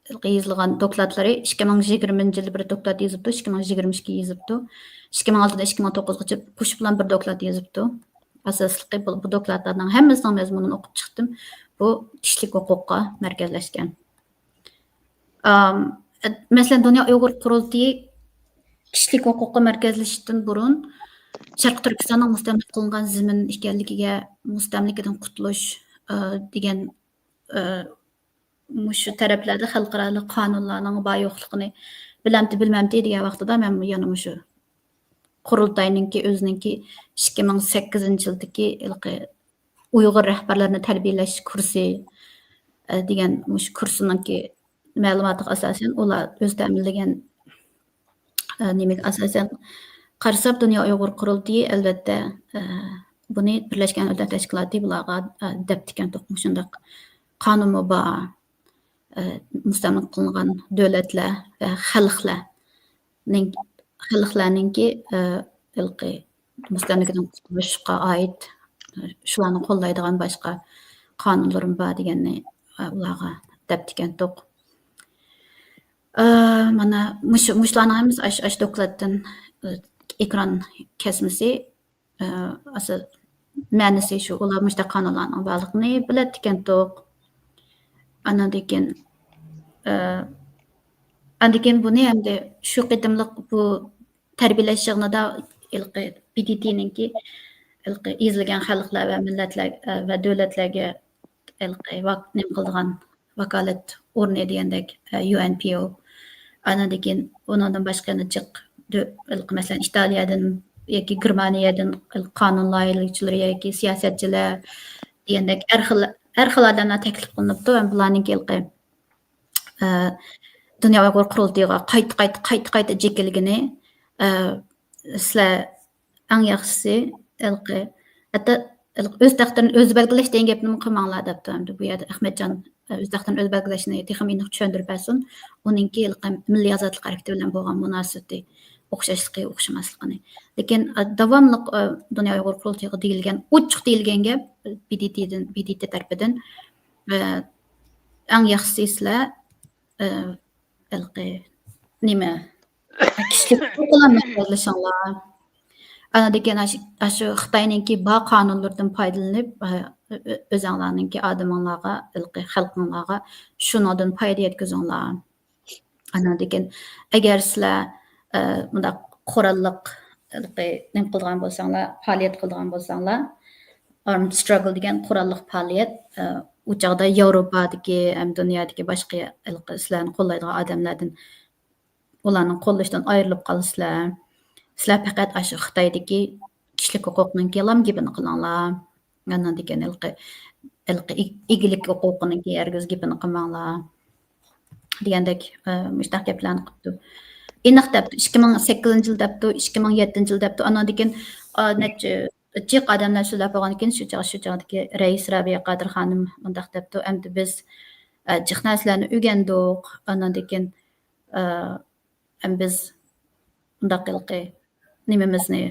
ھېلىقى يېزىلغان دوكلاتلىرى، ئىككى مىڭ يىگىرمىنچى يىلى بىر دوكلات يېزىپتۇ، ئىككى مىڭ يىگىرمە ئىككى يېزىپتۇ، ئىككى مىڭ ئالتىدىن ئىككى مىڭ توققۇزغىچە قوشۇپ بىلەن بىر دوكلات يېزىپتۇ. ئاساسلىقى بۇ، بۇ دوكلاتلارنىڭ ھەممىسىنىڭ مەزمۇنىنى ئوقۇپ چىقتىم. بۇ كىشىلىك ھوقۇققا مەركەزلەشكەن. ئام، مەسىلەن، دۇنيا ئۇيغۇر قۇرۇلتىيى كىشىلىك ھوقۇققا مەركەزلىشىشتىن بۇرۇن شەرقىي تۈركىستاننىڭ مۇستەملىكە قىلىنغان زېمىن ئىكەنلىكىگە، مۇستەملىكىدىن قۇتۇلۇش، ئە، دېگەن، ئە، مۇشۇ تەرەپلەردە خەلقئارالىق قانۇنلارنىڭ بار يوقلۇقىنى بىلەمتى، بىلمەمتى دېگەن ۋاقتىدا مەن يەنە مۇشۇ قۇرۇلتاينىڭكى ئۆزىنىڭكى ئىككى مىڭ سەككىزىنچى يىلدىكى ھېلىقى ئۇيغۇر رەھبەرلىرىنى تەربىيەلەش كۇرسى، ئە، دېگەن مۇشۇ كۇرسىنىڭكى مەلۇماتىغا ئاساسەن، ئۇلار ئۆزى تەمىنلىگەن، ئە، نېمىگە ئاساسەن قارىساق، دۇنيا ئۇيغۇر قۇرۇلتىيى، ئەلۋەتتە، ئە، بۇنى بىرلەشكەن دۆلەتلەر تەشكىلاتى بۇلارغا، ئە، دەپتىكەن، توق-، مۇشۇنداق قانۇنمۇ بار، ئە، مۇستەملىكە قىلىنغان دۆلەتلەر ۋە خەلقلەر نىڭ-، خەلقلەرنىڭكى، ئە، ھېلىقى مۇستەملىكىدىن قۇتۇلۇشقا ئائىت، ئە، شۇلارنى قوللايدىغان باشقا قانۇنلىرىمۇ بار دېگەننى، ئە، ئۇلارغا دەپتىكەنتۇق. ئە، مانا مۇشۇ، مۇشۇلارنىڭ ھەممىسى ئاشۇ، ئاشۇ دوكلاتتىن، ئە، ئېكران كەسمىسى، ئە، ئاسا-، مەنىسى شۇ، ئۇلار مۇشۇنداق قانۇنلارنىڭ بارلىقىنى بىلەتتىكەنتۇق. ئاناندىن كېيىن، ئە، ئاندىن كېيىن بۇنى ئەمدى شۇ قېتىملىق بۇ تەربىيەلەش يىغىنىدا ھېلىقى ب د ت نىڭكى ھېلىقى ئېزىلگەن خەلقلەر ۋە مىللەتلەر، ئە، ۋە دۆلەتلەرگە ھېلىقى ۋاك-، نېمە قىلىدىغان ۋاكالەت ئورنى دېگەندەك، ئە، يۇ ئېن پى ئو. ئانىدىن كېيىن ئۇنىڭدىن باشقا يەنە جىق دۆ-، ھېلىقى مەسىلەن، ئىتالىيەدىن ياكى گېرمانىيەدىن ھېلىقى قانۇن لايىھەلىگۈچىلىرى ياكى سىياسەتچىلەر دېگەندەك ھەر خىل، ھەر خىل ئادەملەر تەكلىپ قىلىنىپتۇ. ھەم بۇلارنىڭكى ھېلىقى، ئە، دۇنيا ئۇيغۇر قۇرۇلتىيىغا قايتا، قايتا، قايتا، قايتا جېكىلگىنى، ئە، سىلەر ئەڭ ياخشىسى ھېلىقى، ھەتتا ھېلىقى ئۆز تەقدىرىنى ئۆزى بەلگىلەش دېگەن گەپنىمۇ قىلماڭلار دەپتۇ. ئەمدى بۇ يەردە ئەخمەتجان، ئە، ئۆز تەقدىرىنى ئۆزى بەلگىلەشنى تېخىمۇ ئېنىق چۈشەندۈرۈپ بەرسۇن. ئۇنىڭكى ھېلىقى مىللىي ئازادلىق ھەرىكىتى بىلەن بولغان مۇناسىۋىتى ئوخشاشلىقى، ئوخشىماسلىقىنى. لېكىن، ئە، داۋاملىق، ئە، دۇنيا ئۇيغۇر قۇرۇلتىيىغا دېيىلگەن، ئوچۇق دېيىلگەن گەپ ب د ت دىن، ب د ت تەرىپىدىن، ئە، ئەڭ ياخشىسى سىلەر، ئە، ھېلىقى نېمە، كىشىلىك ھوقۇق بىلەن مەسلىھەتلىشىڭلار. ئانىدىن كېيىن ئاشۇ، ئاشۇ خىتاينىڭكى بار قانۇنلىرىدىن پايدىلىنىپ، ئە، ئۆ-، ئۆ-، ئۆزەڭلارنىڭكى ئادىمىڭلارغا، ھېلىقى خەلقىڭلارغا شۇنىڭدىن پايدا يەتكۈزۈڭلار. ئانىدىن كېيىن ئەگەر سىلەر، ئە، مۇنداق قوراللىق، ھېلىقى نېمە قىلىدىغان بولساڭلار، پائالىيەت قىلىدىغان بولساڭلار، ئارمد ستراگل دېگەن قوراللىق پائالىيەت، ئە، ئۇ چاغدا ياۋروپادىكى ھەم دۇنيادىكى باشقا ھېلىقى سىلەرنى قوللايدىغان ئادەملەردىن ئۇلارنىڭ قوللىشىدىن ئايرىلىپ قالىسىلەر. سىلەر پەقەت ئاشۇ خىتايدىكى كىشىلىك ھوقۇقنىڭكى لام گېپىنى قىلىڭلار. ئاندىن كېيىن ھېلىقى، ھېلىقى ئىگ-، ئىگىلىك ھوقۇقىنىڭكى ھەرگىز گېپىنى قىلماڭلار. دېگەندەك، ئە، مۇشۇنداق گەپلەرنى قىپتۇ. ئېنىق دەپتۇ، ئىككى مىڭ سەككىزىنچى يىل دەپتۇ، ئىككى مىڭ يەتتىنچى يىل دەپتۇ. ئاندىن كېيىن، ئا، نەچچە جىق ئادەملەر سۆزلەپ بولغاندىن كېيىن، شۇ چاغ، شۇ چاغدىكى رەئىس رابىيە قادىر خانىم مۇنداق دەپتۇ، ئەمدى بىز، ئە، جىق نەرسىلەرنى ئۆگەندۇق. ئاندىن كېيىن، ئە، ئەم، بىز ئۇنداق ھېلىقى نېمىمىزنى،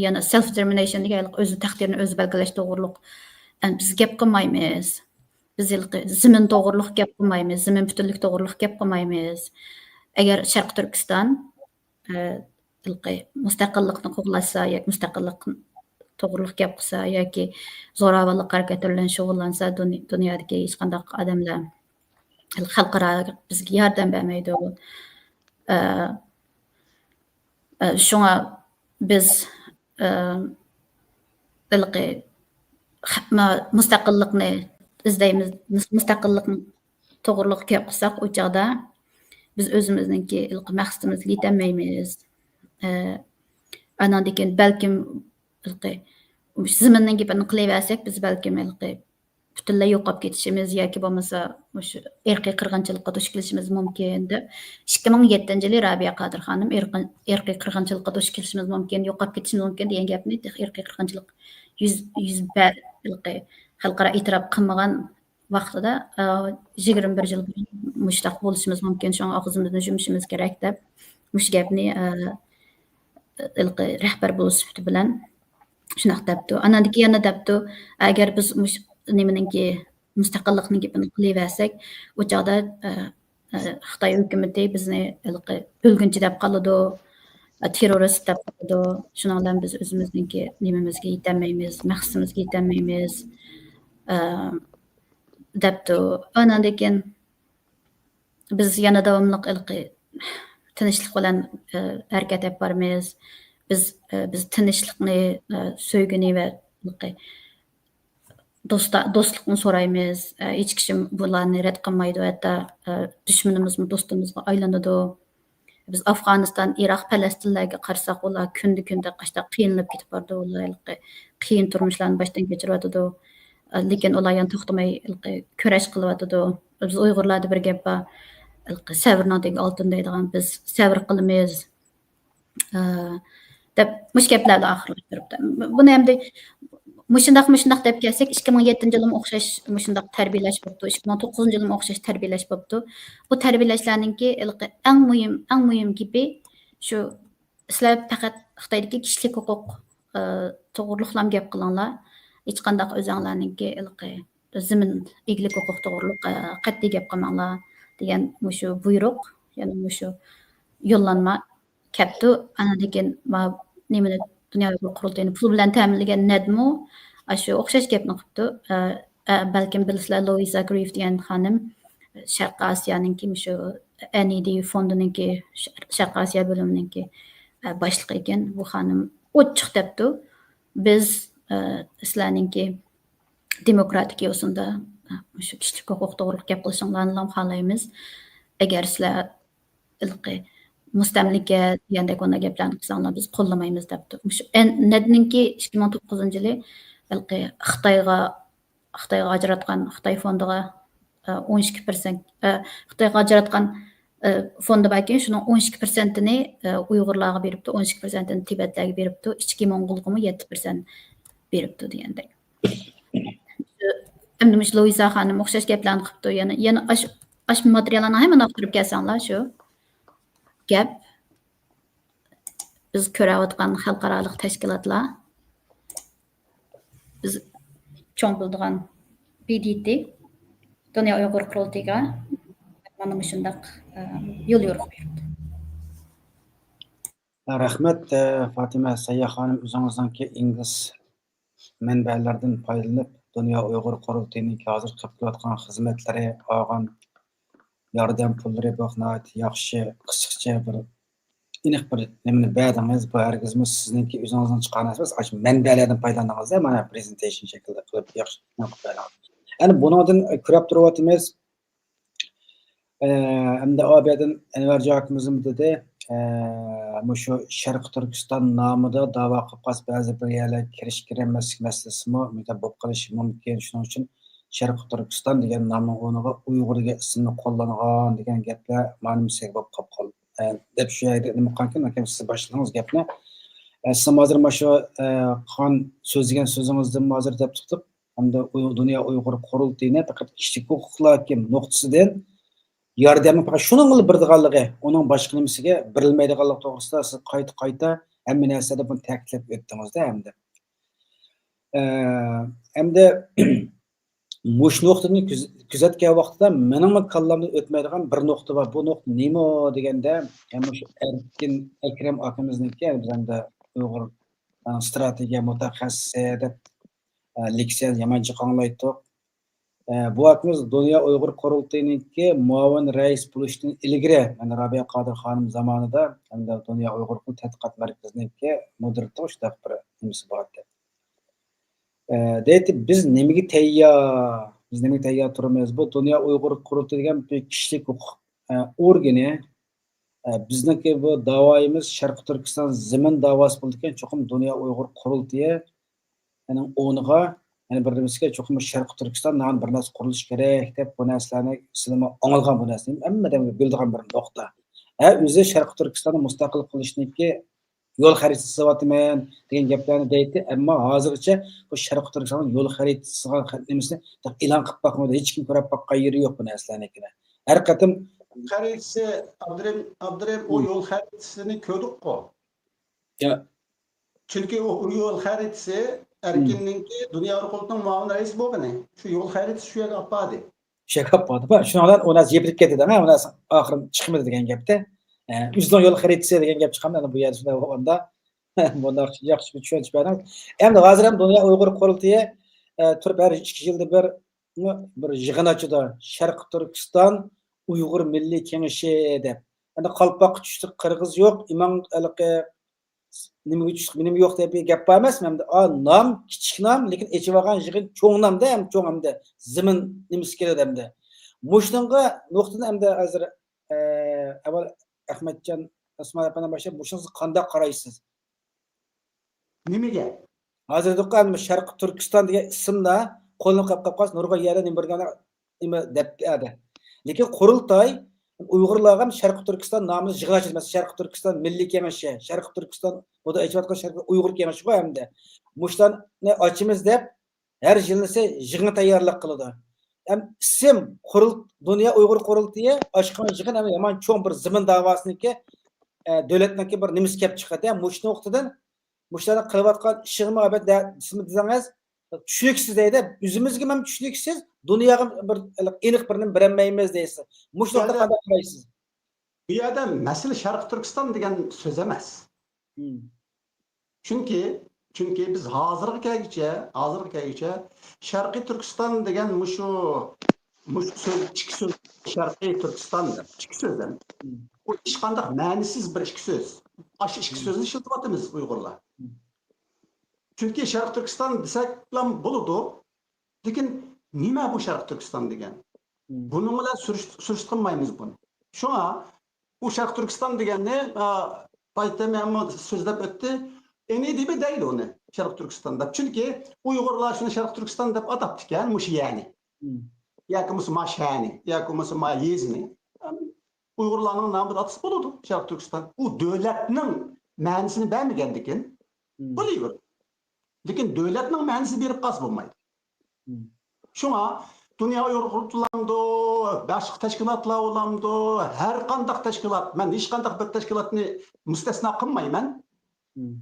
يەنە سېلف دېتېرمىنېيشن دېگەن ھېلىقى ئۆزى تەقدىرىنى ئۆزى بەلگىلەش توغرۇلۇق، ئەم، بىز گەپ قىلمايمىز. بىز ھېلىقى زېمىن توغرۇلۇق گەپ قىلمايمىز، زېمىن پۈتۈنلۈكى توغرۇلۇق گەپ قىلمايمىز. ئەگەر شەرقىي تۈركىستان، ئە، ھېلىقى مۇستەقىللىقنى قوغلاشسا ياكى مۇستەقىللىق توغرۇلۇق گەپ قىلسا ياكى زوراۋانلىق ھەرىكەتلىرى بىلەن شۇغۇللانسا، دۇني-، دۇنيادىكى ھېچقانداق ئادەملەر، خەلقئارا بىزگە ياردەم بەرمەيدۇ. ئە، ئە، شۇڭا بىز، ئە، ھېلىقى خە-، ما-، مۇستەقىللىقنى ئىزدەيمىز، مۇس-، مۇستەقىللىقنى توغرۇلۇق گەپ قىلساق، ئۇ چاغدا بىز ئۆزىمىزنىڭكى ھېلىقى مەقسىتىمىزگە يېتەلمەيمىز. ئە، ئاناندىن كېيىن بەلكىم ھېلىقى زېمىننىڭ گېپىنى قىلىۋەرسەك، بىز بەلكىم ھېلىقى پۈتۈنلەي يوقاپ كېتىشىمىز ياكى بولمىسا مۇشۇ ئىرقىي قىرغىنچىلىققا دۇچ كېلىشىمىز مۇمكىن دەپ، ئىككى مىڭ يەتتىنچى يىلى رابىيە قادىر خانىم ئىرقىي، ئىرقىي قىرغىنچىلىققا دۇچ كېلىشىمىز مۇمكىن، يوقاپ كېتىشىمىز مۇمكىن دېگەن گەپنى تېخى ئىرقىي قىرغىنچىلىق يۈز، يۈز بەر، ھېلىقى خەلقئارا ئېتىراپ قىلمىغان ۋاقتىدا، ئە، يىگىرمە بىر يىل بۇرۇن مۇشۇنداق بولۇشىمىز مۇمكىن، شۇڭا ئاغزىمىزنى يۇمشىمىز كېرەك دەپ، مۇشۇ گەپنى، ئە، ھېلىقى رەھبەر بولۇش سۈپىتى بىلەن شۇنداق دەپتۇ. ئاناندىن كېيىن يەنە دەپتۇ، ئەگەر بىز مۇش-، نېمىنىڭكى، مۇستەقىللىقنىڭ گېپىنى قىلىۋەرسەك، ئۇ چاغدا، ئە، ئە، خىتاي ھۆكۈمىتى بىزنى ھېلىقى بۆلگۈنچى دەپ قالىدۇ، ئە، تېررورىست دەپ قالىدۇ. شۇنىڭ بىلەن بىز ئۆزىمىزنىڭكى نېمىمىزگە يېتەلمەيمىز، مەقسىتىمىزگە يېتەلمەيمىز، ئە، دەپتۇ. ئاناندىن كېيىن بىز يەنە داۋاملىق ھېلىقى تىنچلىق بىلەن، ئە، ھەرىكەت ئېلىپ بارىمىز. بىز، ئە، بىز تىنچلىقنى، ئە، سۆيگىنى ۋە ھېلىقى دوستا-، دوستلۇقنى سورايمىز. ئە، ھېچ كىشىمۇ بۇلارنى رەت قىلمايدۇ. ھەتتا، ئە، دۈشمىنىمىزمۇ دوستىمىزغا ئايلىنىدۇ. بىز ئافغانىستان، ئىراق، پەلەستىنلەرگە قارىساق، ئۇلار كۈندە، كۈندە قاشتا قىينىلىپ كېتىپ بارىدۇ. ئۇلار ھېلىقى قىيىن تۇرمۇشلارنى باشتىن كەچۈرۈۋاتىدۇ. لېكىن ئۇلار يەنە توختىماي ھېلىقى كۈرەش قىلىۋاتىدۇ. بىز ئۇيغۇرلاردا بىر گەپ بار، ھېلىقى سەۋرنىڭ تېگى ئالتۇن دەيدىغان، بىز سەۋر قىلىمىز، ئە، دەپ مۇشۇ گەپلەر بىلەن ئاخىرلاشتۇرۇپتۇ. بۇنى ئەمدى مۇشۇنداق، مۇشۇنداق دەپ كەلسەك، ئىككى مىڭ يەتتىنچى يىلىمۇ ئوخشاش مۇشۇنداق تەربىيەلەش بوپتۇ، ئىككى مىڭ توققۇزىنچى يىلىمۇ ئوخشاش تەربىيەلەش بوپتۇ. بۇ تەربىيەلەشلەرنىڭكى ھېلىقى ئەڭ مۇھىم، ئەڭ مۇھىم گېپى شۇ، سىلەر پەقەت خىتايدىكى كىشىلىك ھوقۇق، ئە، توغرۇلۇقلام گەپ قىلىڭلار. ھېچقانداق ئۆزۈڭلارنىڭكى ھېلىقى زېمىن ئىگىلىك ھوقۇق توغرۇلۇق، ئە، قەتئىي گەپ قىلماڭلار دېگەن مۇشۇ بۇيرۇق، يەنى مۇشۇ يوللانما كەپتۇ. ئاندىن كېيىن ما-، نېمىنى، دۇنيا ئۇيغۇر قۇرۇلتىيىنى پۇل بىلەن تەمىنلىگەن نەدمۇ ئاشۇ ئوخشاش گەپنى قىپتۇ. ئە، ئە، بەلكىم بىلىسىلەر، لويزا گرىف دېگەن خانىم شەرقىي ئاسىيانىڭكى مۇشۇ ئەن ئى دى فوندىنىڭكى، شەرقىي ئاسىيا بۆلۈمىنىڭكى، ئە، باشلىقى ئىكەن. بۇ خانىم ئوچۇق دەپتۇ، بىز، ئە، سىلەرنىڭكى دېموكراتىك يوسۇندا، ئە، مۇشۇ كىشىلىك ھوقۇق توغرۇلۇق گەپ قىلىشىڭلارنىلا خالايمىز. ئەگەر سىلەر ھېلىقى مۇستەملىكە دېگەندەك ئۇنداق گەپلەرنى قىلساڭلار، بىز قوللىمايمىز دەپتۇ. مۇشۇ ئەن-، نەدنىڭكى ئىككى مىڭ توققۇزىنچى يىلى ھېلىقى خىتايغا، خىتايغا ئاجراتقان خىتاي فوندىغا، ئە، ئون ئىككى پىرسەنت، ئە، خىتايغا ئاجراتقان، ئە، فوندى باركەن، شۇنىڭ ئون ئىككى پىرسەنتىنى، ئە، ئۇيغۇرلارغا بېرىپتۇ، ئون ئىككى پىرسەنتىنى تىبەتلەرگە بېرىپتۇ، ئىچكى موڭغۇلغىمۇ يەتتە پىرسەنت بېرىپتۇ دېگەندەك. ئەمدى مۇشۇ لۇئىزا خانىم ئوخشاش گەپلەرنى قىپتۇ. يەنە، يەنە ئاش-، ئاشۇ ماتېرىياللارنى ھەممىنى ئاختۇرۇپ كەلسەڭلار، شۇ گەپ. بىز كۆرۈۋاتقان خەلقئارالىق تەشكىلاتلار، بىز چوڭ بىلىدىغان بى دى تى، دۇنيا ئۇيغۇر قۇرۇلتىيىغا مانا مۇشۇنداق، ئە، يول يورۇق بېرىپتۇ. رەھمەت، ئە، فاتىمە سەيياھ خانىم، ئۆزىڭىزنىڭكى ئىنگلىز مەنبەلەردىن پايدىلىنىپ، دۇنيا ئۇيغۇر قۇرۇلتىيىنىڭكى ھازىر قىلىپ كېلىۋاتقان خىزمەتلىرى، ئالغان ياردەم پۇللىرى، بۇ ناھايىتى ياخشى، قىسقىچە بىر ئېنىق بىر نېمىنى بەردىڭىز. بۇ ھەرگىزمۇ سىزنىڭكى ئۆزىڭىزنىڭ چىققان نەرسە ئەمەس، ئاشۇ مەنبەلەردىن پايدىلاندىڭىز-دە، مانا پرېزېنتېيشن شەكلىدە قىلىپ ياخشى قىلىپ بەردىڭىز. ئەنە بۇنىڭدىن كۆرۈپ تۇرۇۋاتىمىز. ئە، ئەمدى ئابىدىن ئەنۋەرجان ئاكىمىزمۇ دېدى، ئە، مۇشۇ شەرقىي تۈركىستان نامىدا داۋا قىلىپ قالسا، بەزى بىر يەرلەرگە كىرىش كىرەلمەسلىك مەسىلىسىمۇ مۇنداق بولۇپ قېلىشى مۇمكىن. شۇنىڭ ئۈچۈن شەرقىي تۈركىستان دېگەن نامنىڭ ئورنىغا ئۇيغۇر دېگەن ئىسىمنى قوللانغان دېگەن گەپلەر مانا مۇشۇ بولۇپ قاپ قالدى، ئە، دەپ شۇ يەردە نېمە قىلغانكىن، ئاكام سىز باشلىدىڭىز گەپنى. ئە، سىزمۇ ھازىر مانا شۇ، ئە، قىلغان سۆزلىگەن سۆزىڭىزدىنمۇ ھازىر دەپ چىقتۇق. ئەمدى ئۇي-، دۇنيا ئۇيغۇر قۇرۇلتىيىنى پەقەت كىشىلىك ھوقۇقلار نۇقتىسىدىن ياردەمنى پەقەت شۇنىڭغىلا بېرىدىغانلىقى، ئۇنىڭ باشقا نېمىسىگە بېرىلمەيدىغانلىقى توغرىسىدا سىز قايتا-قايتا ھەممە نەرسىدە بۇنى تەكىتلەپ ئۆتتىڭىز-دە ئەمدى. ئە، ئەمدى مۇشۇ نۇقتىدىن كۆز-، كۆزەتكەن ۋاقتىدا مېنىڭمۇ كاللامدىن ئۆتمەيدىغان بىر نۇقتا بار. بۇ نۇقتا نېمە دېگەندە، يەنە مۇشۇ ئەركىن ئەكرەم ئاكىمىزنىڭكى، بىز ئەمدى ئۇيغۇر، ئە، ستراتېگىيە مۇتەخەسسىسى دەپ، ئە، لېكسىيە يامان جىق ئاڭلايتتۇق. ئە، بۇ ئاكىمىز دۇنيا ئۇيغۇر قۇرۇلتىيىنىڭكى مۇئاۋىن رەئىس بولۇشتىن ئىلگىرى، يەنى رابىيە قادىر خانىم زامانىدا ھەمدە دۇنيا ئۇيغۇر قۇرۇلتىيى تەتقىقات مەركىزىنىڭكى مۇدىرىدە شۇنداق بىر نېمىسى بار ئىدى. ئە، دەيتتى، بىز نېمىگە تەييار؟ بىز نېمىگە تەييار تۇرىمىز؟ بۇ دۇنيا ئۇيغۇر قۇرۇلتىيى دېگەن بىر كىشىلىك ھوقۇق، ئە، ئورگىنى. ئە، بىزنىڭكى بۇ داۋايىمىز شەرقىي تۈركىستان زېمىن داۋاسى بولىدىكەن، چوقۇم دۇنيا ئۇيغۇر قۇرۇلتىيى ئۇنىڭ ئورنىغا يەنە بىر نېمىسىگە چوقۇم شەرقىي تۈركىستان نامىدا بىر نەرسە قۇرۇلۇشى كېرەك دەپ، بۇ نەرسىلەرنى سىلىمۇ ئاڭلىغان، بۇ نەرسىنى ھەممە ئادەمگە بىلىدىغان بىر نۇقتا. ھە، ئۆزى شەرقىي تۈركىستاننى مۇستەقىل قىلىشنىڭكى يول خەرىتىسى سىزىۋاتىمەن دېگەن گەپلەرنى دەيتتى، ئەمما ھازىرغىچە بۇ شەرقىي تۈركىستاننىڭ يول خەرىتىسى سىزغان خەت نېمىسىنى ئېلان قىلىپ باقمىدى، ھېچكىم كۆرۈپ باققان يېرى يوق بۇ نەرسىلەرنىڭكىنى. ھەر قېتىم خەرىتىسى، ئابدۇرېھىم، ئابدۇرېھىم، ئۇ يول خەرىتىسىنى كۆردۇققۇ. يا. چۈنكى ئۇ، ئۇ يول خەرىتىسى ئەركىننىڭكى دۇنيا ئۇيغۇر قۇرۇلتىيىنىڭ مۇئاۋىن رەئىسى بولغىنى. شۇ يول خەرىتىسى شۇ يەرگە ئاپاردى. شۇ يەرگە ئاپاردى. شۇنىڭ بىلەن ئۇ نەرسە يېپىلىپ كەتتى دە، ئۇ نەرسە ئاخىرى چىقمىدى دېگەن گەپتە. ئە، ئۆزىنىڭ يول خەرىتىسى دېگەن گەپ چىققاندا، بۇ يەردە شۇنداق بولغاندا، بۇنداق ياخشى بىر چۈشەنچە بەردىڭىز. ئەمدى ھازىر ھەم دۇنيا ئۇيغۇر قۇرۇلتىيى، ئە، تۇرۇپ ھەر ئىككى يىلدا بىر، بىر يىغىن ئاچىدۇ. شەرقىي تۈركىستان ئۇيغۇر مىللىي كېڭىشى دەپ. ئەمدى قالپاققا چۈشتى قىرغىز يوق، ئىمام ھېلىقى نېمىگە چۈشتى، نېمە يوق دەپ گەپ بار ئەمەسمۇ ئەمدى. ئا، نام، كىچىك نام، لېكىن ئېچىۋالغان يىغىن چوڭ نامدا ھەم چوڭ ئەمدى زېمىن نېمىسى كېلىدۇ ئەمدى. مۇشۇنىڭغا نۇقتىدىن ئەمدى ھازىر، ئە، ئەۋۋەل ئەخمەتجان ئوسمان ئەپەندىدىن باشلاپ، مۇشۇنىڭغا قانداق قارايسىز؟ نېمىگە؟ ھازىر دېدۇققۇ، ئەمدى شەرقىي تۈركىستان دېگەن ئىسىمدا قولىنى قاپ قاپ قالسا، نۇرغۇن يەردە نېمە بىر نېمە دەپ ئەدە. لېكىن قۇرۇلتاي ئۇيغۇرلارغا ھەم شەرقىي تۈركىستان نامىدا يىغىن ئاچىدۇ. مەسىلەن، شەرقىي تۈركىستان مىللىي كېڭىشى، شەرقىي تۈركىستان، بۇ ئېچىۋاتقان شەرقىي ئۇيغۇر كېڭىشىغۇ ئەمدى. مۇشۇلارنى ئاچىمىز دەپ، ھەر يىلنىسى يىغىنغا تەييارلىق قىلىدۇ. ھەم ئىسىم قۇرۇل-، دۇنيا ئۇيغۇر قۇرۇلتىيى ئاچقان يىغىن ھەم يامان چوڭ بىر زېمىن داۋاسىنىڭكى، ئە، دۆلەتنىڭكى بىر نېمىسى كەپ چىقىدۇ. مۇشۇ نۇقتىدىن مۇشۇلارنىڭ قىلىۋاتقان ئىشىغىمۇ ئەلۋەتتە سىزمۇ دېسىڭىز، چۈشىنىكسىز دەيدۇ. ئۆزىمىزگىمۇ چۈشىنىكسىز، دۇنياغا بىر ئېنىق بىر نېمە بېرەلمەيمىز دەيسىز. مۇشۇ نۇقتىغا قانداق قارايسىز؟ بۇ يەردە مەسىلە شەرقىي تۈركىستان دېگەن سۆز ئەمەس. مم. چۈنكى، چۈنكى بىز ھازىرغا كەلگۈچە، ھازىرغا كەلگۈچە شەرقىي تۈركىستان دېگەن مۇشۇ، مۇشۇ سۆز، ئىككى سۆز، شەرقىي تۈركىستان دەپ ئىككى سۆزدىن، مم، بۇ ھېچقانداق مەنىسىز بىر ئىككى سۆز. ئاشۇ ئىككى، مم، سۆزنى ئىشلىتىۋاتىمىز ئۇيغۇرلار. مم. چۈنكى شەرقىي تۈركىستان دېسەكلا بولىدۇ. لېكىن نېمە بۇ شەرقىي تۈركىستان دېگەن؟ مم. بۇنىڭ بىلەن سۈرۈش-، سۈرۈشتۈرمەيمىز بۇنى. شۇڭا بۇ شەرقىي تۈركىستان دېگەننى، ئا، بايتەم ھەممە سۆزلەپ ئۆتتى. ئېنى دېمە دەيدۇ ئۇنى شەرقىي تۈركىستان دەپ. چۈنكى ئۇيغۇرلار شۇنى شەرقىي تۈركىستان دەپ ئاتاپتىكەن، مۇشۇ يەرنى. مم. ياكى بولمىسا ما شەھەرنى، ياكى بولمىسا ما يېزىنى. ئۇيغۇرلارنىڭ نامىدا ئاتىسا بولىدۇ شەرقىي تۈركىستان. ئۇ دۆلەتنىڭ مەنىسىنى بەرمىگەندىكىن، مم، بولۇۋېرىدۇ. لېكىن دۆلەتنىڭ مەنىسىنى بېرىپ قالسا بولمايدۇ. مم. شۇڭا دۇنيا ئۇيغۇر قۇرۇلتىيى بولامدۇ، باشقا تەشكىلاتلار بولامدۇ، ھەر قانداق تەشكىلات، مەن ھېچقانداق بىر تەشكىلاتنى مۇستەسنا قىلمايمەن. مم.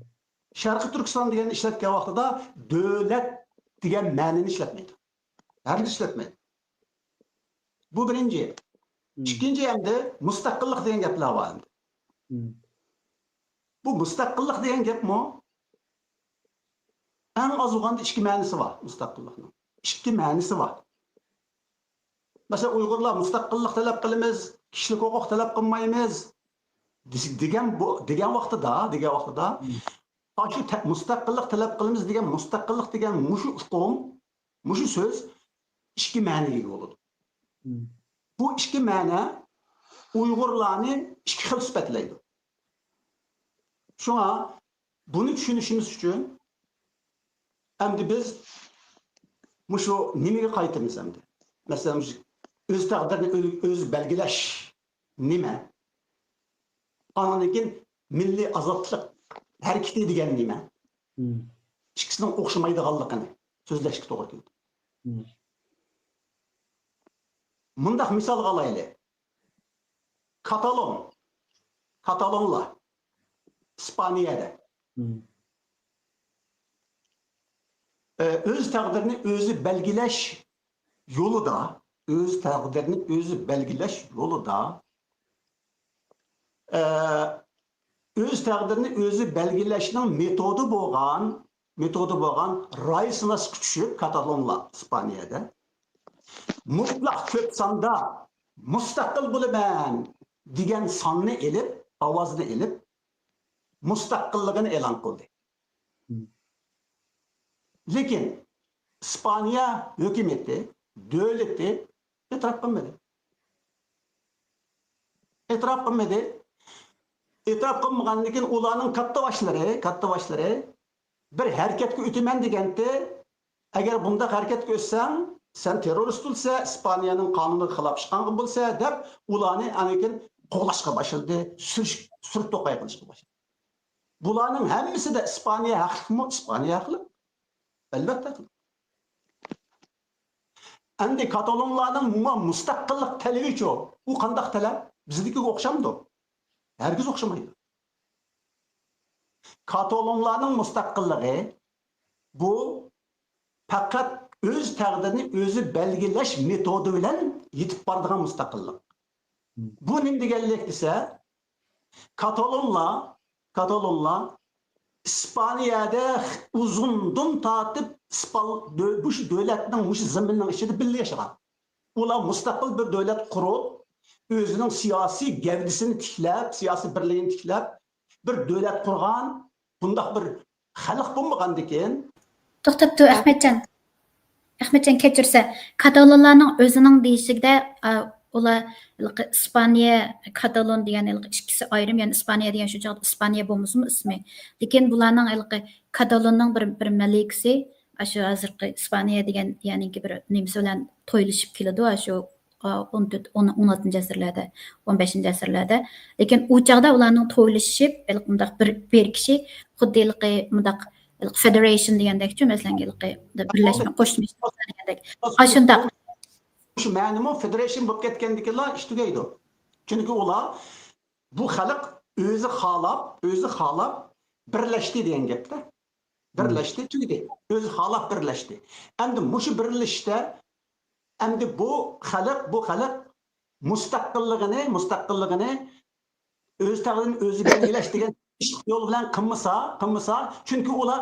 شەرقىي تۈركىستان دېگەننى ئىشلەتكەن ۋاقتىدا دۆلەت دېگەن مەنىنى ئىشلەتمەيدۇ. ھەرگىز ئىشلەتمەيدۇ. بۇ بىرىنچى. مم. ئىككىنچى، ئەمدى مۇستەقىللىق دېگەن گەپلەر بار ئەمدى. مم. بۇ مۇستەقىللىق دېگەن گەپمۇ ئەڭ ئاز بولغاندا ئىككى مەنىسى بار مۇستەقىللىقنىڭ. ئىككى مەنىسى بار. مەسىلەن، ئۇيغۇرلار مۇستەقىللىق تەلەپ قىلىمىز، كىشىلىك ھوقۇق تەلەپ قىلمايمىز دېس-، دېگەن بۇ، دېگەن ۋاقتىدا، دېگەن ۋاقتىدا، مم، ئاشۇ تە-، مۇستەقىللىق تەلەپ قىلىمىز دېگەن، مۇستەقىللىق دېگەن مۇشۇ ئۇقۇم، مۇشۇ سۆز ئىككى مەنىگە ئىگە بولىدۇ. مم. بۇ ئىككى مەنە ئۇيغۇرلارنى ئىككى خىل سۈپەتلەيدۇ. شۇڭا بۇنى چۈشىنىشىمىز ئۈچۈن ئەمدى بىز مۇشۇ نېمىگە قايتىمىز ئەمدى؟ مەسىلەن، مۇشۇ ئۆز تەقدىرىنى ئۆ-، ئۆزى بەلگىلەش نېمە؟ ئاندىن كېيىن مىللىي ئازادلىق ھەرىكىتى دېگەن نېمە؟ مم. ئىككىسىنىڭ ئوخشىمايدىغانلىقىنى سۆزلەشكە توغرا كېلىدۇ. مم. مۇنداق مىسالغا ئالايلى. كاتالون. كاتالونلار. ئىسپانىيەدە. مم. ئۆز تەقدىرىنى ئۆزى بەلگىلەش يولىدا ئۆز تەقدىرىنى ئۆزى بەلگىلەش يولىدا، ئە، ئۆز تەقدىرىنى ئۆزى بەلگىلەشنىڭ مېتودى بولغان، مېتودى بولغان راي سىناشقا چۈشۈپ، كاتالونلار ئىسپانىيەدە مۇتلەق كۆپ ساندا مۇستەقىل بولىمەن دېگەن ساننى ئېلىپ، ئاۋازنى ئېلىپ، مۇستەقىللىقىنى ئېلان قىلدى. لېكىن ئىسپانىيە ھۆكۈمىتى، دۆلىتى ئېتىراپ قىلمىدى. ئېتىراپ قىلمىدى. ئېتىراپ قىلمىغاندىن كېيىن ئۇلارنىڭ كاتتا باشلىرى، كاتتا باشلىرى بىر ھەرىكەتكە ئۆتىمەن دېگەنتى. ئەگەر بۇنداق ھەرىكەتكە ئۆتسەڭ، سەن تېررورىست بولسا، ئىسپانىيەنىڭ قانۇنىغا خىلاپ چىققان بولسا دەپ، ئۇلارنى ئاندىن كېيىن قوغلاشقا باشلىدى، سۈرۈش-، سۈرۈپ توقاي قىلىشقا باشلىدى. بۇلارنىڭ ھەممىسىدە ئىسپانىيە ھەقلىقمۇ؟ ئىسپانىيە ھەقلىق. ئەلۋەتتە ھەقلىق. ئەمدى كاتالونلارنىڭ مۇ-، مۇستەقىللىق تەلىپىچۇ؟ ئۇ قانداق تەلەپ؟ بىزدىكىگە ئوخشامدۇ؟ ھەرگىز ئوخشىمايدۇ. كاتالونلارنىڭ مۇستەقىللىقى بۇ پەقەت ئۆز تەقدىرىنى ئۆزى بەلگىلەش مېتودى بىلەن يېتىپ بارىدىغان مۇستەقىللىق. بۇ نېمە دېگەنلىك دېسە، كاتالونلار، كاتالونلار ئىسپانىيەدە ئۇزۇندىن تارتىپ ئىسپان-، دۆ-، مۇشۇ دۆلەتنىڭ، مۇشۇ زېمىننىڭ ئىچىدە بىللە ياشىغان. ئۇلار مۇستەقىل بىر دۆلەت قۇرۇپ، ئۆزىنىڭ سىياسىي گەۋدىسىنى تىكلەپ، سىياسىي بىرلىكىنى تىكلەپ، بىر دۆلەت قۇرغان. بۇنداق بىر خەلق بولمىغاندىكىن، توختاپ تۇر، ئەخمەتجان. ئەخمەتجان، كەچۈرسە، كاتالونلارنىڭ ئۆزىنىڭ دېيىشىدە، ئا، ئۇلار ھېلىقى ئىسپانىيە، كاتالون دېگەن ھېلىقى ئىككىسى ئايرىم، يەنى ئىسپانىيە دېگەن شۇ چاغدا ئىسپانىيە بولمىسىمۇ ئىسمى. لېكىن بۇلارنىڭ ھېلىقى كاتالوننىڭ بىر، بىر مەلىكىسى، ئاشۇ ھازىرقى ئىسپانىيە دېگەن يەنىكى بىر نېمىسى بىلەن تويلىشىپ كېلىدۇ، ئاشۇ، ئا، ئون تۆت، ئون، ئون ئالتىنچى ئەسىرلەردە، ئون بەشىنچى ئەسىرلەردە. لېكىن ئۇ چاغدا ئۇلارنىڭ تويلىشىپ، ھېلىقى مۇنداق بىر، بىر كىشى خۇددى ھېلىقى مۇنداق، ھېلىقى فېدېرېيشن دېگەندەكچۇ، مەسىلەن، ھېلىقى بىرلەشمە، قوشما شتاتلار دېگەندەك. ئاشۇنداق. شۇ مەنىمۇ فېدېرېيشن بولۇپ كەتكەندىكىنلا ئىش تۈگەيدۇ. چۈنكى ئۇلار بۇ خەلق ئۆزى خالاپ، ئۆزى خالاپ بىرلەشتى دېگەن گەپتە. بىرلەشتى، تۈگىدى. ئۆزى خالاپ بىرلەشتى. ئەمدى مۇشۇ بىرلىشىشتە، ئەمدى بۇ خەلق، بۇ خەلق مۇستەقىللىقىنى، مۇستەقىللىقىنى ئۆز تەقدىرىنى ئۆزى بەلگىلەش دېگەن تىنچلىق يولى بىلەن قىلمىسا، قىلمىسا، چۈنكى ئۇلار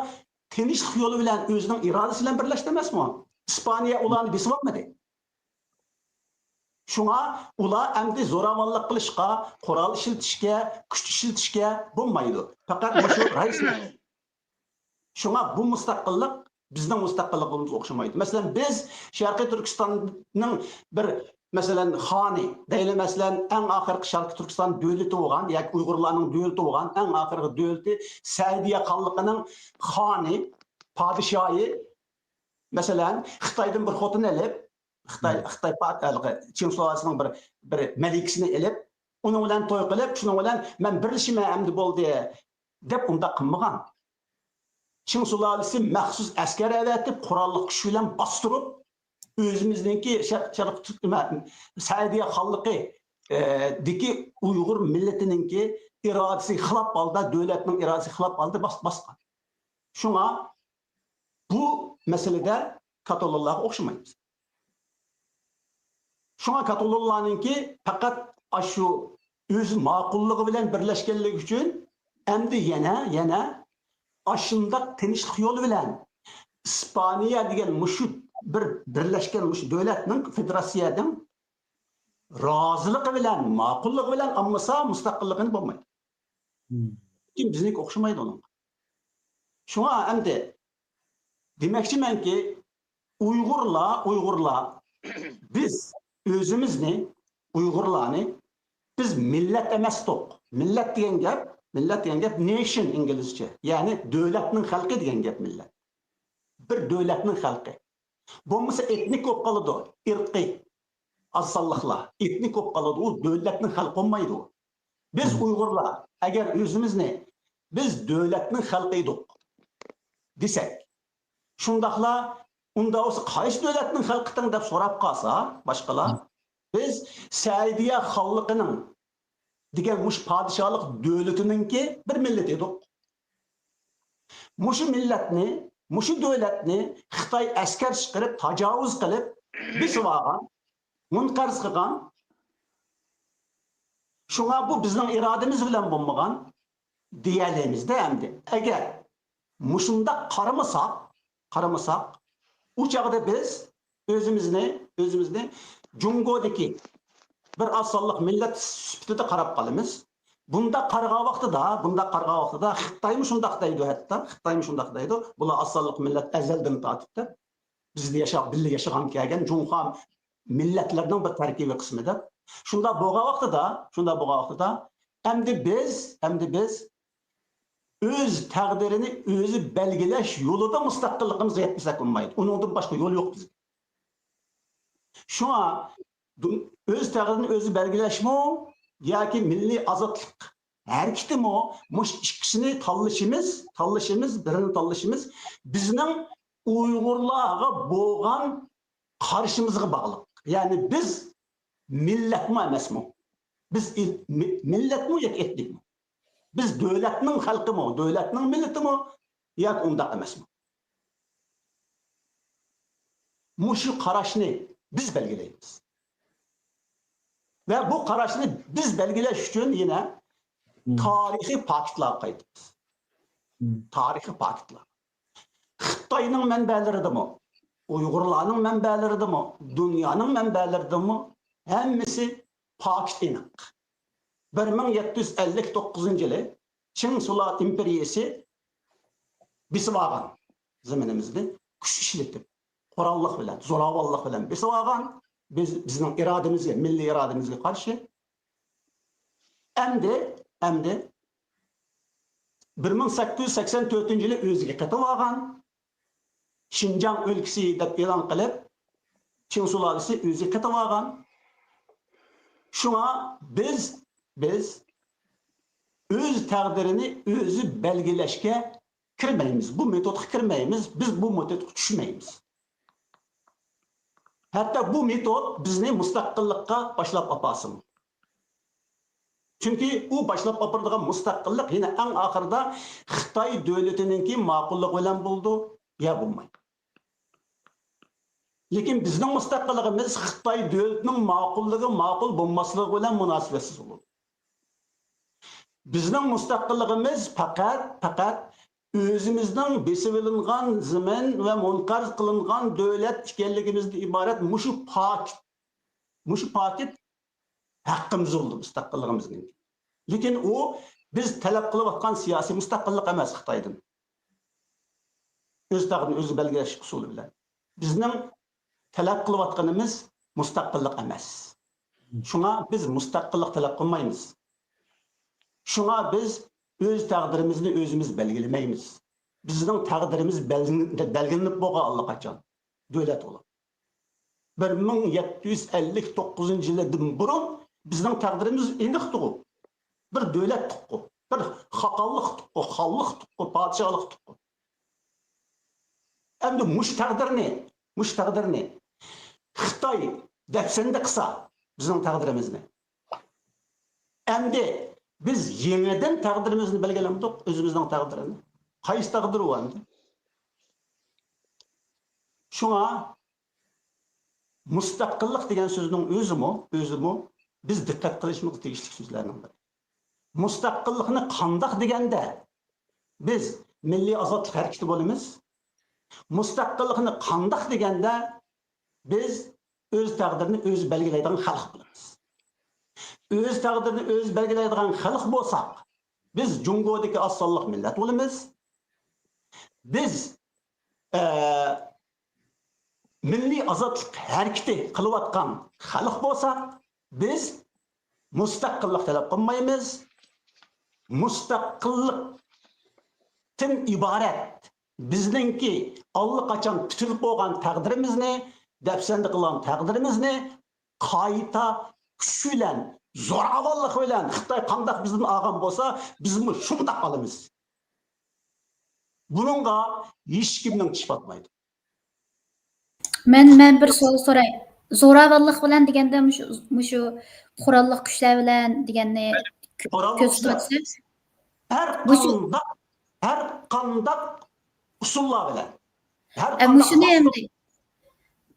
تىنچلىق يولى بىلەن ئۆزىنىڭ ئىرادىسى بىلەن بىرلەشتى ئەمەسمۇ؟ ئىسپانىيە ئۇلارنى بېسىۋالمىدى. شۇڭا ئۇلار ئەمدى زوراۋانلىق قىلىشقا، قورال ئىشلىتىشكە، كۈچ ئىشلىتىشكە بولمايدۇ. پەقەت مۇشۇ رايسىنى. شۇڭا بۇ مۇستەقىللىق بىزنىڭ مۇستەقىللىقىمىزغا ئوخشىمايدۇ. مەسىلەن، بىز شەرقىي تۈركىستاننىڭ بىر، مەسىلەن، خانى دەيلى، مەسىلەن، ئەڭ ئاخىرقى شەرقىي تۈركىستان دۆلىتى بولغان ياكى ئۇيغۇرلارنىڭ دۆلىتى بولغان ئەڭ ئاخىرقى دۆلىتى سەئىدىيە خانلىقىنىڭ خانى، پادىشاھى، مەسىلەن، خىتايدىن بىر خوتۇن ئېلىپ، خىتاي، خىتاي پا-، ھېلىقى چىڭ سۇلالىسىنىڭ بىر، بىر مەلىكىسىنى ئېلىپ، ئۇنىڭ بىلەن توي قىلىپ، شۇنىڭ بىلەن مەن بىرلىشىمەن ئەمدى بولدى، دەپ ئۇنداق قىلمىغان. چىڭ سۇلالىسى مەخسۇس ئەسكەر ئەۋەتىپ، قوراللىق كۈچ بىلەن باستۇرۇپ، ئۆزىمىزنىڭكى شەر-، شەرقىي تۈرك-، نېمە، سەئىدىيە خانلىقى، ئە، دىكى ئۇيغۇر مىللىتىنىڭكى ئىرادىسىگە خىلاپ ھالدا، دۆلەتنىڭ ئىرادىسىگە خىلاپ ھالدا باس-، باسقان. شۇڭا بۇ مەسىلىدە كاتالونلارغا ئوخشىمايمىز. شۇڭا كاتالونلارنىڭكى پەقەت ئاشۇ ئۆز ماقۇللۇقى بىلەن بىرلەشكەنلىكى ئۈچۈن ئەمدى يەنە، يەنە ئاشۇنداق تىنچلىق يولى بىلەن ئىسپانىيە دېگەن مۇشۇ بىر بىرلەشكەن مۇشۇ دۆلەتنىڭ، فېدېراتسىيەنىڭ رازىلىقى بىلەن، ماقۇللۇقى بىلەن ئالمىسا مۇستەقىللىقىنى بولمايدۇ. لېكىن بىزنىڭكى ئوخشىمايدۇ ئۇنىڭغا. شۇڭا ئەمدى دېمەكچىمەنكى، ئۇيغۇرلار، ئۇيغۇرلار، بىز ئۆزىمىزنى، ئۇيغۇرلارنى، بىز مىللەت ئەمەستۇق. مىللەت دېگەن گەپ، مىللەت دېگەن گەپ نېشن ئىنگلىزچە، يەنى دۆلەتنىڭ خەلقى دېگەن گەپ مىللەت. بىر دۆلەتنىڭ خەلقى. بولمىسا ئېتنىك بولۇپ قالىدۇ، ئىرقىي، ئاز سانلىقلار ئېتنىك بولۇپ قالىدۇ، ئۇ دۆلەتنىڭ خەلقى بولمايدۇ. بىز ئۇيغۇرلار ئەگەر ئۆزىمىزنى بىز دۆلەتنىڭ خەلقى ئىدۇق دېسەك، شۇنداقلا ئۇنداق بولسا قايسى دۆلەتنىڭ خەلقىتىڭ دەپ سوراپ قالسا باشقىلار، بىز سەئىدىيە خانلىقىنىڭ دېگەن مۇشۇ پادىشاھلىق دۆلىتىنىڭكى بىر مىللىتى ئىدۇق. مۇشۇ مىللەتنى، مۇشۇ دۆلەتنى خىتاي ئەسكەر چىقىرىپ، تاجاۋۇز قىلىپ، بېسىۋالغان. مۇنقەرز قىلغان. شۇڭا بۇ بىزنىڭ ئىرادىمىز بىلەن بولمىغان دېيەلەيمىز-دە ئەمدى. ئەگەر مۇشۇنداق قارىمىساق، قارىمىساق، ئۇ چاغدا بىز ئۆزىمىزنى، ئۆزىمىزنى جۇڭگودىكى بىر ئاز سانلىق مىللەت سۈپىتىدە قاراپ قالىمىز. بۇنداق قارىغان ۋاقتىدا، بۇنداق قارىغان ۋاقتىدا خىتايمۇ شۇنداق دەيدۇ، ھەتتا خىتايمۇ شۇنداق دەيدۇ. بۇلار ئاز سانلىق مىللەت ئەزەلدىن تارتىپ دەپ. بىزدە ياشاپ، بىللە ياشىغان كەلگەن جۇڭخۇا مىللەتلەرنىڭ بىر تەركىبىي قىسمى دەپ. شۇنداق بولغان ۋاقتىدا، شۇنداق بولغان ۋاقتىدا، ئەمدى بىز، ئەمدى بىز ئۆز تەقدىرىنى ئۆزى بەلگىلەش يولىدا مۇستەقىللىقىمىزغا يەتمىسەك بولمايدۇ. ئۇنىڭدىن باشقا يول يوق بىزگە. شۇڭا دۇ-، ئۆز تەقدىرىنى ئۆزى بەلگىلەشمۇ ياكى مىللىي ئازادلىق ھەرىكىتىمۇ مۇشۇ ئىككىسىنى تاللىشىمىز، تاللىشىمىز، بىرىنى تاللىشىمىز بىزنىڭ ئۇيغۇرلارغا بولغان قارىشىمىزغا باغلىق. يەنى بىز مىللەتمۇ ئەمەسمۇ؟ بىز ئىل-، مىللەتمۇ ياكى ئېتنىكمۇ؟ بىز دۆلەتنىڭ خەلقىمۇ، دۆلەتنىڭ مىللىتىمۇ ياكى ئۇنداق ئەمەسمۇ؟ مۇشۇ قاراشنى بىز بەلگىلەيمىز. ۋە بۇ قاراشنى بىز بەلگىلەش ئۈچۈن يەنە تارىخىي پاكىتلارغا قايتىمىز. تارىخىي پاكىتلار. خىتاينىڭ مەنبەلىرىدىمۇ، ئۇيغۇرلارنىڭ مەنبەلىرىدىمۇ، دۇنيانىڭ مەنبەلىرىدىمۇ ھەممىسى پاكىت ئېنىق. بىر مىڭ يەتتە يۈز ئەللىك توققۇزىنچى يىلى چىڭ سۇلار ئىمپېرىيىسى بېسىۋالغان زېمىنىمىزنى كۈچ ئىشلىتىپ، قوراللىق بىلەن، زوراۋانلىق بىلەن بېسىۋالغان، بىز، بىزنىڭ ئىرادىمىزگە، مىللىي ئىرادىمىزگە قارشى. ئەمدى، ئەمدى بىر مىڭ سەككىز يۈز سەكسەن تۆتىنچى يىلى ئۆزىگە قېتىۋالغان، شىنجاڭ ئۆلكىسى دەپ ئېلان قىلىپ، چىڭ سۇلالىسى ئۆزىگە قېتىۋالغان. شۇڭا بىز، بىز ئۆز تەقدىرىنى ئۆزى بەلگىلەشكە كىرمەيمىز. بۇ مېتودقا كىرمەيمىز. بىز بۇ مېتودقا چۈشمەيمىز. ھەتتا بۇ مېتود بىزنى مۇستەقىللىققا باشلاپ ئاپارسىمۇ. چۈنكى ئۇ باشلاپ ئاپىرىدىغان مۇستەقىللىق يەنە ئەڭ ئاخىرىدا خىتاي دۆلىتىنىڭكى ماقۇللۇقى بىلەن بولىدۇ يا بولمايدۇ. لېكىن بىزنىڭ مۇستەقىللىقىمىز خىتاي دۆلىتىنىڭ ماقۇللۇقى، ماقۇل بولماسلىقى بىلەن مۇناسىۋەتسىز بولىدۇ. بىزنىڭ مۇستەقىللىقىمىز پەقەت، پەقەت ئۆزىمىزنىڭ بېسىۋېلىنغان زېمىن ۋە مۇنقەرز قىلىنغان دۆلەت ئىكەنلىكىمىزدىن ئىبارەت مۇشۇ پاكىت، مۇشۇ پاكىت ھەققىمىز بولىدۇ مۇستەقىللىقىمىزنىڭ. لېكىن ئۇ بىز تەلەپ قىلىۋاتقان سىياسىي مۇستەقىللىق ئەمەس خىتايدىن. ئۆز تەقدىرىنى ئۆزى بەلگىلەش ئۇسۇلى بىلەن. بىزنىڭ تەلەپ قىلىۋاتقىنىمىز مۇستەقىللىق ئەمەس. شۇڭا بىز مۇستەقىللىق تەلەپ قىلمايمىز. شۇڭا بىز ئۆز تەقدىرىمىزنى ئۆزىمىز بەلگىلىمەيمىز. بىزنىڭ تەقدىرىمىز بەلگىلىنىپ بولغان ئاللىقاچان. دۆلەت بولۇپ. بىر مىڭ يەتتە يۈز ئەللىك توققۇزىنچى يىلدىن بۇرۇن بىزنىڭ تەقدىرىمىز ئېنىقتىغۇ. بىر دۆلەتتۇققۇ، بىر خاقانلىقتۇققۇ، خانلىقتۇققۇ، پادىشاھلىقتۇققۇ. ئەمدى مۇشۇ تەقدىرنى، مۇشۇ تەقدىرنى خىتاي دەپسەندە قىلسا بىزنىڭ تەقدىرىمىزنى. ئەمدى بىز يېڭىدىن تەقدىرىمىزنى بەلگىلەمدۇق، ئۆزىمىزنىڭ تەقدىرىنى. قايسى تەقدىر ئۇ ئەمدى؟ شۇڭا مۇستەقىللىق دېگەن سۆزنىڭ ئۆزىمۇ، ئۆزىمۇ بىز دىققەت قىلىشىمىز تېگىشلىك سۆزلەرنىڭ بىرى. مۇستەقىللىقنى قانداق دېگەندە بىز مىللىي ئازادلىق ھەرىكىتى بولىمىز. مۇستەقىللىقنى قانداق دېگەندە بىز ئۆز تەقدىرىنى ئۆزى بەلگىلەيدىغان خەلق بولىمىز. ئۆز تەقدىرىنى ئۆزى بەلگىلەيدىغان خەلق بولساق، بىز جۇڭگودىكى ئاز سانلىق مىللەت بولىمىز. بىز، ئە، مىللىي ئازادلىق ھەرىكىتى قىلىۋاتقان خەلق بولساق، بىز مۇستەقىللىق تەلەپ قىلمايمىز. مۇستەقىللىقتىن ئىبارەت بىزنىڭكى ئاللىقاچان پۈتۈلۈپ بولغان تەقدىرىمىزنى، دەپسەندە قىلغان تەقدىرىمىزنى قايتا كۈچ بىلەن، زوراۋانلىق بىلەن خىتاي قانداق بىزدىن ئالغان بولسا، بىزمۇ شۇنداق ئالىمىز. بۇنىڭغا ھېچكىمنىڭ چىشى پاتمايدۇ. مەن، مەن بىر سوئال سوراي. زوراۋانلىق بىلەن دېگەندە مۇشۇ، مۇشۇ قوراللىق كۈچلەر بىلەن دېگەننى قوراللىق كۆرسىتىپ كۈچلەر. ئۆتسە؟ ھەر مۇشۇ قانداق، ھەر قانداق ئۇسۇللار بىلەن. ھەر ئە، قانداق مۇشۇنى ئەمدى.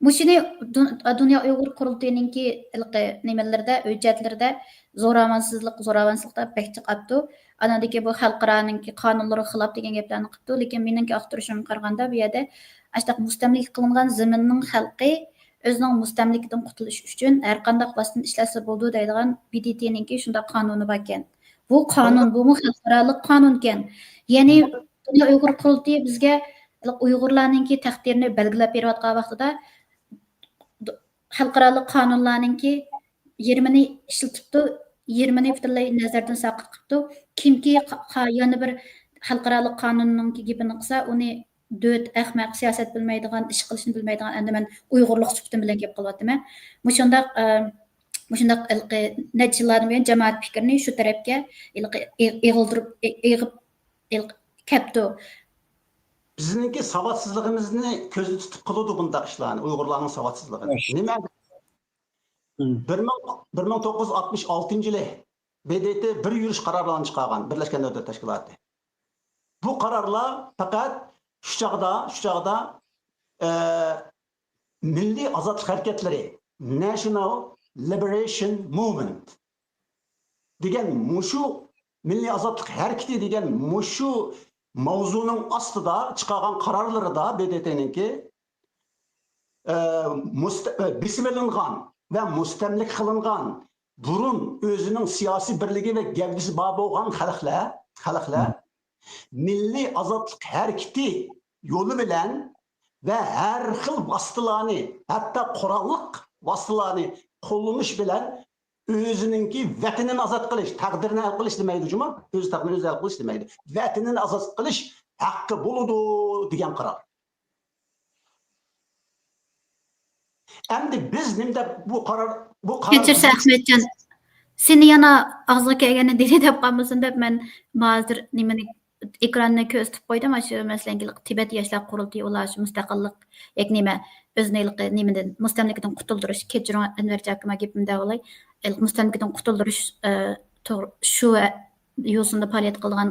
مۇشۇنى دۇن-، دۇنيا ئۇيغۇر قۇرۇلتىيىنىڭكى ھېلىقى نېمىلىرىدە، ھۆججەتلىرىدە زوراۋانسىزلىق، زوراۋانسىزلىق دەپ بەك جىق ئاپتۇ. ئاندىن كېيىن بۇ خەلقئارانىڭكى قانۇنلىرىغا خىلاپ دېگەن گەپلەرنى قىپتۇ. لېكىن مېنىڭكى ئاختۇرۇشۇمغا قارىغاندا، بۇ يەردە ئاشۇنداق مۇستەملىكە قىلىنغان زېمىننىڭ خەلقى ئۆزىنىڭ مۇستەملىكىدىن قۇتۇلۇش ئۈچۈن ھەر قانداق ۋاسىتىنى ئىشلەتسە بولىدۇ دەيدىغان بى دې تېنىڭكى شۇنداق قانۇنى باركەن. بۇ قانۇن، بۇمۇ خەلقئارالىق قانۇنكەن. يەنى دۇنيا ئۇيغۇر قۇرۇلتىيى بىزگە ئۇيغۇرلارنىڭكى تەقدىرىنى بەلگىلەپ بېرىۋاتقان ۋاقتىدا، خەلقئارالىق قانۇنلارنىڭكى يېرىمىنى ئىشلىتىپتۇ، يېرىمىنى پۈتۈنلەي نەزەردىن ساقىت قىپتۇ. كىمكى قا-، قا-، يەنە بىر خەلقئارالىق قانۇننىڭكى گېپىنى قىلسا، ئۇنى دۆت، ئەخمەق، سىياسەت بىلمەيدىغان، ئىش قىلىشنى بىلمەيدىغان، ئەمدى مەن ئۇيغۇرلۇق سۈپىتىم بىلەن گەپ قىلىۋاتىمەن. مۇشۇنداق، ئە، مۇشۇنداق ھېلىقى نەچچە يىللاردىن بۇيان جامائەت پىكرىنى شۇ تەرەپكە ھېلىقى ئېغ-، ئېغىلدۇرۇپ، ئېغىپ، ھېلىقى كەپتۇ. بىزنىڭكى ساۋاتسىزلىقىمىزنى كۆزدە تۇتۇپ قىلىدۇ بۇنداق ئىشلارنى، ئۇيغۇرلارنىڭ ساۋاتسىزلىقىنى. نېمە؟ بىر مىڭ، بىر مىڭ توققۇز يۈز ئاتمىش ئالتىنچى يىلى ب د ت بىر يۈرۈش قارارلارنى چىقارغان، بىرلەشكەن دۆلەتلەر تەشكىلاتى. بۇ قارارلار پەقەت شۇ چاغدا، شۇ چاغدا، ئە، مىللىي ئازادلىق ھەرىكەتلىرى، National Liberation Movement دېگەن مۇشۇ مىللىي ئازادلىق ھەرىكىتى دېگەن مۇشۇ ماۋزۇنىڭ ئاستىدا چىقارغان قارارلىرىدا ب د ت نىڭكى، ئە، مۇست-، ئە، بېسىۋېلىنغان ۋە مۇستەملىكە قىلىنغان، بۇرۇن ئۆزىنىڭ سىياسىي بىرلىكى ۋە گەۋدىسى بار بولغان خەلقلەر، خەلقلەر مىللىي ئازادلىق ھەرىكىتى يولى بىلەن ۋە ھەر خىل ۋاسىتىلارنى، ھەتتا قوراللىق ۋاسىتىلارنى قوللىنىش بىلەن ئۆزىنىڭكى ۋەتىنىنى ئازاد قىلىش، تەقدىرىنى ھەل قىلىش دېمەيدۇ جۇمۇ، ئۆز تەقدىرىنى ئۆزى ھەل قىلىش دېمەيدۇ. ۋەتىنىنى ئازاد قىلىش ھەققى بولىدۇ دېگەن قارار. ئەمدى بىز نېمە دەپ بۇ قارار، بۇ قارار كەچۈرسە، ئەخمەتجان، سېنى يەنە ئاغزىغا كەلگەننى دېدى دەپ قالمىسۇن دەپ، مەن ھازىر نېمىنى، ئېكراننى كۆرسىتىپ قويدۇم. ئاشۇ مەسىلەن، تىبەت ياشلار قۇرۇلتىيى، ئۇلار شۇ مۇستەقىللىق، يەنى نېمە، ئۆزىنى ھېلىقى نېمىدىن، مۇستەملىكىدىن قۇتۇلدۇرۇش، كەچۈرۈڭ ئەنۋەرجان ئاكا، مانا گېپىمدە بولاي، ھېلىقى مۇستەملىكىدىن قۇتۇلدۇرۇش، ئە، توغرا، شۇ يوسۇندا پائالىيەت قىلىدىغان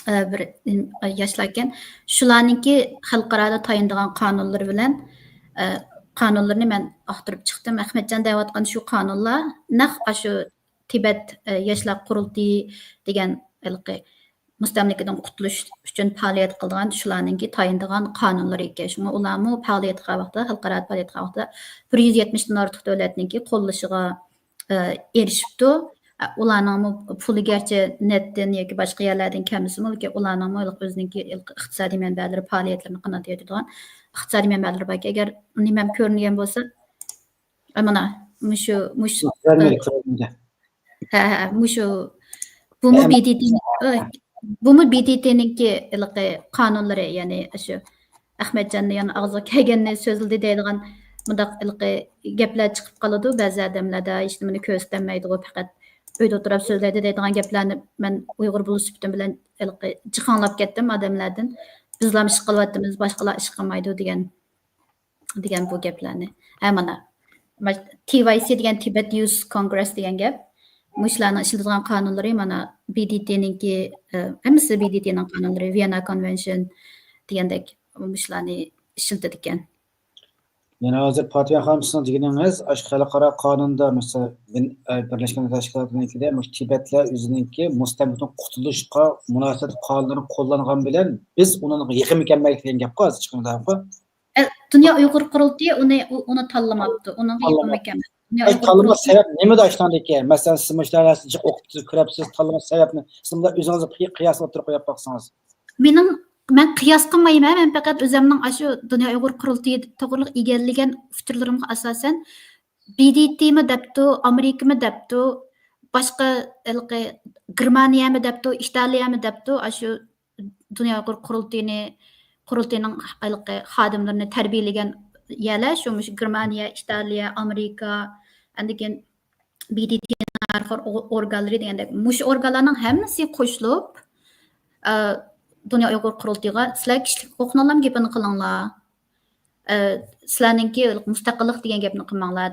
ئە، بىر، ئىم، ئە، ياشلاركەن. شۇلارنىڭكى خەلقئارادا تايىنىدىغان قانۇنلىرى بىلەن، ئە، قانۇنلىرىنى مەن ئاختۇرۇپ چىقتىم. ئەخمەتجان دەۋاتقان شۇ قانۇنلار نەق ئاشۇ تىبەت، ئە، ياشلار قۇرۇلتىيى دېگەن ھېلىقى مۇستەملىكىدىن قۇتۇلۇش ئۈچۈن پائالىيەت قىلىدىغان شۇلارنىڭكى تايىنىدىغان قانۇنلىرى ئىكەن. شۇڭا ئۇلارمۇ پائالىيەت قىلغان ۋاقتىدا، خەلقئارادا پائالىيەت قىلغان ۋاقتىدا بىر يۈز يەتمىشتىن ئارتۇق دۆلەتنىڭكى قوللىشىغا ئە، ئېرىشىپتۇ. ئە، ئۇلارنىڭمۇ پۇلى گەرچە نەتتىن ياكى باشقا يەرلەردىن كەلمىسىمۇ، لېكىن ئۇلارنىڭمۇ ئۆزىنىڭكى ئىقتىسادىي مەنبەلىرى، پائالىيەتلىرىنى قانات يايدۇرىدىغان ئىقتىسادىي مەنبەلىرى باركەن. ئەگەر نېمەم كۆرۈنگەن بولسا، ئە، مانا، مۇشۇ، مۇشۇ، ئە، ھە، ھە، مۇشۇ، بۇمۇ ھە، ب د ت، ئە، بۇمۇ ب د ت نىڭكى ھېلىقى قانۇنلىرى، يەنى شۇ ئەخمەتجاننى يەنە ئاغزىغا كەلگەننى سۆزلىدى دەيدىغان مۇنداق ھېلىقى گەپلەر چىقىپ قالىدۇ. بەزى ئادەملەردە ھېچنېمىنى كۆرسىتەلمەيدىغۇ، پەقەت ئۆيدە ئولتۇرۇپ سۆزلەيدۇ دەيدىغان گەپلەرنى مەن ئۇيغۇر بولۇش سۈپىتىم بىلەن ھېلىقى جىق ئاڭلاپ كەتتىم ئادەملەردىن. بىزلام ئىش قىلىۋاتىمىز، باشقىلار ئىش قىلمايدۇ دېگەن. دېگەن بۇ گەپلەرنى. ھە، مانا، تى ۋاي سى دېگەن، تىبەت يۇس كونگرېس دېگەن گەپ. مۇشۇلارنىڭ ئىشلىتىدىغان قانۇنلىرى، مانا، ب د ت نىڭكى، ئە، ھەممىسى ب د ت نىڭ قانۇنلىرى، ۋىيەننا كونۋېنشن دېگەندەك مۇشۇلارنى ئىشلىتىدىكەن. يەنە ھازىر پاتىمە خانىم، سىزنىڭ دېگىنىڭىز، ئاشۇ خەلقئارا قانۇندا، مەسىلەن، بىن-، ئە، بىرلەشكەن دۆلەتلەر تەشكىلاتىنىڭكىدە، مۇشۇ تىبەتلەر ئۆزىنىڭكى مۇستەملىكىدىن قۇتۇلۇشقا مۇناسىۋەتلىك قانۇنلارنى قوللانغان بىلەن، بىز ئۇنىڭغا يېقىن مۇكەممەل دېگەن گەپقۇ ھازىر چىققىنىدا. ئە، دۇنيا ئۇيغۇر قۇرۇلتىيى ئۇنى، ئۇ-، ئۇنى تاللىماپتۇ. ئۇنىڭغا يېقىن تاللىماپتۇ. مۇكەممەل. دۇنيا ئاي، ئۇيغۇر تاللىماس قۇرۇلتىيى سەۋەب نېمىدە ئاشۇنداق ئىكەن؟ مەسىلەن، سىز مۇشۇ نەرسىنى جىق ئوقۇپ كۆرەپسىز، تاللىماس سەۋەبنى سىز مۇنداق ئۆزىڭىز قىي-، قىياس ئوتتۇرىغا قويۇپ باقسىڭىز. مېنىڭ، مەن قىياس قىلمايمەن، مەن پەقەت ئۆزۈمنىڭ ئاشۇ دۇنيا ئۇيغۇر قۇرۇلتىيى توغرىلىق ئىگىلىگەن ئۇچۇرلىرىمغا ئاساسەن، ب د ت مۇ دەپتۇ، ئامېرىكىمۇ دەپتۇ، باشقا ھېلىقى گېرمانىيەمۇ دەپتۇ، ئىتالىيەمۇ دەپتۇ، ئاشۇ دۇنيا ئۇيغۇر قۇرۇلتىيىنى، قۇرۇلتىيىنىڭ ھېلىقى خادىملىرىنى تەربىيەلىگەن يەرلەر شۇ، مۇشۇ گېرمانىيە، ئىتالىيە، ئامېرىكا، ئاندىن كېيىن ب د ت نىڭ ھەر خىل ئو-، ئورگانلىرى دېگەندەك، مۇشۇ ئورگانلارنىڭ ھەممىسى قوشۇلۇپ، ئە، دۇنيا ئۇيغۇر قۇرۇلتىيىغا، سىلەر كىشىلىك ھوقۇقنىڭلارمۇ گېپىنى قىلىڭلار. ئە، سىلەرنىڭكى مۇستەقىللىق دېگەن گەپنى قىلماڭلار،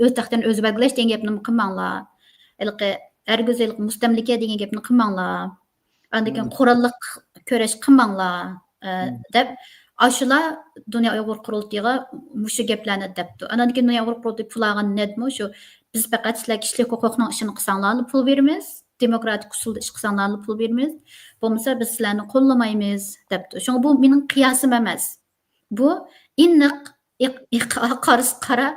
ئۆز تەقدىرىنى ئۆزى بەلگىلەش دېگەن گەپنىمۇ قىلماڭلار. ھېلىقى ھەرگىز ھېلىقى مۇستەملىكە دېگەن گەپنى قىلماڭلار. ئاندىن كېيىن قوراللىق كۈرەش قىلماڭلار، ئە، دەپ، ئاشۇلار دۇنيا ئۇيغۇر قۇرۇلتىيىغا مۇشۇ گەپلەرنى دەپتۇ. ئاندىن كېيىن دۇنيا ئۇيغۇر قۇرۇلتىيى پۇل ئالغان نەدىمۇ شۇ، بىز پەقەت سىلەر كىشىلىك ھوقۇقنىڭ ئىشىنى قىلساڭلارلا پۇل بېرىمىز، دېموكراتىك ئۇسۇلدا ئىش قىلساڭلارلا پۇل بېرىمىز، بولمىسا بىز سىلەرنى قوللىمايمىز دەپتۇ. شۇڭا بۇ مېنىڭ قىياسىم ئەمەس. بۇ ئېنىق، ئېق-، ئېق-، قارىسى قارا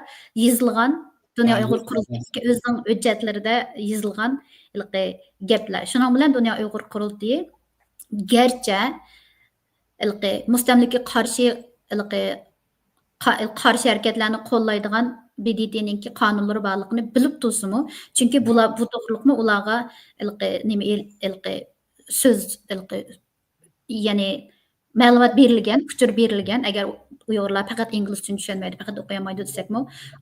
يېزىلغان، دۇنيا ئۇيغۇر قۇرۇلتىيىنىڭكى ئۆزىنىڭ ھۆججەتلىرىدە يېزىلغان ھېلىقى گەپلەر. شۇنىڭ بىلەن دۇنيا ئۇيغۇر قۇرۇلتىيى گەرچە ھېلىقى مۇستەملىكىگە قارشى، ھېلىقى قا-، قارشى ھەرىكەتلەرنى قوللايدىغان ب د ت نىڭكى قانۇنلىرى بارلىقىنى بىلىپ تۇرسىمۇ، چۈنكى بۇلار، بۇ توغرىلىقمۇ ئۇلارغا ھېلىقى نېمە، ھېلىقى سۆز، ھېلىقى، يەنى مەلۇمات بېرىلگەن، ئۇچۇر بېرىلگەن. ئەگەر ئۇيغۇرلار پەقەت ئىنگلىزچىنى چۈشەنمەيدۇ، پەقەت ئوقۇيالمايدۇ دېسەكمۇ،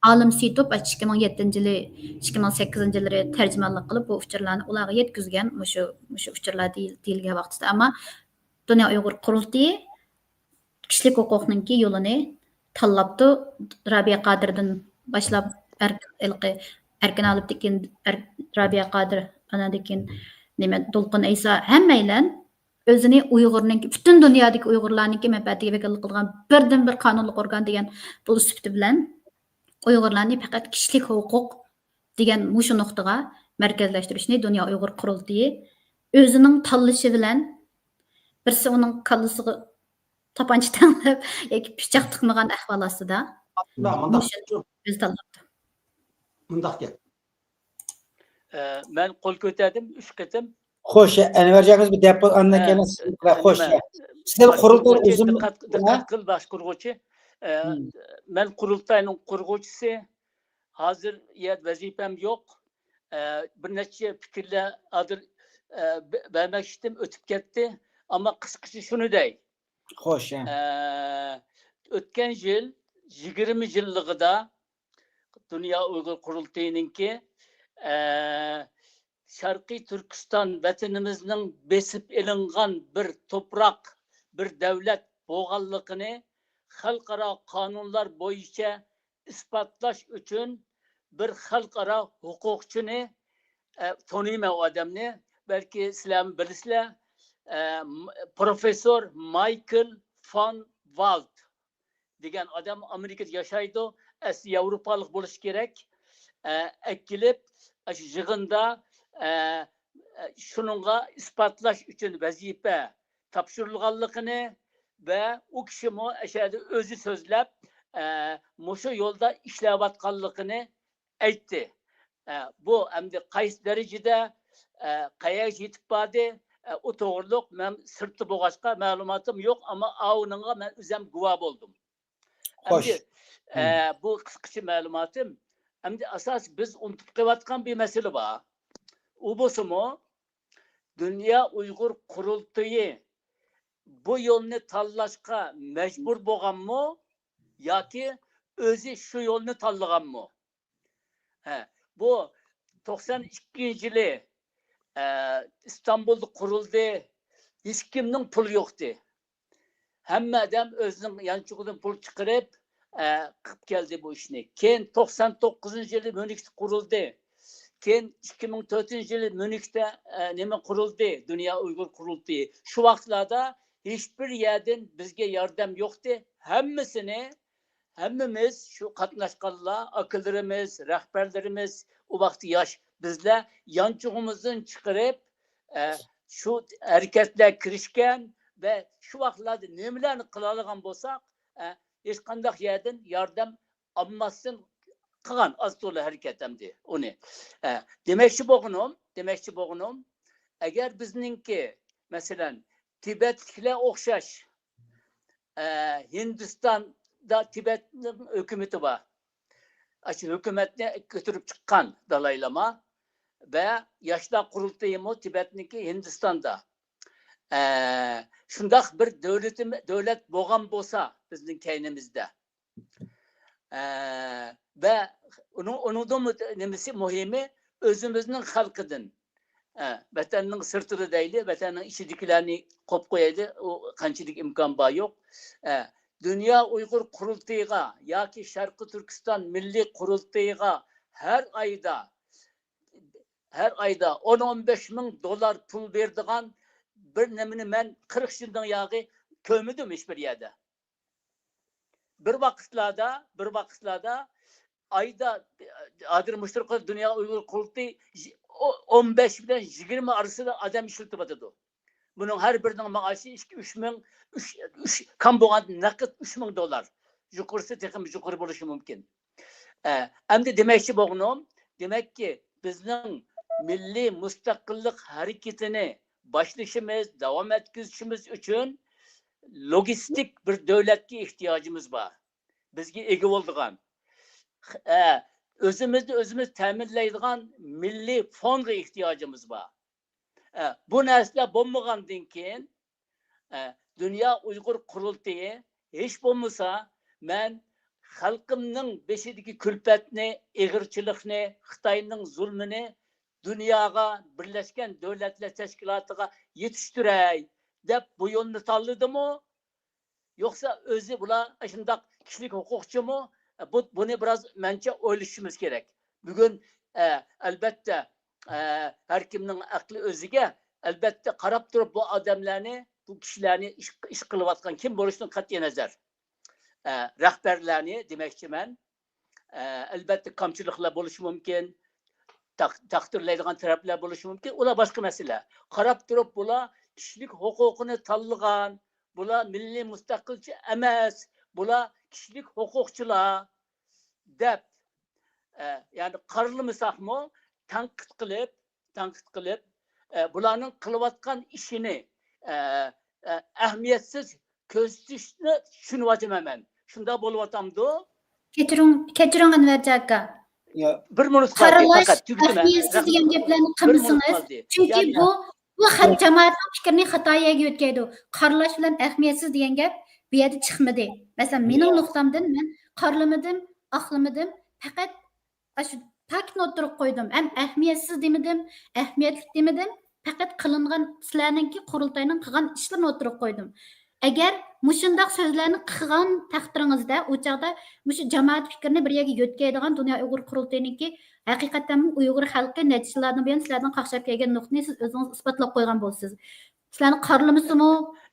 ئالىم سېيىتوپ ئىككى مىڭ يەتتىنچى يىلى، ئىككى مىڭ سەككىزىنچى يىللىرى تەرجىمانلىق قىلىپ، بۇ ئۇچۇرلارنى ئۇلارغا يەتكۈزگەن، مۇشۇ، مۇشۇ ئۇچۇرلار دېيىل-، دېيىلگەن ۋاقتىدا. ئەمما دۇنيا ئۇيغۇر قۇرۇلتىيى كىشىلىك ھوقۇقنىڭكى يولىنى تاللاپتۇ. رابىيە قادىردىن باشلاپ، ئەر-، ھېلىقى ئەركىن ئالىپتىكىن، ئەر-، رابىيە قادىر، ئاناندىن كېيىن نېمە، دولقۇن ئەيسا، ھەممەيلەن ئۆزىنى ئۇيغۇرنىڭكى، پۈتۈن دۇنيادىكى ئۇيغۇرلارنىڭكى مەنپەئەتىگە ۋەكىللىك قىلىدىغان بىردىنبىر قانۇنلۇق ئورگان دېگەن بولۇش سۈپىتى بىلەن ئۇيغۇرلارنى پەقەت كىشىلىك ھوقۇق دېگەن مۇشۇ نۇقتىغا مەركەزلەشتۈرۈشنى دۇنيا ئۇيغۇر قۇرۇلتىيى ئۆزىنىڭ تاللىشى بىلەن، بىرسى ئۇنىڭ كاللىسىغا تاپانچا تەڭلەپ ياكى پىچاق تىقمىغان ئەھۋال ئاستىدا، مۇنداق، مۇنداق. مۇشۇنى ئۆزى تاللاپتۇ. مۇنداق گەپ. ئە، مەن قول كۆتەردىم ئۈچ قېتىم. خوش، ئەنۋەرجان ئاكىمىز بىر دەپ بول، ئاندىن ئە، كېيىن سىز، ئە، خوش. نېمە، سىلەر قۇرۇلتاي قۇرغۇچى، ئۆزۈم، دىققەت، ھە؟ دىققەت قىل، باشقۇرغۇچى. ئە، مم. مەن قۇرۇلتاينىڭ قۇرغۇچىسى. ھازىر يە ۋەزىپەم يوق. ئە، بىر نەچچە پىكىرلەر ھازىر، ئە، بە-، بەرمەكچىدىم، ئۆتۈپ كەتتى. ئەمما قىسقىچە شۇنى دەي. خوش، ھە. ئە، ئۆتكەن يىل يىگىرمە يىللىقىدا دۇنيا ئۇيغۇر قۇرۇلتىيىنىڭكى، ئە، شەرقىي تۈركىستان ۋەتىنىمىزنىڭ بېسىپ ئېلىنغان بىر توپراق، بىر دەۋلەت بولغانلىقىنى خەلقئارا قانۇنلار بويىچە ئىسپاتلاش ئۈچۈن بىر خەلقئارا ھوقۇقچىنى، ئە، تونۇيمەن ئۇ ئادەمنى، بەلكى سىلەرمۇ بىلىسىلەر، ئە، م-، پروفېسسور مايكل فون ۋالت دېگەن ئادەم ئامېرىكىدا ياشايدۇ، ئەسلى ياۋروپالىق بولۇشى كېرەك. ئە، ئەكېلىپ، ئاشۇ يىغىندا، ئە، ئە، شۇنىڭغا ئىسپاتلاش ئۈچۈن ۋەزىپە تاپشۇرۇلغانلىقىنى ۋە ئۇ كىشىمۇ ئەشەدە ئۆزى سۆزلەپ، ئە، مۇشۇ يولدا ئىشلەۋاتقانلىقىنى ئېيتتى. ئە، بۇ ئەمدى قايسى دەرىجىدە، ئە، قەيەرگىچە يېتىپ باردى، ئە، ئۇ توغرۇلۇق مەن سىرتتا بولغاچقا مەلۇماتىم يوق، ئەمما ئاۋۇنىڭغا مەن ئۆزۈم گۇۋاھ بولدۇم. خوش. ئەمدى، ئە، بۇ قىسقىچە مەلۇماتىم. ئەمدى ئاساسىي بىز ئۇنتۇپ قېلىۋاتقان بىر مەسىلە بار. ئۇ بولسىمۇ، دۇنيا ئۇيغۇر قۇرۇلتىيى بۇ يولنى تاللاشقا مەجبۇر بولغانمۇ ياكى ئۆزى شۇ يولنى تاللىغانمۇ؟ ھە، بۇ توقسان ئىككىنچى يىلى، ئە، ئىستانبۇلدا قۇرۇلدى. ھېچكىمنىڭ پۇلى يوقتى. ھەممە ئادەم ئۆزىنىڭ يانچۇقىدىن پۇل چىقىرىپ، ئە، قىلىپ كەلدى بۇ ئىشنى. كېيىن توقسان توققۇزىنچى يىلى ميۇنختا قۇرۇلدى. كېيىن ئىككى مىڭ تۆتىنچى يىلى ميۇنختا، ئە، نېمە قۇرۇلدى؟ دۇنيا ئۇيغۇر قۇرۇلتىيى. شۇ ۋاقىتلاردا ھېچبىر يەردىن بىزگە ياردەم يوقتى. ھەممىسىنى، ھەممىمىز شۇ قاتناشقانلار، ئاكىلىرىمىز، رەھبەرلىرىمىز، ئۇ ۋاقىتتا ياش بىزلەر يانچۇقىمىزدىن چىقىرىپ، ئە، شۇ ھەرىكەتلەر كىرىشكەن ۋە شۇ ۋاقىتلاردا نېمىلەرنى قىلالىغان بولساق، ئە، ھېچقانداق يەردىن ياردەم ئالماستىن قىلغان ئاز تولا ھەرىكەت ئەمدى ئۇنى. ئە، دېمەكچى بولغىنىم، دېمەكچى بولغىنىم، ئەگەر بىزنىڭكى، مەسىلەن، تىبەتلىكلەر ئوخشاش، ئە، ھىندىستاندا تىبەتنىڭ ھۆكۈمىتى بار. ئاشۇ ھۆكۈمەتنى كۆتۈرۈپ چىققان دالاي لاما ۋە ياشلار قۇرۇلتىيىمۇ تىبەتنىڭكى ھىندىستاندا. ئە، شۇنداق بىر دۆلىتىم-، دۆلەت بولغان بولسا بىزنىڭ كەينىمىزدە. ئە، ۋە ئۇنىڭ، ئۇنىڭدىن نېمىسى مۇھىمى، ئۆزىمىزنىڭ خەلقىدىن، ئە، ۋەتەننىڭ سىرتىدا دەيلى، ۋەتەننىڭ ئىچىدىكىلەرنى قويۇپ قويايلى، ئۇ قانچىلىك ئىمكان بار يوق. ئە، دۇنيا ئۇيغۇر قۇرۇلتىيىغا ياكى شەرقىي تۈركىستان مىللىي قۇرۇلتىيىغا ھەر ئايدا، ھەر ئايدا ئون، ئون بەش مىڭ دوللار پۇل بېرىدىغان بىر نېمىنى مەن قىرىق يىلدىن ياغى كۆرمىدىم ھېچبىر يەردە. بىر ۋاقىتلاردا، بىر ۋاقىتلاردا ئايدا، ھازىر مۇشۇ دۇنيا ئۇيغۇر قۇرۇلتىيى ئون بەش بىلەن يىگىرمە ئارىسىدا ئادەم ئىشلىتىۋاتىدۇ. بۇنىڭ ھەر بىرىنىڭ مائاشى ئىككى، ئۈچ مىڭ، ئۈچ، ئۈچ، كام بولغان نەقىد ئۈچ مىڭ دوللار. يۇقىرىسى تېخىمۇ يۇقىرى بولۇشى مۇمكىن. ئە، ئەمدى دېمەكچى بولغىنىم، دېمەككى، بىزنىڭ مىللىي مۇستەقىللىق ھەرىكىتىنى باشلىشىمىز، داۋام ئەتكۈزۈشىمىز ئۈچۈن لوگىستىك بىر دۆلەتكە ئېھتىياجىمىز بار. بىزگە ئىگە بولىدىغان، ئە، ئۆزىمىزنى ئۆزىمىز تەمىنلەيدىغان مىللىي فوندغا ئېھتىياجىمىز بار. ئە، بۇ نەرسىلەر بولمىغاندىن كېيىن، ئە، دۇنيا ئۇيغۇر قۇرۇلتىيى ھېچ بولمىسا، مەن خەلقىمنىڭ بېشىدىكى كۈلپەتنى، ئېغىرچىلىقنى، خىتاينىڭ زۇلمىنى دۇنياغا، بىرلەشكەن دۆلەتلەر تەشكىلاتىغا يېتىشتۈرەي دەپ بۇ يولنى تاللىدىمۇ؟ يوقسا ئۆزى بۇلار ئاشۇنداق كىشىلىك ھوقۇقچىمۇ؟ بۇ، بۇنى بىراز مەنچە ئويلىشىشىمىز كېرەك. بۈگۈن، ئە، ئەلبەتتە، ئە، ھەر كىمنىڭ ئەقلى ئۆزىگە. ئەلبەتتە، قاراپ تۇرۇپ بۇ ئادەملەرنى، بۇ كىشىلەرنى ئىش، ئىش قىلىۋاتقان كىم بولۇشىدىن قەتئىينەزەر، ئە، رەھبەرلەرنى دېمەكچىمەن. ئە، ئەلبەتتە، كامچىلىقلار بولۇشى مۇمكىن، تەق-، تەقدىرلەيدىغان تەرەپلەر بولۇشى مۇمكىن، ئۇلار باشقا مەسىلە. قاراپ تۇرۇپ، بۇلار كىشىلىك ھوقۇقىنى تاللىغان، بۇلار مىللىي مۇستەقىلچى ئەمەس، بۇلار كىشىلىك ھوقۇقچىلار دەپ، ئە، يەنى قارىلىمىساقمۇ، تەنقىد قىلىپ، تەنقىد قىلىپ، ئە، بۇلارنىڭ قىلىۋاتقان ئىشىنى، ئە، ئە، ئەھمىيەتسىز كۆرسىتىشنى چۈشىنىۋاتىمەن مەن. شۇنداق بولۇۋاتامدۇ؟ كەچۈرۈڭ، كەچۈرۈڭ، ئەنۋەرجان ئاكا. يا، بىر مىنۇت قالدى، قارىلاش پەقەت تۈگىتىمەن. ئەھمىيەتسىز دېگەن گەپلەرنى قىلمىسىڭىز، چۈنكى بۇ، بۇ خەت جامائەتنىڭ پىكرىنى خاتا يەرگە يۆتكەيدۇ. قارىلاش بىلەن ئەھمىيەتسىز دېگەن گەپ بۇ يەردە چىقمىدى. مەسىلەن، مېنىڭ نۇقتامدىن مەن قارىلىمىدىم، ئاقلىمىدىم، پەقەت ئاشۇ پاكىتنى ئوتتۇرىغا قويدۇم. ھەم ئەھمىيەتسىز دېمىدىم، ئەھمىيەتلىك دېمىدىم. پەقەت قىلىنغان، سىلەرنىڭكى قۇرۇلتاينىڭ قىلغان ئىشلىرىنى ئوتتۇرىغا قويدۇم. ئەگەر مۇشۇنداق سۆزلەرنى قىلغان تەقدىرىڭىزدە، ئۇ چاغدا مۇشۇ جامائەت پىكرىنى بىر يەرگە يۆتكەيدىغان دۇنيا ئۇيغۇر قۇرۇلتىيىنىڭكى ھەقىقەتەنمۇ ئۇيغۇر خەلقى نەچچە يىللاردىن بۇيان سىلەردىن قاقشاپ كەلگەن نۇقتىنى سىز ئۆزىڭىز ئىسپاتلاپ قويغان بولىسىز. سىلەرنى قارىلىمىسىمۇ،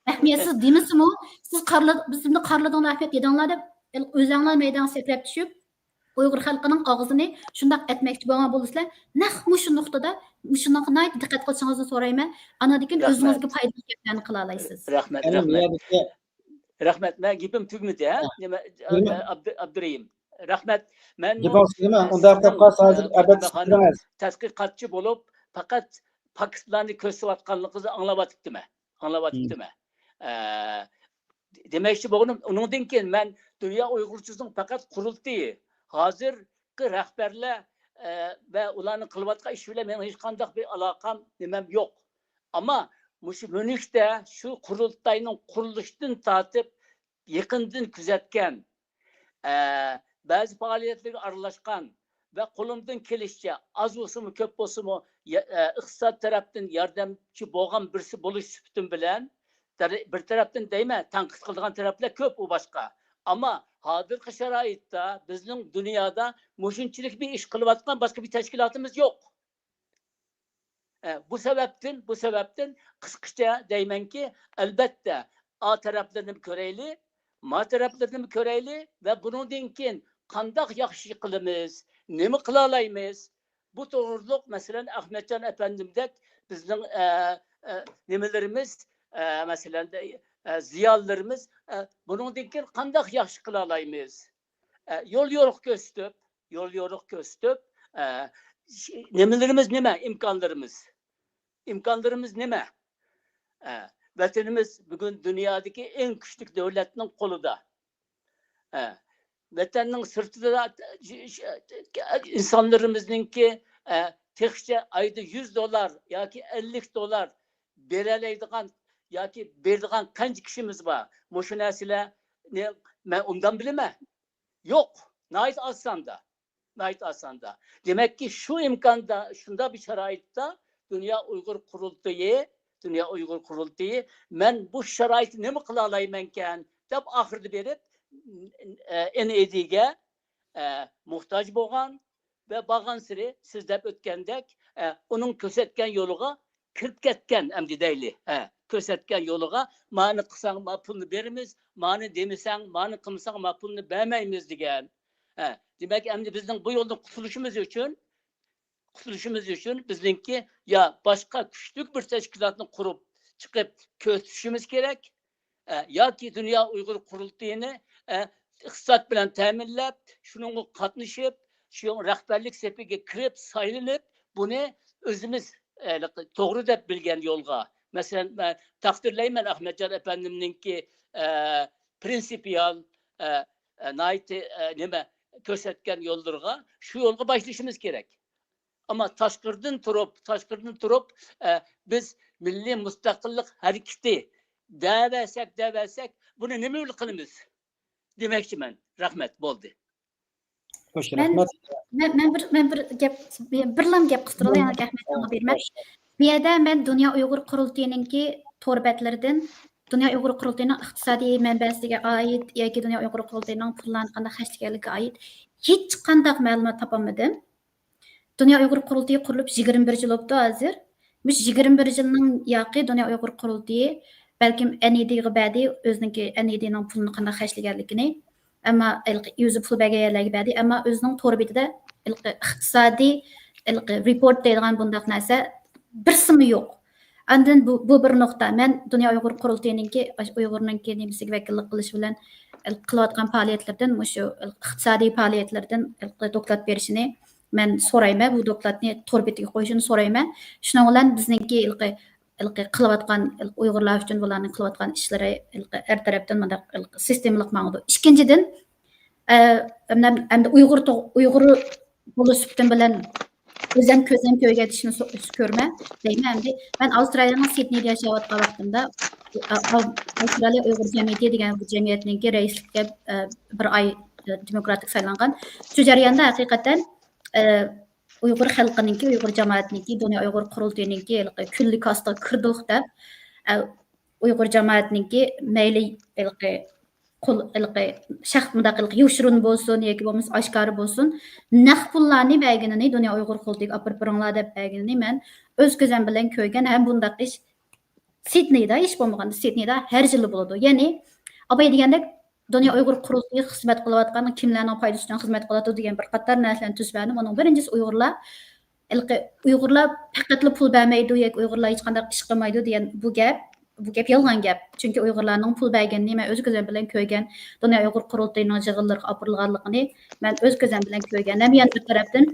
ئەھمىيەتسىز دېمىسىمۇ، سىز قارىلا-، بىز سىزنى قارىلىدىڭلار، ئەھمىيەت يېدىڭلار دەپ، ئۆزۈڭلار مەيدانغا سەكرەپ چۈشۈپ، ئۇيغۇر خەلقىنىڭ ئاغزىنى شۇنداق ئەتمەكچى بولغان بولىسىلەر. نەق مۇشۇ نۇقتىدا مۇشۇنىڭغا ناھايىتى دىققەت قىلىشىڭىزنى سورايمەن. ئاندىن كېيىن رەھمەت. ئۆزىڭىزگە پايدىلىق گەپلەرنى قىلالايسىز. رەھمەت، يەنى رەھمەت. بۇ يەردىكى رەھمەت، مەن گېپىم تۈگىمىدى، ھە؟ ھە. نېمە، نېمە؟ ئابدۇ-، ئابدۇرېھىم. رەھمەت. مەن گېپىڭىز تۈگىمە، ئۇنداق قىلىپ قالسا، ھازىر ئەلۋەتتە چۈشىنىڭىز. تەتقىقاتچى بولۇپ، پەقەت پاكىتلارنى كۆرسىتىۋاتقانلىقىڭىزنى ئاڭلاۋاتىپتىمەن. ئاڭلاۋاتىپتىمەن. ئە، دېمەكچى بولغىنىم، ئۇنىڭدىن كېيىن مەن دۇنيا ئۇيغۇرچىسىنىڭ پەقەت قۇرۇلتىيى، ھازىرقى رەھبەرلەر، ئە، ۋە ئۇلارنىڭ قىلىۋاتقان ئىشى بىلەن مېنىڭ ھېچقانداق بىر ئالاقەم، نېمەم يوق. ئەمما مۇشۇ مۈنىكتە شۇ قۇرۇلتاينىڭ قۇرۇلۇشىدىن تارتىپ يېقىندىن كۆزەتكەن، ئە، بەزى پائالىيەتلەرگە ئارىلاشقان ۋە قولۇمدىن كېلىشىچە ئاز بولسىمۇ، كۆپ بولسىمۇ، يا-، ئە، ئىقتىساد تەرەپتىن ياردەمچى بولغان بىرسى بولۇش سۈپىتىم بىلەن، تەرە-، بىر تەرەپتىن دەيمەن، تەنقىد قىلىدىغان تەرەپلەر كۆپ، ئۇ باشقا. ئەمما ھازىرقى شارائىتتا بىزنىڭ دۇنيادا مۇشۇنچىلىك بىر ئىش قىلىۋاتقان باشقا بىر تەشكىلاتىمىز يوق. ئە، بۇ سەۋەبتىن، بۇ سەۋەبتىن قىسقىچە دەيمەنكى، ئەلبەتتە، ئا تەرەپلىرىنىمۇ كۆرەيلى، ما تەرەپلىرىنىمۇ كۆرەيلى ۋە بۇنىڭدىن كېيىن قانداق ياخشى قىلىمىز، نېمە قىلالايمىز؟ بۇ توغرۇلۇق، مەسىلەن، ئەخمەتجان ئەپەندىمدەك بىزنىڭ، ئە، ئە، نېمىلىرىمىز، ئە، مەسىلەن، ئە، زىيالىيلىرىمىز، ئە، بۇنىڭدىن كېيىن قانداق ياخشى قىلالايمىز؟ ئە، يول يورۇق كۆرسىتىپ، يول يورۇق كۆرسىتىپ، ئە، ش-، نېمىلىرىمىز نېمە؟ ئىمكانلىرىمىز. ئىمكانلىرىمىز نېمە؟ ئە، ۋەتىنىمىز بۈگۈن دۇنيادىكى ئەڭ كۈچلۈك دۆلەتنىڭ قولىدا. ئە، ۋەتەننىڭ سىرتىدا ش-، ش-، ئىنسانلىرىمىزنىڭكى، ئە، تېخىچە ئايدا يۈز دوللار ياكى ئەللىك دوللار بېرەلەيدىغان ياكى بېرىدىغان قانچە كىشىمىز بار؟ مۇشۇ نەرسىلەرنى مەن ئوبدان بىلىمەن. يوق، ناھايىتى ئاز ساندا. ناھايىتى ئاز ساندا. دېمەككى، شۇ ئىمكاندا، شۇنداق بىر شارائىتتا دۇنيا ئۇيغۇر قۇرۇلتىيى، دۇنيا ئۇيغۇر قۇرۇلتىيى، مەن بۇ شارائىتتا نېمە قىلالايمەنكەن دەپ ئاخىرىدا بېرىپ، ئە، ئېن ئەي دىگە، ئە، موھتاج بولغان ۋە بارغانسېرى سىز دەپ ئۆتكەندەك، ئە، ئۇنىڭ كۆرسەتكەن يولىغا كىرىپ كەتكەن ئەمدى دەيلى. ھە، كۆرسەتكەن يولىغا، مانى قىلساڭ ما پۇلنى بېرىمىز، مانى دېمىسەڭ، مانى قىلمىساڭ ما پۇلنى بەرمەيمىز دېگەن. ھە، دېمەك، ئەمدى بىزنىڭ بۇ يولدىن قۇتۇلۇشىمىز ئۈچۈن، قۇتۇلۇشىمىز ئۈچۈن بىزنىڭكى يا باشقا كۈچلۈك بىر تەشكىلاتنى قۇرۇپ چىقىپ كۆرسىتىشىمىز كېرەك، ئە، ياكى دۇنيا ئۇيغۇر قۇرۇلتىيىنى، ئە، ئىقتىساد بىلەن تەمىنلەپ، شۇنىڭغا قاتنىشىپ، شۇ رەھبەرلىك سېپىگە كىرىپ سايلىنىپ، بۇنى ئۆزىمىز، ئە، توغرا دەپ بىلگەن يولغا، مەسىلەن، مەن تەقدىرلەيمەن ئەخمەتجان ئەپەندىمنىڭكى، ئە، پرىنسىپىيال، ئە، ئە، ناھايىتى، ئە، نېمە، كۆرسەتكەن يوللىرىغا، شۇ يولغا باشلىشىمىز كېرەك. ئەمما تاشقىرىدىن تۇرۇپ، تاشقىرىدىن تۇرۇپ، ئە، بىز مىللىي مۇستەقىللىق ھەرىكىتى دەۋەرسەك، دەۋەرسەك، بۇنى نېمە بىلەن قىلىمىز؟ دېمەكچىمەن. رەھمەت، بولدى. خوش، مەن، رەھمەت. مەن، مەن بىر، مەن بىر گەپ، بىرلام گەپ قىستۇرۇپ، يەنە ئەھمەتجانغا بېرىمەن. بۇ يەردە مەن دۇنيا ئۇيغۇر قۇرۇلتىيىنىڭكى تور بەتلىرىدىن، دۇنيا ئۇيغۇر قۇرۇلتىيىنىڭ ئىقتىسادىي مەنبەسىگە ئائىت ياكى دۇنيا ئۇيغۇر قۇرۇلتىيىنىڭ پۇللارنى قانداق خەجلىگەنلىكىگە ئائىت ھېچقانداق مەلۇمات تاپالمىدىم. دۇنيا ئۇيغۇر قۇرۇلتىيى قۇرۇلۇپ يىگىرمە بىر يىل بوپتۇ ھازىر. مۇشۇ يىگىرمە بىر يىلنىڭ ياقى دۇنيا ئۇيغۇر قۇرۇلتىيى بەلكىم ئەن ئى دىغا بەردى، ئۆزىنىڭكى ئەن ئى دىنىڭ پۇلىنى قانداق خەجلىگەنلىكىنى. ئەمما ھېلىقى ئۆزى پۇل بەرگەن يەرلەرگە بەردى. ئەمما ئۆزىنىڭ تور بېتىدە ھېلىقى ئىقتىسادىي، ھېلىقى رېپورت دەيدىغان بۇنداق نەرسە بىرسىمۇ يوق. ئاندىن بۇ، بۇ بىر نۇقتا. مەن دۇنيا ئۇيغۇر قۇرۇلتىيىنىڭكى، ئۇيغۇرنىڭكى نېمىسىگە ۋەكىللىك قىلىش بىلەن قىلىۋاتقان پائالىيەتلىرىدىن، مۇشۇ ئىقتىسادىي پائالىيەتلىرىدىن دوكلات بېرىشىنى مەن سورايمەن. بۇ دوكلاتنى تور بېتىگە قويۇشىنى سورايمەن. شۇنىڭ بىلەن بىزنىڭكى ھېلىقى، ھېلىقى قىلىۋاتقان، ھېلىقى ئۇيغۇرلار ئۈچۈن بۇلارنىڭ قىلىۋاتقان ئىشلىرى ھېلىقى ھەر تەرەپتىن مۇنداق ھېلىقى سىستېمىلىق ماڭىدۇ. ئىككىنچىدىن، ئە، ئەمدى، ئەمدى ئۇيغۇر تو-، ئۇيغۇر بولۇش سۈپىتىم بىلەن ئۆزەم كۆزەم كۆرگەن ئىشنى سو-، كۆرمە دەيمەن. ئەمدى مەن ئاۋسترالىيەنىڭ سىدنېيدا ياشاۋاتقان ۋاقتىمدا، ئا-، ئا-، ئاۋسترالىيە ئۇيغۇر جەمئىيىتى دېگەن بۇ جەمئىيەتنىڭكى رەئىسلىكىگە، ئە، بىر ئاي، ئە، دېموكراتىك سايلانغان. شۇ جەرياندا ھەقىقەتەن، ئە، ئۇيغۇر خەلقىنىڭكى، ئۇيغۇر جامائەتنىڭكى، دۇنيا ئۇيغۇر قۇرۇلتىيىنىڭكى ھېلىقى كۈنلۈك كاستىغا كىردۇق دەپ، ئە، ئۇيغۇر جامائەتنىڭكى مەيلى ھېلىقى قول، ھېلىقى شەخ-، مۇنداق ھېلىقى يوشۇرۇن بولسۇن ياكى بولمىسا ئاشكارا بولسۇن، نەق پۇللارنى بەرگىنىنى، دۇنيا ئۇيغۇر قۇرۇلتىيىگە ئاپىرىپ بېرىڭلار دەپ بەرگىنىنى مەن ئۆز كۆزۈم بىلەن كۆرگەن ھەم بۇنداق ئىش سىدنېيدا، ھېچ بولمىغاندا سىدنېيدا ھەر يىلى بولىدۇ. يەنى ئاباي دېگەندەك دۇنيا ئۇيغۇر قۇرۇلتىيى خىزمەت قىلىۋاتقان، كىملەرنىڭ پايدىسى ئۈچۈن خىزمەت قىلىۋاتىدۇ دېگەن بىر قاتار نەرسىلەرنى تۈزۈپ بەردىم. ئۇنىڭ بىرىنچىسى ئۇيغۇرلار ھېلىقى ئۇيغۇرلار پەقەتلا پۇل بەرمەيدۇ ياكى ئۇيغۇرلار ھېچقانداق ئىش قىلمايدۇ دېگەن بۇ گەپ، بۇ گەپ يالغان گەپ. چۈنكى ئۇيغۇرلارنىڭ پۇل بەرگىنىنى مەن ئۆز كۆزۈم بىلەن كۆرگەن، دۇنيا ئۇيغۇر قۇرۇلتىيىنىڭ يىغىنلىرىغا ئاپىرىلغانلىقىنى مەن ئۆز كۆزۈم بىلەن كۆرگەن. ھەم يەنە بىر تەرەپتىن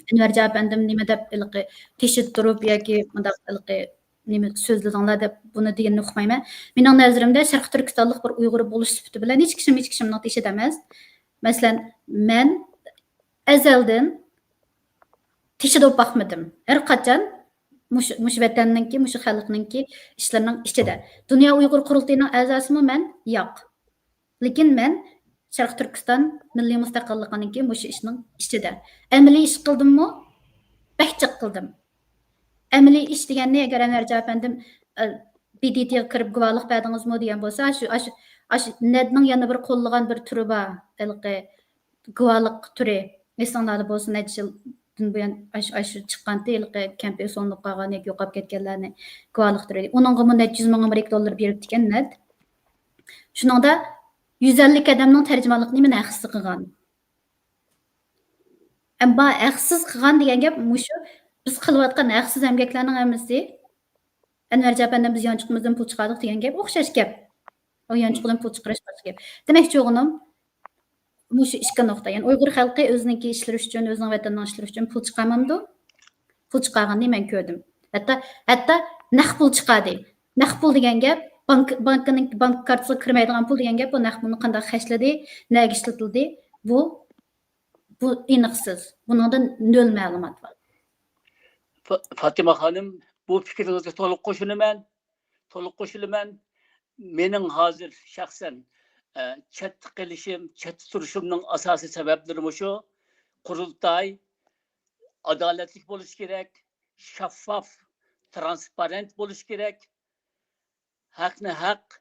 ئەنۋەرجان ئەپەندىم نېمە دەپ ھېلىقى تېشىدا تۇرۇپ ياكى مۇنداق ھېلىقى نېمە سۆزلىدىڭلار دەپ بۇنى دېگىنىنى ئۇقمايمەن. مېنىڭ نەزىرىمدە شەرقىي تۈركىستانلىق بىر ئۇيغۇر بولۇش سۈپىتى بىلەن ھېچ كىشىم ھېچ كىشىمنىڭ تېشىدا ئەمەس. مەسىلەن، مەن ئەزەلدىن تېشىدا بولۇپ باقمىدىم. ھەر قاچان مۇشۇ، مۇشۇ ۋەتەننىڭكى، مۇشۇ خەلقنىڭكى ئىشلىرىنىڭ ئىچىدە. دۇنيا ئۇيغۇر قۇرۇلتىيىنىڭ ئەزاسىمۇ مەن؟ ياق. لېكىن مەن شەرقىي تۈركىستان مىللىي مۇستەقىللىقىنىڭكى مۇشۇ ئىشنىڭ ئىچىدە. ئەمەلىي ئىش قىلدىممۇ؟ بەك جىق قىلدىم. ئەمەلىي ئىش دېگەننى ئەگەر ئەنۋەرجان ئەپەندىم، ئە، بى دى تىغا كىرىپ گۇۋاھلىق بەردىڭىزمۇ دېگەن بولسا، ئاشۇ، ئاشۇ، ئاشۇ نەدنىڭ يەنە بىر قوللىغان بىر تۈرى بار، ھېلىقى گۇۋاھلىق تۈرى. ئېسىڭلاردا بولسا، نەچچە يىلدىن بۇيان ئاشۇ، ئاشۇ چىققانتى، ھېلىقى كەمپىگە سولىنىپ قالغان ياكى يوقاپ كەتكەنلەرنى گۇۋاھلىق تۈرى. ئۇنىڭغىمۇ نەچچە يۈز مىڭ ئامېرىكا دوللىرى بېرىپتىكەن نەد. شۇنىڭدا يۈز ئەللىك ئادەمنىڭ تەرجىمانلىقىنى مەن ھەقسىز قىلغان. ئەمما ھەقسىز قىلغان دېگەن گەپ مۇشۇ، بىز قىلىۋاتقان ھەقسىز ئەمگەكلەرنىڭ ھەممىسى. ئەنۋەرجان ئەپەندىم بىز يانچۇقىمىزدىن پۇل چىقاردۇق دېگەن گەپ ئوخشاش گەپ. ئۇ يانچۇقىدىن پۇل چىقىرىش باشقا گەپ. دېمەكچى بولغىنىم، مۇشۇ ئىككى نۇقتا. يەنى ئۇيغۇر خەلقى ئۆزىنىڭكى ئىشلىرى ئۈچۈن، ئۆزىنىڭ ۋەتىنىنىڭ ئىشلىرى ئۈچۈن پۇل چىقارمامدۇ؟ پۇل چىقارغىنىنى مەن كۆردۈم. ھەتتا، ھەتتا نەق پۇل چىقاردى. نەق پۇل دېگەن گەپ، بانك، بانكىنىڭ، بانك كارتىسىغا كىرمەيدىغان پۇل دېگەن گەپ، بۇ نەق پۇلنى قانداق خەجلىدى، نەگە ئىشلىتىلدى، بۇ، بۇ ئېنىقسىز. بۇنىڭدا نۆل مەلۇمات بار. فا-، فاتىمە خانىم، بۇ پىكرىڭىزگە تولۇق قوشۇلىمەن. تولۇق قوشۇلىمەن. مېنىڭ ھازىر شەخسەن، ئە، چەتتە قېلىشىم، چەتتە تۇرۇشۇمنىڭ ئاساسىي سەۋەبلىرى مۇشۇ. قۇرۇلتاي ئادالەتلىك بولۇشى كېرەك، شەفاف، ترانسپارېنت بولۇشى كېرەك، ھەقنى ھەق،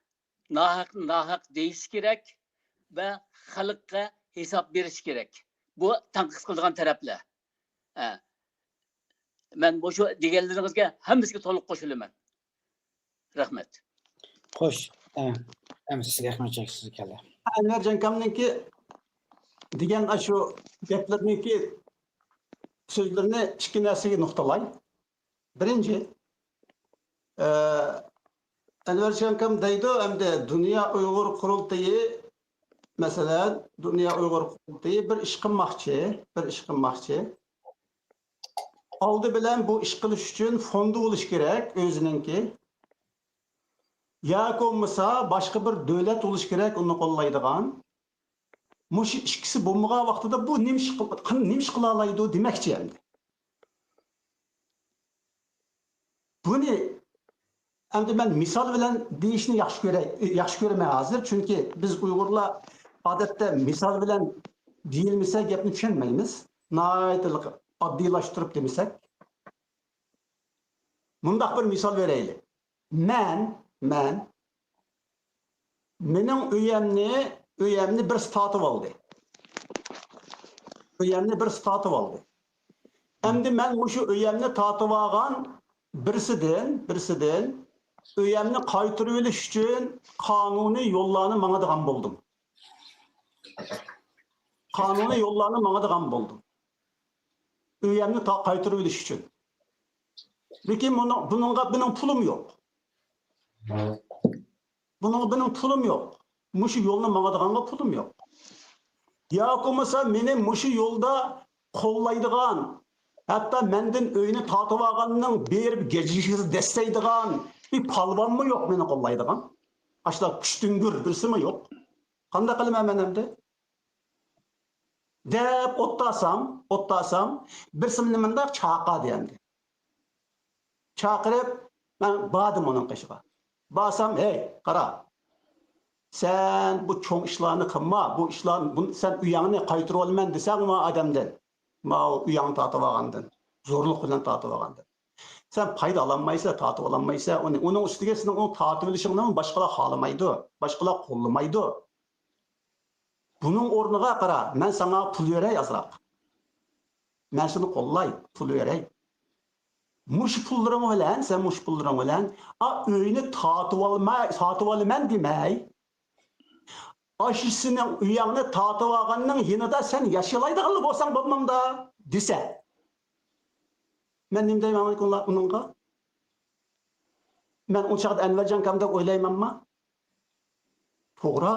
ناھەقنى ناھەق دېيىشى كېرەك ۋە خەلققە ھېساب بېرىشى كېرەك. بۇ تەنقىد قىلىدىغان تەرەپلەر. ھە. مەن مۇشۇ دېگەنلىرىڭىزگە ھەممىسىگە تولۇق قوشۇلىمەن. رەھمەت. خوش، ئەمىسە سىزگە ئەخمەت چەكسىز كەلدى. ئەنۋەر جانكامنىڭكى دېگەن ئاشۇ گەپلىرىنىڭكى سۆزلىرىنى ئىككى نەرسىگە نۇقتىلاي. بىرىنچى، ئەنۋەر جانكام دەيدۇ، ئەمدى دۇنيا ئۇيغۇر قۇرۇلتىيى، مەسىلەن، دۇنيا ئۇيغۇر قۇرۇلتىيى بىر ئىش قىلماقچى، بىر ئىش قىلماقچى. ئالدى بىلەن بۇ ئىش قىلىش ئۈچۈن فوندى بولۇش كېرەك ئۆزىنىڭكى. ياكى بولمىسا باشقا بىر دۆلەت بولۇش كېرەك ئۇنى قوللايدىغان. مۇشۇ ئىككىسى بولمىغان ۋاقتىدا بۇ نېمە ئىش قىل-، نېمە ئىش قىلالايدۇ دېمەكچى ئەمدى. بۇنى ئەمدى مەن مىسال بىلەن دېيىشنى ياخشى كۆرەي، ياخشى كۆرىمەن ھازىر. چۈنكى بىز ئۇيغۇرلار ئادەتتە مىسال بىلەن دېيىلمىسە گەپنى چۈشەنمەيمىز. ناھايىتى ئاددىيلاشتۇرۇپ دېمىسەك. مۇنداق بىر مىسال بېرەيلى. مەن، مەن، مېنىڭ ئۆيەمنى، ئۆيەمنى بىرسى تارتىۋالدى. ئۆيەمنى بىرسى تارتىۋالدى. ئەمدى مەن مۇشۇ ئۆيەمنى تارتىۋالغان بىرسىدىن، بىرسىدىن ئۆيەمنى قايتۇرۇۋېلىش ئۈچۈن قانۇنىي يوللارنى ماڭىدىغان بولدۇم. قانۇنىي يوللارنى ماڭىدىغان بولدۇم. ئۆيەمنى تا-، قايتۇرۇۋېلىش ئۈچۈن. لېكىن بۇنىڭ، بۇنىڭغا مېنىڭ پۇلۇم يوق. بۇنىڭغا مېنىڭ پۇلۇم يوق. مۇشۇ يولنى ماڭىدىغانغا پۇلۇم يوق. ياكى بولمىسا مېنى مۇشۇ يولدا قوللايدىغان، ھەتتا مەندىن ئۆينى تارتىۋالغاننىڭ بېرىپ گەجگىسىنى دەسسەيدىغان بىر پالۋانمۇ يوق مېنى قوللايدىغان. ئاشۇنداق كۈچتۈڭگۈر بىرسىمۇ يوق. قانداق قىلىمەن مەن ئەمدى؟ دەپ ئوتتاسام، ئوتتاسام، بىرسى مېنى مۇنداق چاقىردى ئەمدى. چاقىرىپ، مەن باردىم ئۇنىڭ قېشىغا. بارسام، ھەي، قارا، سەن بۇ چوڭ ئىشلارنى قىلما، بۇ ئىشلار، بۇ، سەن ئۆيۈڭنى قايتۇرۇۋالىمەن دېسەڭ ماۋۇ ئادەمدىن، ماۋۇ ئۆيۈڭنى تارتىۋالغاندىن، زورلۇق بىلەن تارتىۋالغاندىن. سەن پايدا ئالالمايسەن، تارتىۋالالمايسەن ئۇنى. ئۇنىڭ ئۈستىگە سېنىڭ ئۇنى تارتىۋېلىشىڭنى باشقىلار خالىمايدۇ، باشقىلار قوللىمايدۇ. بۇنىڭ ئورنىغا قارا، مەن ساڭا پۇل بېرەي ئازراق. مەن سېنى قوللاي، پۇل بېرەي. مۇشۇ پۇللىرىڭ بىلەن، سەن مۇشۇ پۇللىرىڭ بىلەن، ئا، ئۆينى تارتىۋالماي، تارتىۋالىمەن دېمەي. ئاشۇ سېنىڭ ئۆيۈڭنى تارتىۋالغاننىڭ يېنىدا سەن ياشىيالايدىغانلا بولساڭ بولمامدا دېسە. مەن نېمە دەيمەن ئۇنىڭغا؟ مەن ئۇ چاغدا ئەنۋەرجان ئاكام دەپ ئويلايمەنما؟ توغرا.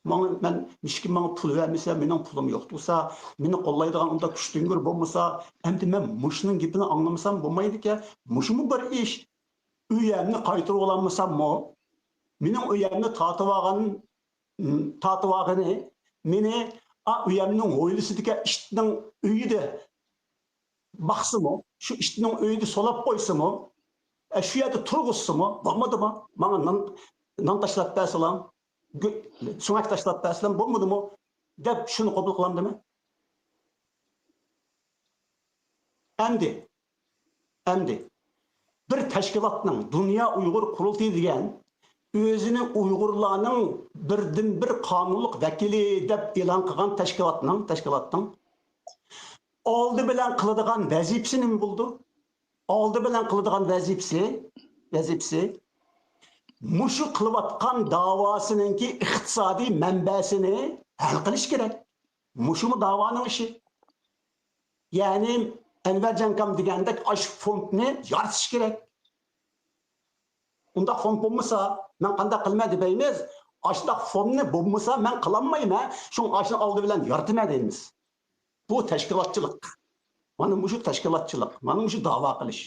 ماڭا، مەن ھېچكىم ماڭا پۇل بەرمىسە، مېنىڭ پۇلۇم يوق تۇرسا، مېنى قوللايدىغان ئۇنداق كۈچ تۈڭگۈر بولمىسا، ئەمدى مەن مۇشۇنىڭ گېپىنى ئاڭلىمىسام بولمايدىكەن. مۇشۇمۇ بىر ئىش. ئۆيەمنى قايتۇرۇۋالالمىساممۇ، مېنىڭ ئۆيەمنى تارتىۋالغان، تارتىۋالغىنى، مېنى ئا، ئۆيەمنىڭ ھويلىسىدىكى ئىتنىڭ ئۆيىدە باقسىمۇ، شۇ ئىتنىڭ ئۆيىدە سولاپ قويسىمۇ، ئە، شۇ يەردە تۇرغۇزسىمۇ بولمىدىمۇ؟ ماڭا نان، نان تاشلاپ بەرسىلا، گۆ-، سۆڭەك تاشلاپ بەرسىلا بولمىدىمۇ؟ دەپ شۇنى قوبۇل قىلامدىمەن؟ ئەمدى، ئەمدى بىر تەشكىلاتنىڭ، دۇنيا ئۇيغۇر قۇرۇلتىيى دېگەن ئۆزىنى ئۇيغۇرلارنىڭ بىردىنبىر قانۇنلۇق ۋەكىلى دەپ ئېلان قىلغان تەشكىلاتنىڭ، تەشكىلاتنىڭ ئالدى بىلەن قىلىدىغان ۋەزىپىسى نېمە بولىدۇ؟ ئالدى بىلەن قىلىدىغان ۋەزىپىسى، ۋەزىپىسى مۇشۇ قىلىۋاتقان داۋاسىنىڭكى ئىقتىسادىي مەنبەسىنى ھەل قىلىش كېرەك. مۇشۇمۇ داۋانىڭ ئىشى. يەنى ئەنۋەرجان ئاكام دېگەندەك ئاشۇ فوندنى يارىتىش كېرەك. ئۇنداق فوند بولمىسا، مەن قانداق قىلىمەن دېمەيمىز. ئاشۇنداق فوندنى بولمىسا، مەن قىلالمايمەن. شۇڭا ئاشۇنى ئالدى بىلەن يارىتىمەن دەيمىز. بۇ تەشكىلاتچىلىق. مانا مۇشۇ تەشكىلاتچىلىق، مانا مۇشۇ داۋا قىلىش.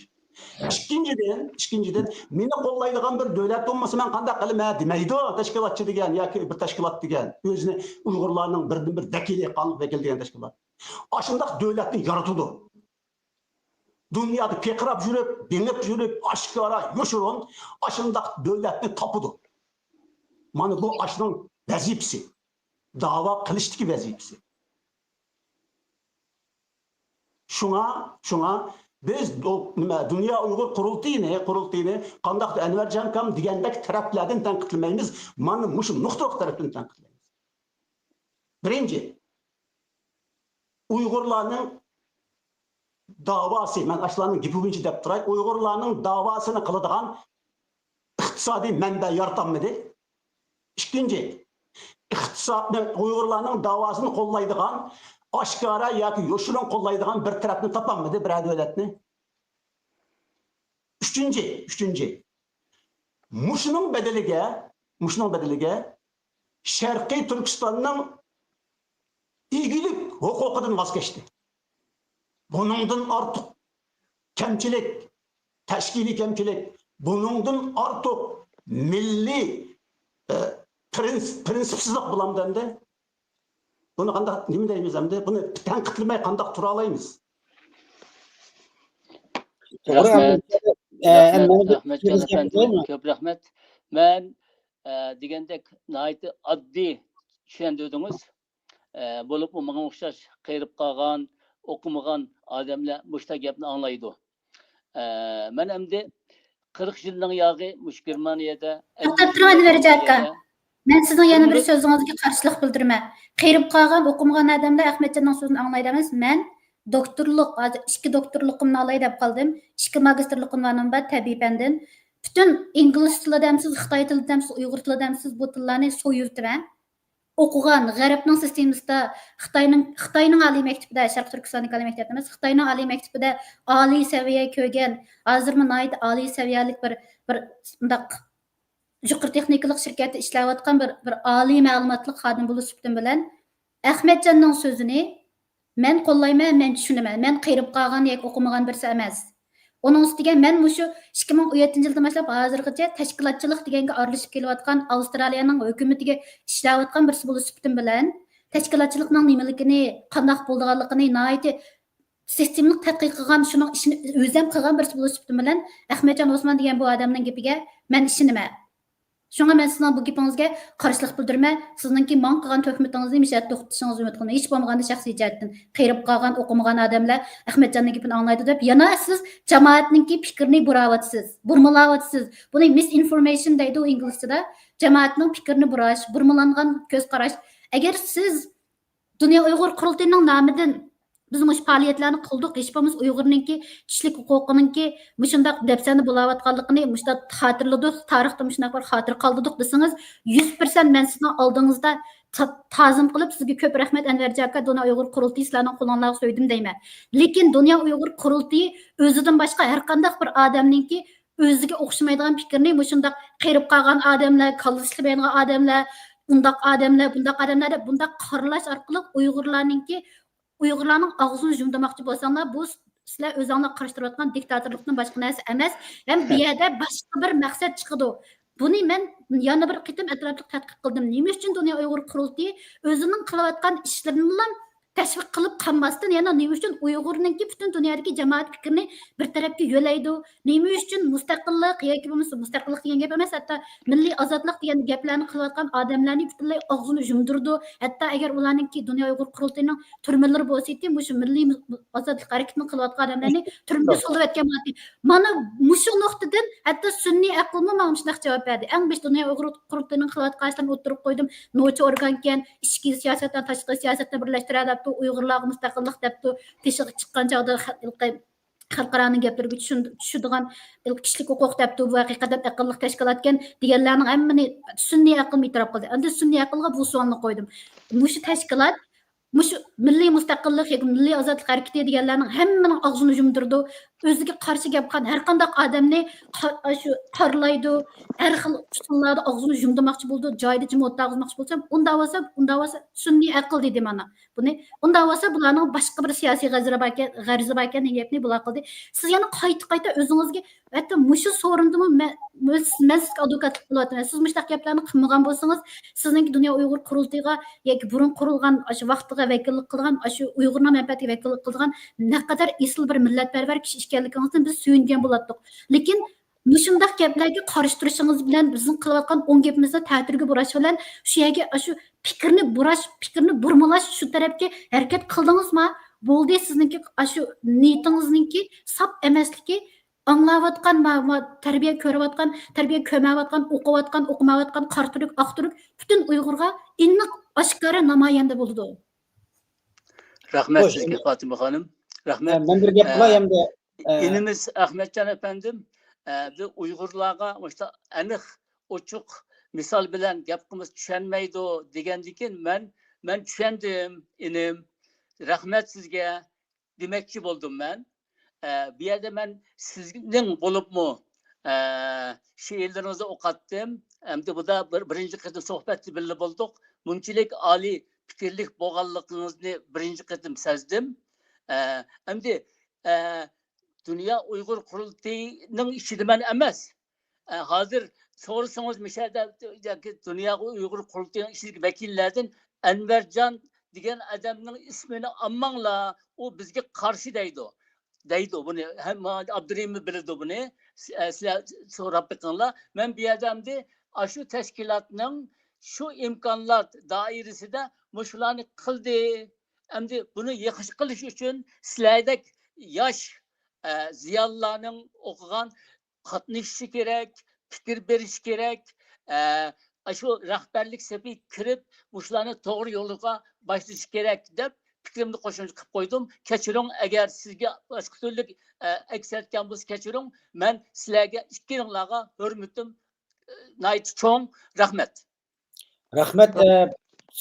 ئىككىنچىدىن، ئىككىنچىدىن، مېنى قوللايدىغان بىر دۆلەت بولمىسا، مەن قانداق قىلىمەن دېمەيدۇ تەشكىلاتچى دېگەن ياكى بىر تەشكىلات دېگەن. ئۆزىنى ئۇيغۇرلارنىڭ بىردىنبىر ۋەكىلى، قانۇنلۇق ۋەكىل دېگەن تەشكىلات. ئاشۇنداق دۆلەتنى يارىتىدۇ. دۇنيادا پىرقىراپ يۈرۈپ، بېڭىپ يۈرۈپ، ئاشكارا، يوشۇرۇن ئاشۇنداق دۆلەتنى تاپىدۇ. مانا بۇ ئاشۇنىڭ ۋەزىپىسى. داۋا قىلىشتىكى ۋەزىپىسى. شۇڭا، شۇڭا بىز دۇ-، نېمە، دۇنيا ئۇيغۇر قۇرۇلتىيىنى، قۇرۇلتىيىنى قانداقتۇر ئەنۋەرجان ئاكام دېگەندەك تەرەپلەردىن تەنقىدلىمەيمىز. مانا مۇشۇ نۇقتىلىق تەرەپتىن تەنقىدلەيمىز. بىرىنچى، ئۇيغۇرلارنىڭ داۋاسى، مەن ئاشۇلارنىڭ گېپى بويىچە دەپ تۇراي، ئۇيغۇرلارنىڭ داۋاسىنى قىلىدىغان، ئىقتىسادىي مەنبە يارىتالمىدى. ئىككىنچى، ئىقتىسادنى، ئۇيغۇرلارنىڭ داۋاسىنى قوللايدىغان، ئاشكارا ياكى يوشۇرۇن قوللايدىغان بىر تەرەپنى تاپالمىدى، بىرەر دۆلەتنى. ئۈچىنچى، ئۈچىنچى، مۇشۇنىڭ بەدىلىگە، مۇشۇنىڭ بەدىلىگە شەرقىي تۈركىستاننىڭ ئىگىلىك ھوقۇقىدىن ۋاز كەچتى. بۇنىڭدىن ئارتۇق كەمچىلىك، تەشكىلىي كەمچىلىك، بۇنىڭدىن ئارتۇق مىللىي، ئە، پرىنس-، پرىنسىپسىزلىق بولامدۇ ئەمدى؟ بۇنى قانداق، نېمە دەيمىز ئەمدى؟ بۇنى تەنقىدلىمەي قانداق تۇرالايمىز؟ توغرا، رەھمەت. ئە، رەھمەت، مەن بىر رەھمەتجان سۆز ئەپەندىم، كۆپ رەھمەت. مەن، ئە، دېگەندەك ناھايىتى ئاددىي چۈشەندۈردىڭىز. ئە، بولۇپمۇ ماڭا ئوخشاش قېرىپ قالغان، ئوقۇمىغان ئادەملەر مۇشۇنداق گەپنى ئاڭلايدۇ. ئە، مەن ئەمدى قىرىق يىلنىڭ ياغى مۇشۇ گېرمانىيەدە، توختاپ تۇرۇڭ، ئەنۋەرجان ئاكا. مەن سىزنىڭ يەنە بىر سۆزىڭىزگە قارشىلىق بىلدۈرىمەن. قېرىپ قالغان، ئوقۇمىغان ئادەملەر ئەخمەتجاننىڭ سۆزىنى ئاڭلايدۇ ئەمەس. مەن دوكتورلۇق، ھازىر ئىككى دوكتورلۇقۇمنى ئالاي دەپ قالدىم. ئىككى ماگىستىرلىقىملارنىڭ بار تەبىئىي پەندىن. پۈتۈن ئىنگلىز تىلىدا دەمسىز، خىتاي تىلىدا دەمسىز، ئۇيغۇر تىلىدا دەمسىز، بۇ تىللارنى سويۇۋېتىمەن. ئوقۇغان، غەربنىڭ سىستېمىسىدا، خىتاينىڭ، خىتاينىڭ ئالىي مەكتىپىدە، شەرقىي تۈركىستاندىكى ئالىي مەكتەپ ئەمەس، خىتاينىڭ ئالىي مەكتىپىدە ئالىي سەۋىيە كۆرگەن، ھازىرمۇ ناھايىتى ئالىي سەۋىيەلىك بىر، بىر مۇنداق يۇقىرى تېخنىكىلىق شىركەتتە ئىشلەۋاتقان بىر، بىر ئالىي مەلۇماتلىق خادىم بولۇش سۈپىتىم بىلەن ئەخمەتجاننىڭ سۆزىنى مەن قوللايمەن، مەن چۈشىنىمەن. مەن قېرىپ قالغان ياكى ئوقۇمىغان بىرسى ئەمەس. ئۇنىڭ ئۈستىگە مەن مۇشۇ ئىككى مىڭ ئون يەتتىنچى يىلدىن باشلاپ ھازىرغىچە تەشكىلاتچىلىق دېگەنگە ئارىلىشىپ كېلىۋاتقان، ئاۋسترالىيەنىڭ ھۆكۈمىتىگە ئىشلەۋاتقان بىرسى بولۇش سۈپىتىم بىلەن تەشكىلاتچىلىقنىڭ نېمىلىكىنى، قانداق بولىدىغانلىقىنى ناھايىتى سىستېمىلىق تەتقىق قىلغان، شۇنىڭ ئىشىنى ئۆزۈم قىلغان بىرسى بولۇش سۈپىتىم بىلەن ئەخمەتجان ئوسمان دېگەن بۇ ئادەمنىڭ گېپىگە مەن ئىشىنىمەن. شۇڭا مەن سىزنىڭ بۇ گېپىڭىزگە قارشىلىق بىلدۈرىمەن. سىزنىڭكى ماڭا قىلغان تۆھمىتىڭىزنى مۇشۇ يەردە توختىتىشىڭىزنى ئۈمىد قىلىمەن. ھېچ بولمىغاندا شەخسىي جەھەتتىن قېرىپ قالغان، ئوقۇمىغان ئادەملەر ئەخمەتجان گېپىنى ئاڭلايدۇ دەپ، يەنە سىز جامائەتنىڭكى پىكرىنى بۇراۋاتىسىز، بۇرمىلاۋاتىسىز. بۇنى مىس ئىنفورمېيشن دەيدۇ ئىنگلىزچىدا. جامائەتنىڭ پىكرىنى بۇراش، بۇرمىلانغان كۆز قاراش. ئەگەر سىز دۇنيا ئۇيغۇر قۇرۇلتىيىنىڭ نامىدىن بىز مۇشۇ پائالىيەتلەرنى قىلدۇق. ھېچ بولمىسا ئۇيغۇرنىڭكى كىشىلىك ھوقۇقىنىڭكى مۇشۇنداق دەپسەندە بولاۋاتقانلىقىنى مۇشۇنداق خاتىرىلىدۇق، تارىختا مۇشۇنداق بىر خاتىرە قالدۇردۇق دېسىڭىز، يۈز پىرسەنت مەن سىزنىڭ ئالدىڭىزدا تا-، تازىم قىلىپ، سىزگە كۆپ رەھمەت، ئەنۋەرجان ئاكا، دۇنيا ئۇيغۇر قۇرۇلتىيى سىلەرنىڭ قولۇڭلارغا سۆيدۈم دەيمەن. لېكىن دۇنيا ئۇيغۇر قۇرۇلتىيى ئۆزىدىن باشقا ھەر قانداق بىر ئادەمنىڭكى ئۆزىگە ئوخشىمايدىغان پىكىرنى مۇشۇنداق قېرىپ قالغان ئادەملەر، كاللىسى ئىشلىمەيدىغان ئادەملەر، ئۇنداق ئادەملەر، بۇنداق ئادەملەر دەپ بۇنداق قارىلاش ئارقىلىق ئۇيغۇرلارنىڭكى، ئۇيغۇرلارنىڭ ئاغزىنى يۇمدۇرماقچى بولساڭلار، بۇ سىلەر ئۆزۈڭلار قارشى تۇرۇۋاتقان دىكتاتورلۇقتىن باشقا نەرسە ئەمەس. ھەم بۇ يەردە باشقا بىر مەقسەت چىقىدۇ. بۇنى مەن يەنە بىر قېتىم ئەتراپلىق تەتقىق قىلدىم. نېمە ئۈچۈن دۇنيا ئۇيغۇر قۇرۇلتىيى ئۆزىنىڭ قىلىۋاتقان ئىشلىرىنىلا تەشۋىق قىلىپ قالماستىن، يەنە نېمە ئۈچۈن ئۇيغۇرنىڭكى پۈتۈن دۇنيادىكى جامائەت پىكرىنى بىر تەرەپكە يۆلەيدۇ؟ نېمە ئۈچۈن مۇستەقىللىق ياكى بولمىسا مۇستەقىللىق دېگەن گەپ ئەمەس، ھەتتا مىللىي ئازادلىق دېگەن گەپلەرنى قىلىۋاتقان ئادەملەرنى پۈتۈنلەي ئاغزىنى يۇمدۇرىدۇ؟ ھەتتا ئەگەر ئۇلارنىڭكى دۇنيا ئۇيغۇر قۇرۇلتىيىنىڭ تۈرمىلىرى بولسىدى، مۇشۇ مىللىي ئازادلىق ھەرىكىتىنى قىلىۋاتقان ئادەملەرنى تۈرمىگە سولىۋەتكەن بولاتتى. مانا مۇشۇ نۇقتىدىن ھەتتا سۈنئىي ئەقىلمۇ ماڭا مۇشۇنداق جاۋاب بەردى. ئەڭ بېشى دۇنيا ئۇيغۇر قۇرۇلتىيىنىڭ قىلىۋاتقان ئىشلىرىنى ئوتتۇرىغا قويدۇم. نوچى ئورگانكەن، ئىچكى سىياسەتنى، تاشقى سىياسەتنى بىرلەشتۈرە دەپتۇ، ئۇيغۇرلارغا مۇستەقىللىق دەپتۇ، تېشىغا چىققان چاغدا خە-، خەلقئارانىڭ گەپلىرىگە چۈشۈن-، چۈشىدىغان كىشىلىك ھوقۇق دەپتۇ، بۇ ھەقىقەتەن ئەقىللىق تەشكىلاتكەن دېگەنلەرنىڭ ھەممىنى سۈنئىي ئەقىلمۇ ئېتىراپ قىلدى. ئەمدى سۈنئىي ئەقىلغا بۇ سوئالنى قويدۇم. مۇشۇ تەشكىلات مۇشۇ مىللىي مۇستەقىللىق ياكى مىللىي ئازادلىق ھەرىكىتى دېگەنلەرنىڭ ھەممىنىڭ ئاغزىنى يۇمدۇرىدۇ. ئۆزىگە قارشى گەپ قىلغان ھەر قانداق ئادەمنى قا-، شۇ قارىلايدۇ، ھەر خىل ئۇسۇللاردا ئاغزىنى يۇمدۇرماقچى بولىدۇ، جايىدا جىم ئولتۇرغۇزماقچى بولسا، ئۇنداق بولسا، ئۇنداق بولسا سۈنئىي ئەقىل دېدى مانا. بۇنى، ئۇنداق بولسا بۇلارنىڭ باشقا بىر سىياسىي غەرىزى باركەن، غەرىزى باركەن دېگەن گەپنى بۇلار قىلدى. سىز يەنە قايتا-قايتا ئۆزىڭىزگە ھەتتا مۇشۇ سورۇندىمۇ مەن، مەن سىزگە ئادۋوكاتلىق قىلىۋاتىمەن. سىز مۇشۇنداق گەپلەرنى قىلمىغان بولسىڭىز، سىزنىڭكى دۇنيا ئۇيغۇر قۇرۇلتىيىغا ياكى بۇرۇن قۇرۇلغان، ئاشۇ ۋاقتىغا ۋەكىللىك قىلغان، ئاشۇ ئۇيغۇرنىڭ مەنپەئەتىگە ۋەكىللىك قىلغان نەقەدەر ئېسىل بىر مىللەتپەرۋەر كىشى ئىكەنلىكىڭىزدىن بىز سۆيۈنگەن بولاتتۇق. لېكىن مۇشۇنداق گەپلەرگە قارشى تۇرۇشىڭىز بىلەن بىزنىڭ قىلىۋاتقان ئوڭ گېپىمىزنى تەتۈرگە بۇراش بىلەن شۇ يەرگە ئاشۇ پىكىرنى بۇراش، پىكىرنى بۇرمىلاش شۇ تەرەپكە ھەرىكەت قىلدىڭىزما؟ بولدى، سىزنىڭكى ئاشۇ نىيىتىڭىزنىڭكى ساپ ئەمەسلىكى ئاڭلاۋاتقان، ما-، ما-، تەربىيە كۆرۈۋاتقان، تەربىيە كۆرمەيۋاتقان، ئوقۇۋاتقان، ئوقۇمايۋاتقان، قارا تۈرك، ئاق تۈرك پۈتۈن ئۇيغۇرغا ئېنىق، ئاشكارا نامايەندە بولىدۇ. رەھمەت خوش، سىزگە، ئەمدى، فاتىمە خانىم. رەھمەت. ئە، مەن بىر گەپ قىلاي ئەمدى. ئە، ئىنىمىز ئەخمەتجان ئەپەندىم، ئە، بىز ئۇيغۇرلارغا مۇشۇنداق ئېنىق، ئوچۇق مىسال بىلەن گەپ قىلمىسا چۈشەنمەيدۇ دېگەندىكىن، مەن، مەن چۈشەندىم، ئىنىم. رەھمەت سىزگە دېمەكچى بولدۇم مەن. ئە، بۇ يەردە مەن سىزنىڭ بولۇپمۇ، ئە، شېئىرلىرىڭىزنى ئوقۇتتۇم. ئەمدى بۇدا بىر، بىرىنچى قېتىم سۆھبەتتە بىللە بولدۇق. مۇنچىلىك ئالىي پىكىرلىك بولغانلىقىڭىزنى بىرىنچى قېتىم سەزدىم. ئە، ئەمدى، ئە، دۇنيا ئۇيغۇر قۇرۇلتىيىنىڭ ئىچىدە مەن ئەمەس. ئە، ھازىر سورىسىڭىز، مۇشۇ يەردە ياكى دۇنيا ئۇيغۇر قۇرۇلتىيىنىڭ ئىچىدىكى ۋەكىللەردىن ئەنۋەرجان دېگەن ئادەمنىڭ ئىسمىنى ئالماڭلار، ئۇ بىزگە قارشى دەيدۇ. دەيدۇ بۇنى. ھەم ئابدۇرېھىم بىلىدۇ بۇنى. س-، ئە، سىلەر سوراپ بېقىڭلار. مەن بۇ يەردە ئەمدى ئاشۇ تەشكىلاتنىڭ شۇ ئىمكانلار دائىرىسىدە مۇشۇلارنى قىلدى. ئەمدى بۇنى ياخشى قىلىش ئۈچۈن سىلەردەك ياش، ئە، زىيالىيلارنىڭ ئوقۇغان، قاتنىشىشى كېرەك، پىكىر بېرىشى كېرەك، ئە، ئاشۇ رەھبەرلىك سېپىگە كىرىپ، مۇشۇلارنى توغرا يولغا باشلىشى كېرەك دەپ پىكرىمنى قوشۇمچە قىلىپ قويدۇم. كەچۈرۈڭ، ئەگەر سىزگە باشقا تۈرلۈك، ئە، ئەكس ئەتكەن بولسا كەچۈرۈڭ. مەن سىلەرگە ئىككىڭلارغا ھۆرمىتىم، ئە، ناھايىتى چوڭ. رەھمەت. رەھمەت. ئە،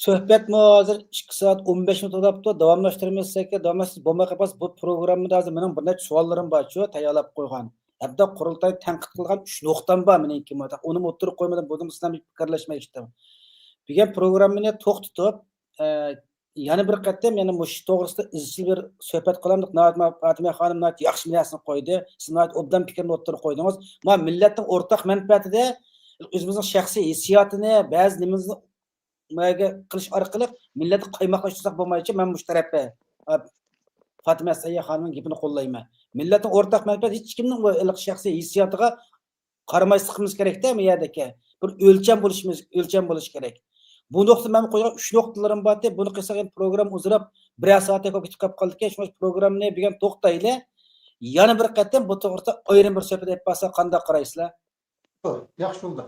سۆھبەتمۇ ھازىر ئىككى سائەت ئون بەش مىنۇت بولاپتۇ. داۋاملاشتۇرىمىز دېسەك، داۋاملاشتۇرۇپ بولماي قالماس. بۇ پروگراممىدا ھازىر مېنىڭ بىر نەچچە سوئاللىرىم بار، شۇ تەييارلاپ قويغان. ھەتتا قۇرۇلتاينى تەنقىد قىلغان ئۈچ نۇقتام بار مېنىڭكى. ئۇنىمۇ ئوتتۇرىغا قويمىدىم، بولدىمۇ سىلەر بىكارلاشماي كېتىڭ. بۈگۈن پروگراممىنى توختىتىپ، ئە، يەنە بىر قېتىم يەنە مۇشۇ توغرىسىدا ئىزچىل بىر سۆھبەت قىلامدۇق. ناھايىتى ما-، پاتىمە خانىم ناھايىتى ياخشى بىر نەرسىنى قويدى. سىز ناھايىتى ئوبدان پىكىرنى ئوتتۇرىغا قويدىڭىز. ما مىللەتنىڭ ئورتاق مەنپەئەتىدە ئۆزىمىزنىڭ شەخسىي ھېسسىياتىنى، بەزى نېمىمىزنى مايگە قىلىش ئارقىلىق مىللەتنى قايماقلاشتۇرساق بولمايچۇ؟ مەن مۇشۇ تەرەپتە، ئا، پاتىمە سەييە خانىمنىڭ گېپىنى قوللايمەن. مىللەتنىڭ ئورتاق مەنپەئەتى ھېچكىمنىڭ بۇ ھېلىقى شەخسىي ھېسسىياتىغا قارىماسلىقىمىز كېرەكتە، بۇ يەردىكى بىر ئۆلچەم بولۇشىمىز، ئۆلچەم بولۇشى كېرەك. بۇ نۇقتا مەن قويغان ئۈچ نۇقتىلىرىم بار ئىدى. بۇنى قىلساق، ئەمدى پروگرامما ئۇزىراپ، بىرەر سائەتتەك بولۇپ كېتىپ قالىدىكەن. شۇڭا پروگراممىنى بۈگۈن توختايلى. يەنە بىر قېتىم بۇ توغرىسىدا ئايرىم بىر سۆھبەت ئېلىپ بارساق قانداق قارايسىلەر؟ ياخشى بولدى.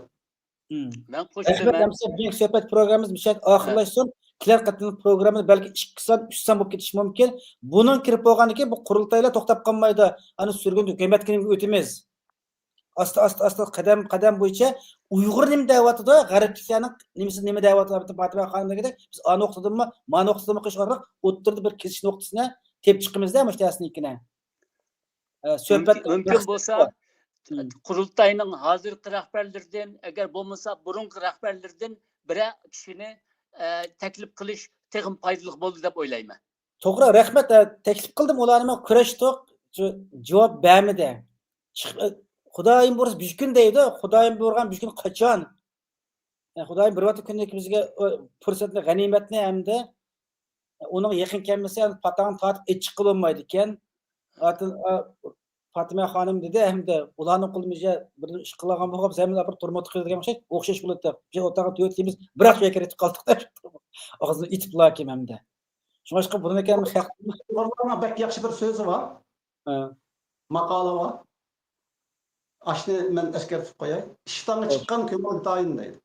مم. مەن رەھمەت، قوشۇلىمەن. ئەمىسە بۈگۈنكى سۆھبەت پروگراممىمىز مۇشۇ يەردە ئاخىرلاشسۇن. كېلەر قېتىملىق پروگراممىمىز بەلكى ئىككى سان، ئۈچ سان بولۇپ كېتىشى مۇمكىن. بۇنىڭ كىرىپ بولغاندىن كېيىن بۇ قۇرۇلتايلار توختاپ قالمايدۇ. ئانا سۈرگۈندە ھۆكۈمەتكە ئۆتىمىز. ئاستا، ئاستا، ئاستا، قەدەم، قەدەم بويىچە ئۇيغۇر نېمە دەۋاتىدۇ، غەربلىكلەرنىڭ نېمىسى، نېمە دەۋاتىدۇ، پاتىمە خانىم دېگۈدەك، بىز ئا نۇقتىدىنمۇ، ما نۇقتىدىنمۇ قىلىش ئارقىلىق ئوتتۇرىدا بىر كېسىش نۇقتىسىنى تېپىپ چىقىمىزدە، مۇشۇ تەرسنىڭكىنى. ئە، سۆھبەت مۇمكىن، مۇمكىن بولسا، مم. قۇرۇلتاينىڭ ھازىرقى رەھبەرلىرىدىن، ئەگەر بولمىسا بۇرۇنقى رەھبەرلىرىدىن بىرەر كىشىنى، ئە، تەكلىپ قىلىش تېخىمۇ پايدىلىق بولدى دەپ ئويلايمەن. توغرا، رەھمەت. ئە، تەكلىپ قىلدىم، ئۇلارنى مەن كۈرەشتۇق، جۇ-، جاۋاب بەرمىدى. چىق-، ئە، خۇدايىم بۇيرۇسا بۈگۈن دەيدۇ، خۇدايىم بۇيرۇغان بۈگۈن قاچان؟ ئە، خۇدايىم بېرىۋاتقان كۈندىكى بىزگە، ئۇ، پۇرسەتنى، غەنىيمەتنى ھەمدە ئۇنىڭ يېقىن كەلمىسە، پاتاڭنى تارتىپ ئېچىققىلى بولمايدىكەن. ئاتىن-، ئا، پاتىمە خانىم دېدى، ھەمدە ئۇلارنىڭ قولىمىزچە بىر ئىش قىلغان بولغان بولسا، ھەممىنى ئاپىرىپ تۈرمىگە تىقىدىغان ئوخشاش، ئوخشاش بولاتتى. بىز ئوتاققا تۆت كىيىمىز، بىراق شۇ يەرگە كىرىپ قالدۇق-دە. ئاغزىنى ئېتىپلا كىم ھەمدە. شۇڭلاشقا بۇرۇن كەلمە خەق. ئۇيغۇرلارنىڭ بەك ياخشى بىر سۆزى بار. ھە. ماقالى بار. ئاشۇنى مەن ئەسكەرتىپ قوياي. ئىشتانغا چىققان كۆڭۈلگە تايىن دەيدۇ.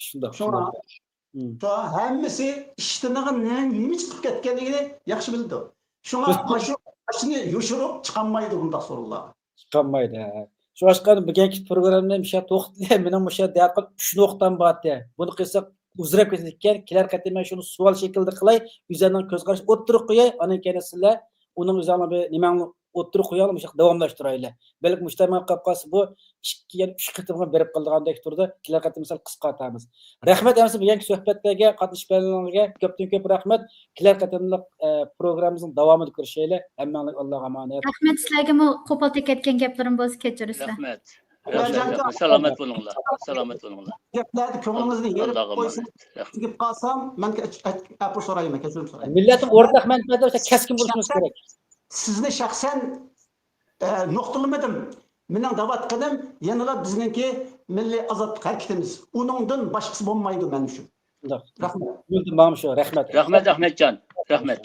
شۇنداق، شۇڭا، شۇنداق. مم. شۇڭا ھەممىسى ئىشتىنىغا نە-، نېمە چىقىپ كەتكەنلىكىنى ياخشى بىلىدۇ. شۇڭا ئاشۇ، ئاشۇنى يوشۇرۇپ چىقالمايدۇ بۇنداق سورۇنلارغا. چىقالمايدۇ، ھە. شۇڭلاشقا بۈگۈنكى پروگراممىنى مۇشۇ توختىتىپ، مېنىڭ مۇشۇ دەپ قىلىپ ئۈچ نۇقتام بار ئىدى. بۇنى قىلساق ئۇزىراپ كېتىدىكەن. كېلەر قېتىم مەن شۇنى سوئال شەكلىدە قىلاي، ئۆزۈڭنىڭ كۆز قارىشىنى ئوتتۇرىغا قوياي، ئاندىن كېيىن سىلەر ئۇنىڭ ئۆزۈڭنىڭ بىر نېمەڭنى ئوتتۇرىغا قويۇڭلار، مۇشۇ داۋاملاشتۇرايلى. بەلكىم مۇشۇ تېما قاپ قالسا، بۇ ئىككى يا ئۈچ قېتىمغا بېرىپ قالىدىغاندەك تۇرىدۇ. كېلەر قېتىم سەل قىسقارتامىز. رەھمەت ھەممىسى بۈگۈنكى سۆھبەتلەرگە قاتنىشىپ كەلگەنلىكىڭلارغا كۆپتىن كۆپ رەھمەت. كېلەر قېتىملىق، ئە، پروگراممىمىزنىڭ داۋامىدا كۆرۈشەيلى. ھەممىڭلارنى ئاللاغا ئامانەت. رەھمەت سىلەرگىمۇ، قوپال كەتكەن گەپلىرىم بولسا كەچۈرىسىلەر. رەھمەت. رەھمەت، رەھمەت. سالامەت بولۇڭلار. سالامەت بولۇڭلار. گەپلەردە كۆڭلىڭىزنى يېرىپ قويسىڭىز، رەھمەت. چىقىپ قالسام، مەن كە-، ئەپۇ سورايمەن، كەچۈرۈم سورايمەن. مىللەتنىڭ ئورتاق مەنپەئەتى بولسا كەسكىن بولۇشىمىز كېرەك. سىزنى شەخسەن، ئە، نۇقتىلىمىدىم. مېنىڭ دەۋاتقىنىم يەنىلا بىزنىڭكى مىللىي ئازادلىق ھەرىكىتىمىز. ئۇنىڭدىن باشقىسى بولمايدۇ مەن ئۈچۈن. شۇنداق. رەھمەت. ماڭىمۇ شۇ. رەھمەت. رەھمەت، ئەخمەتجان. رەھمەت.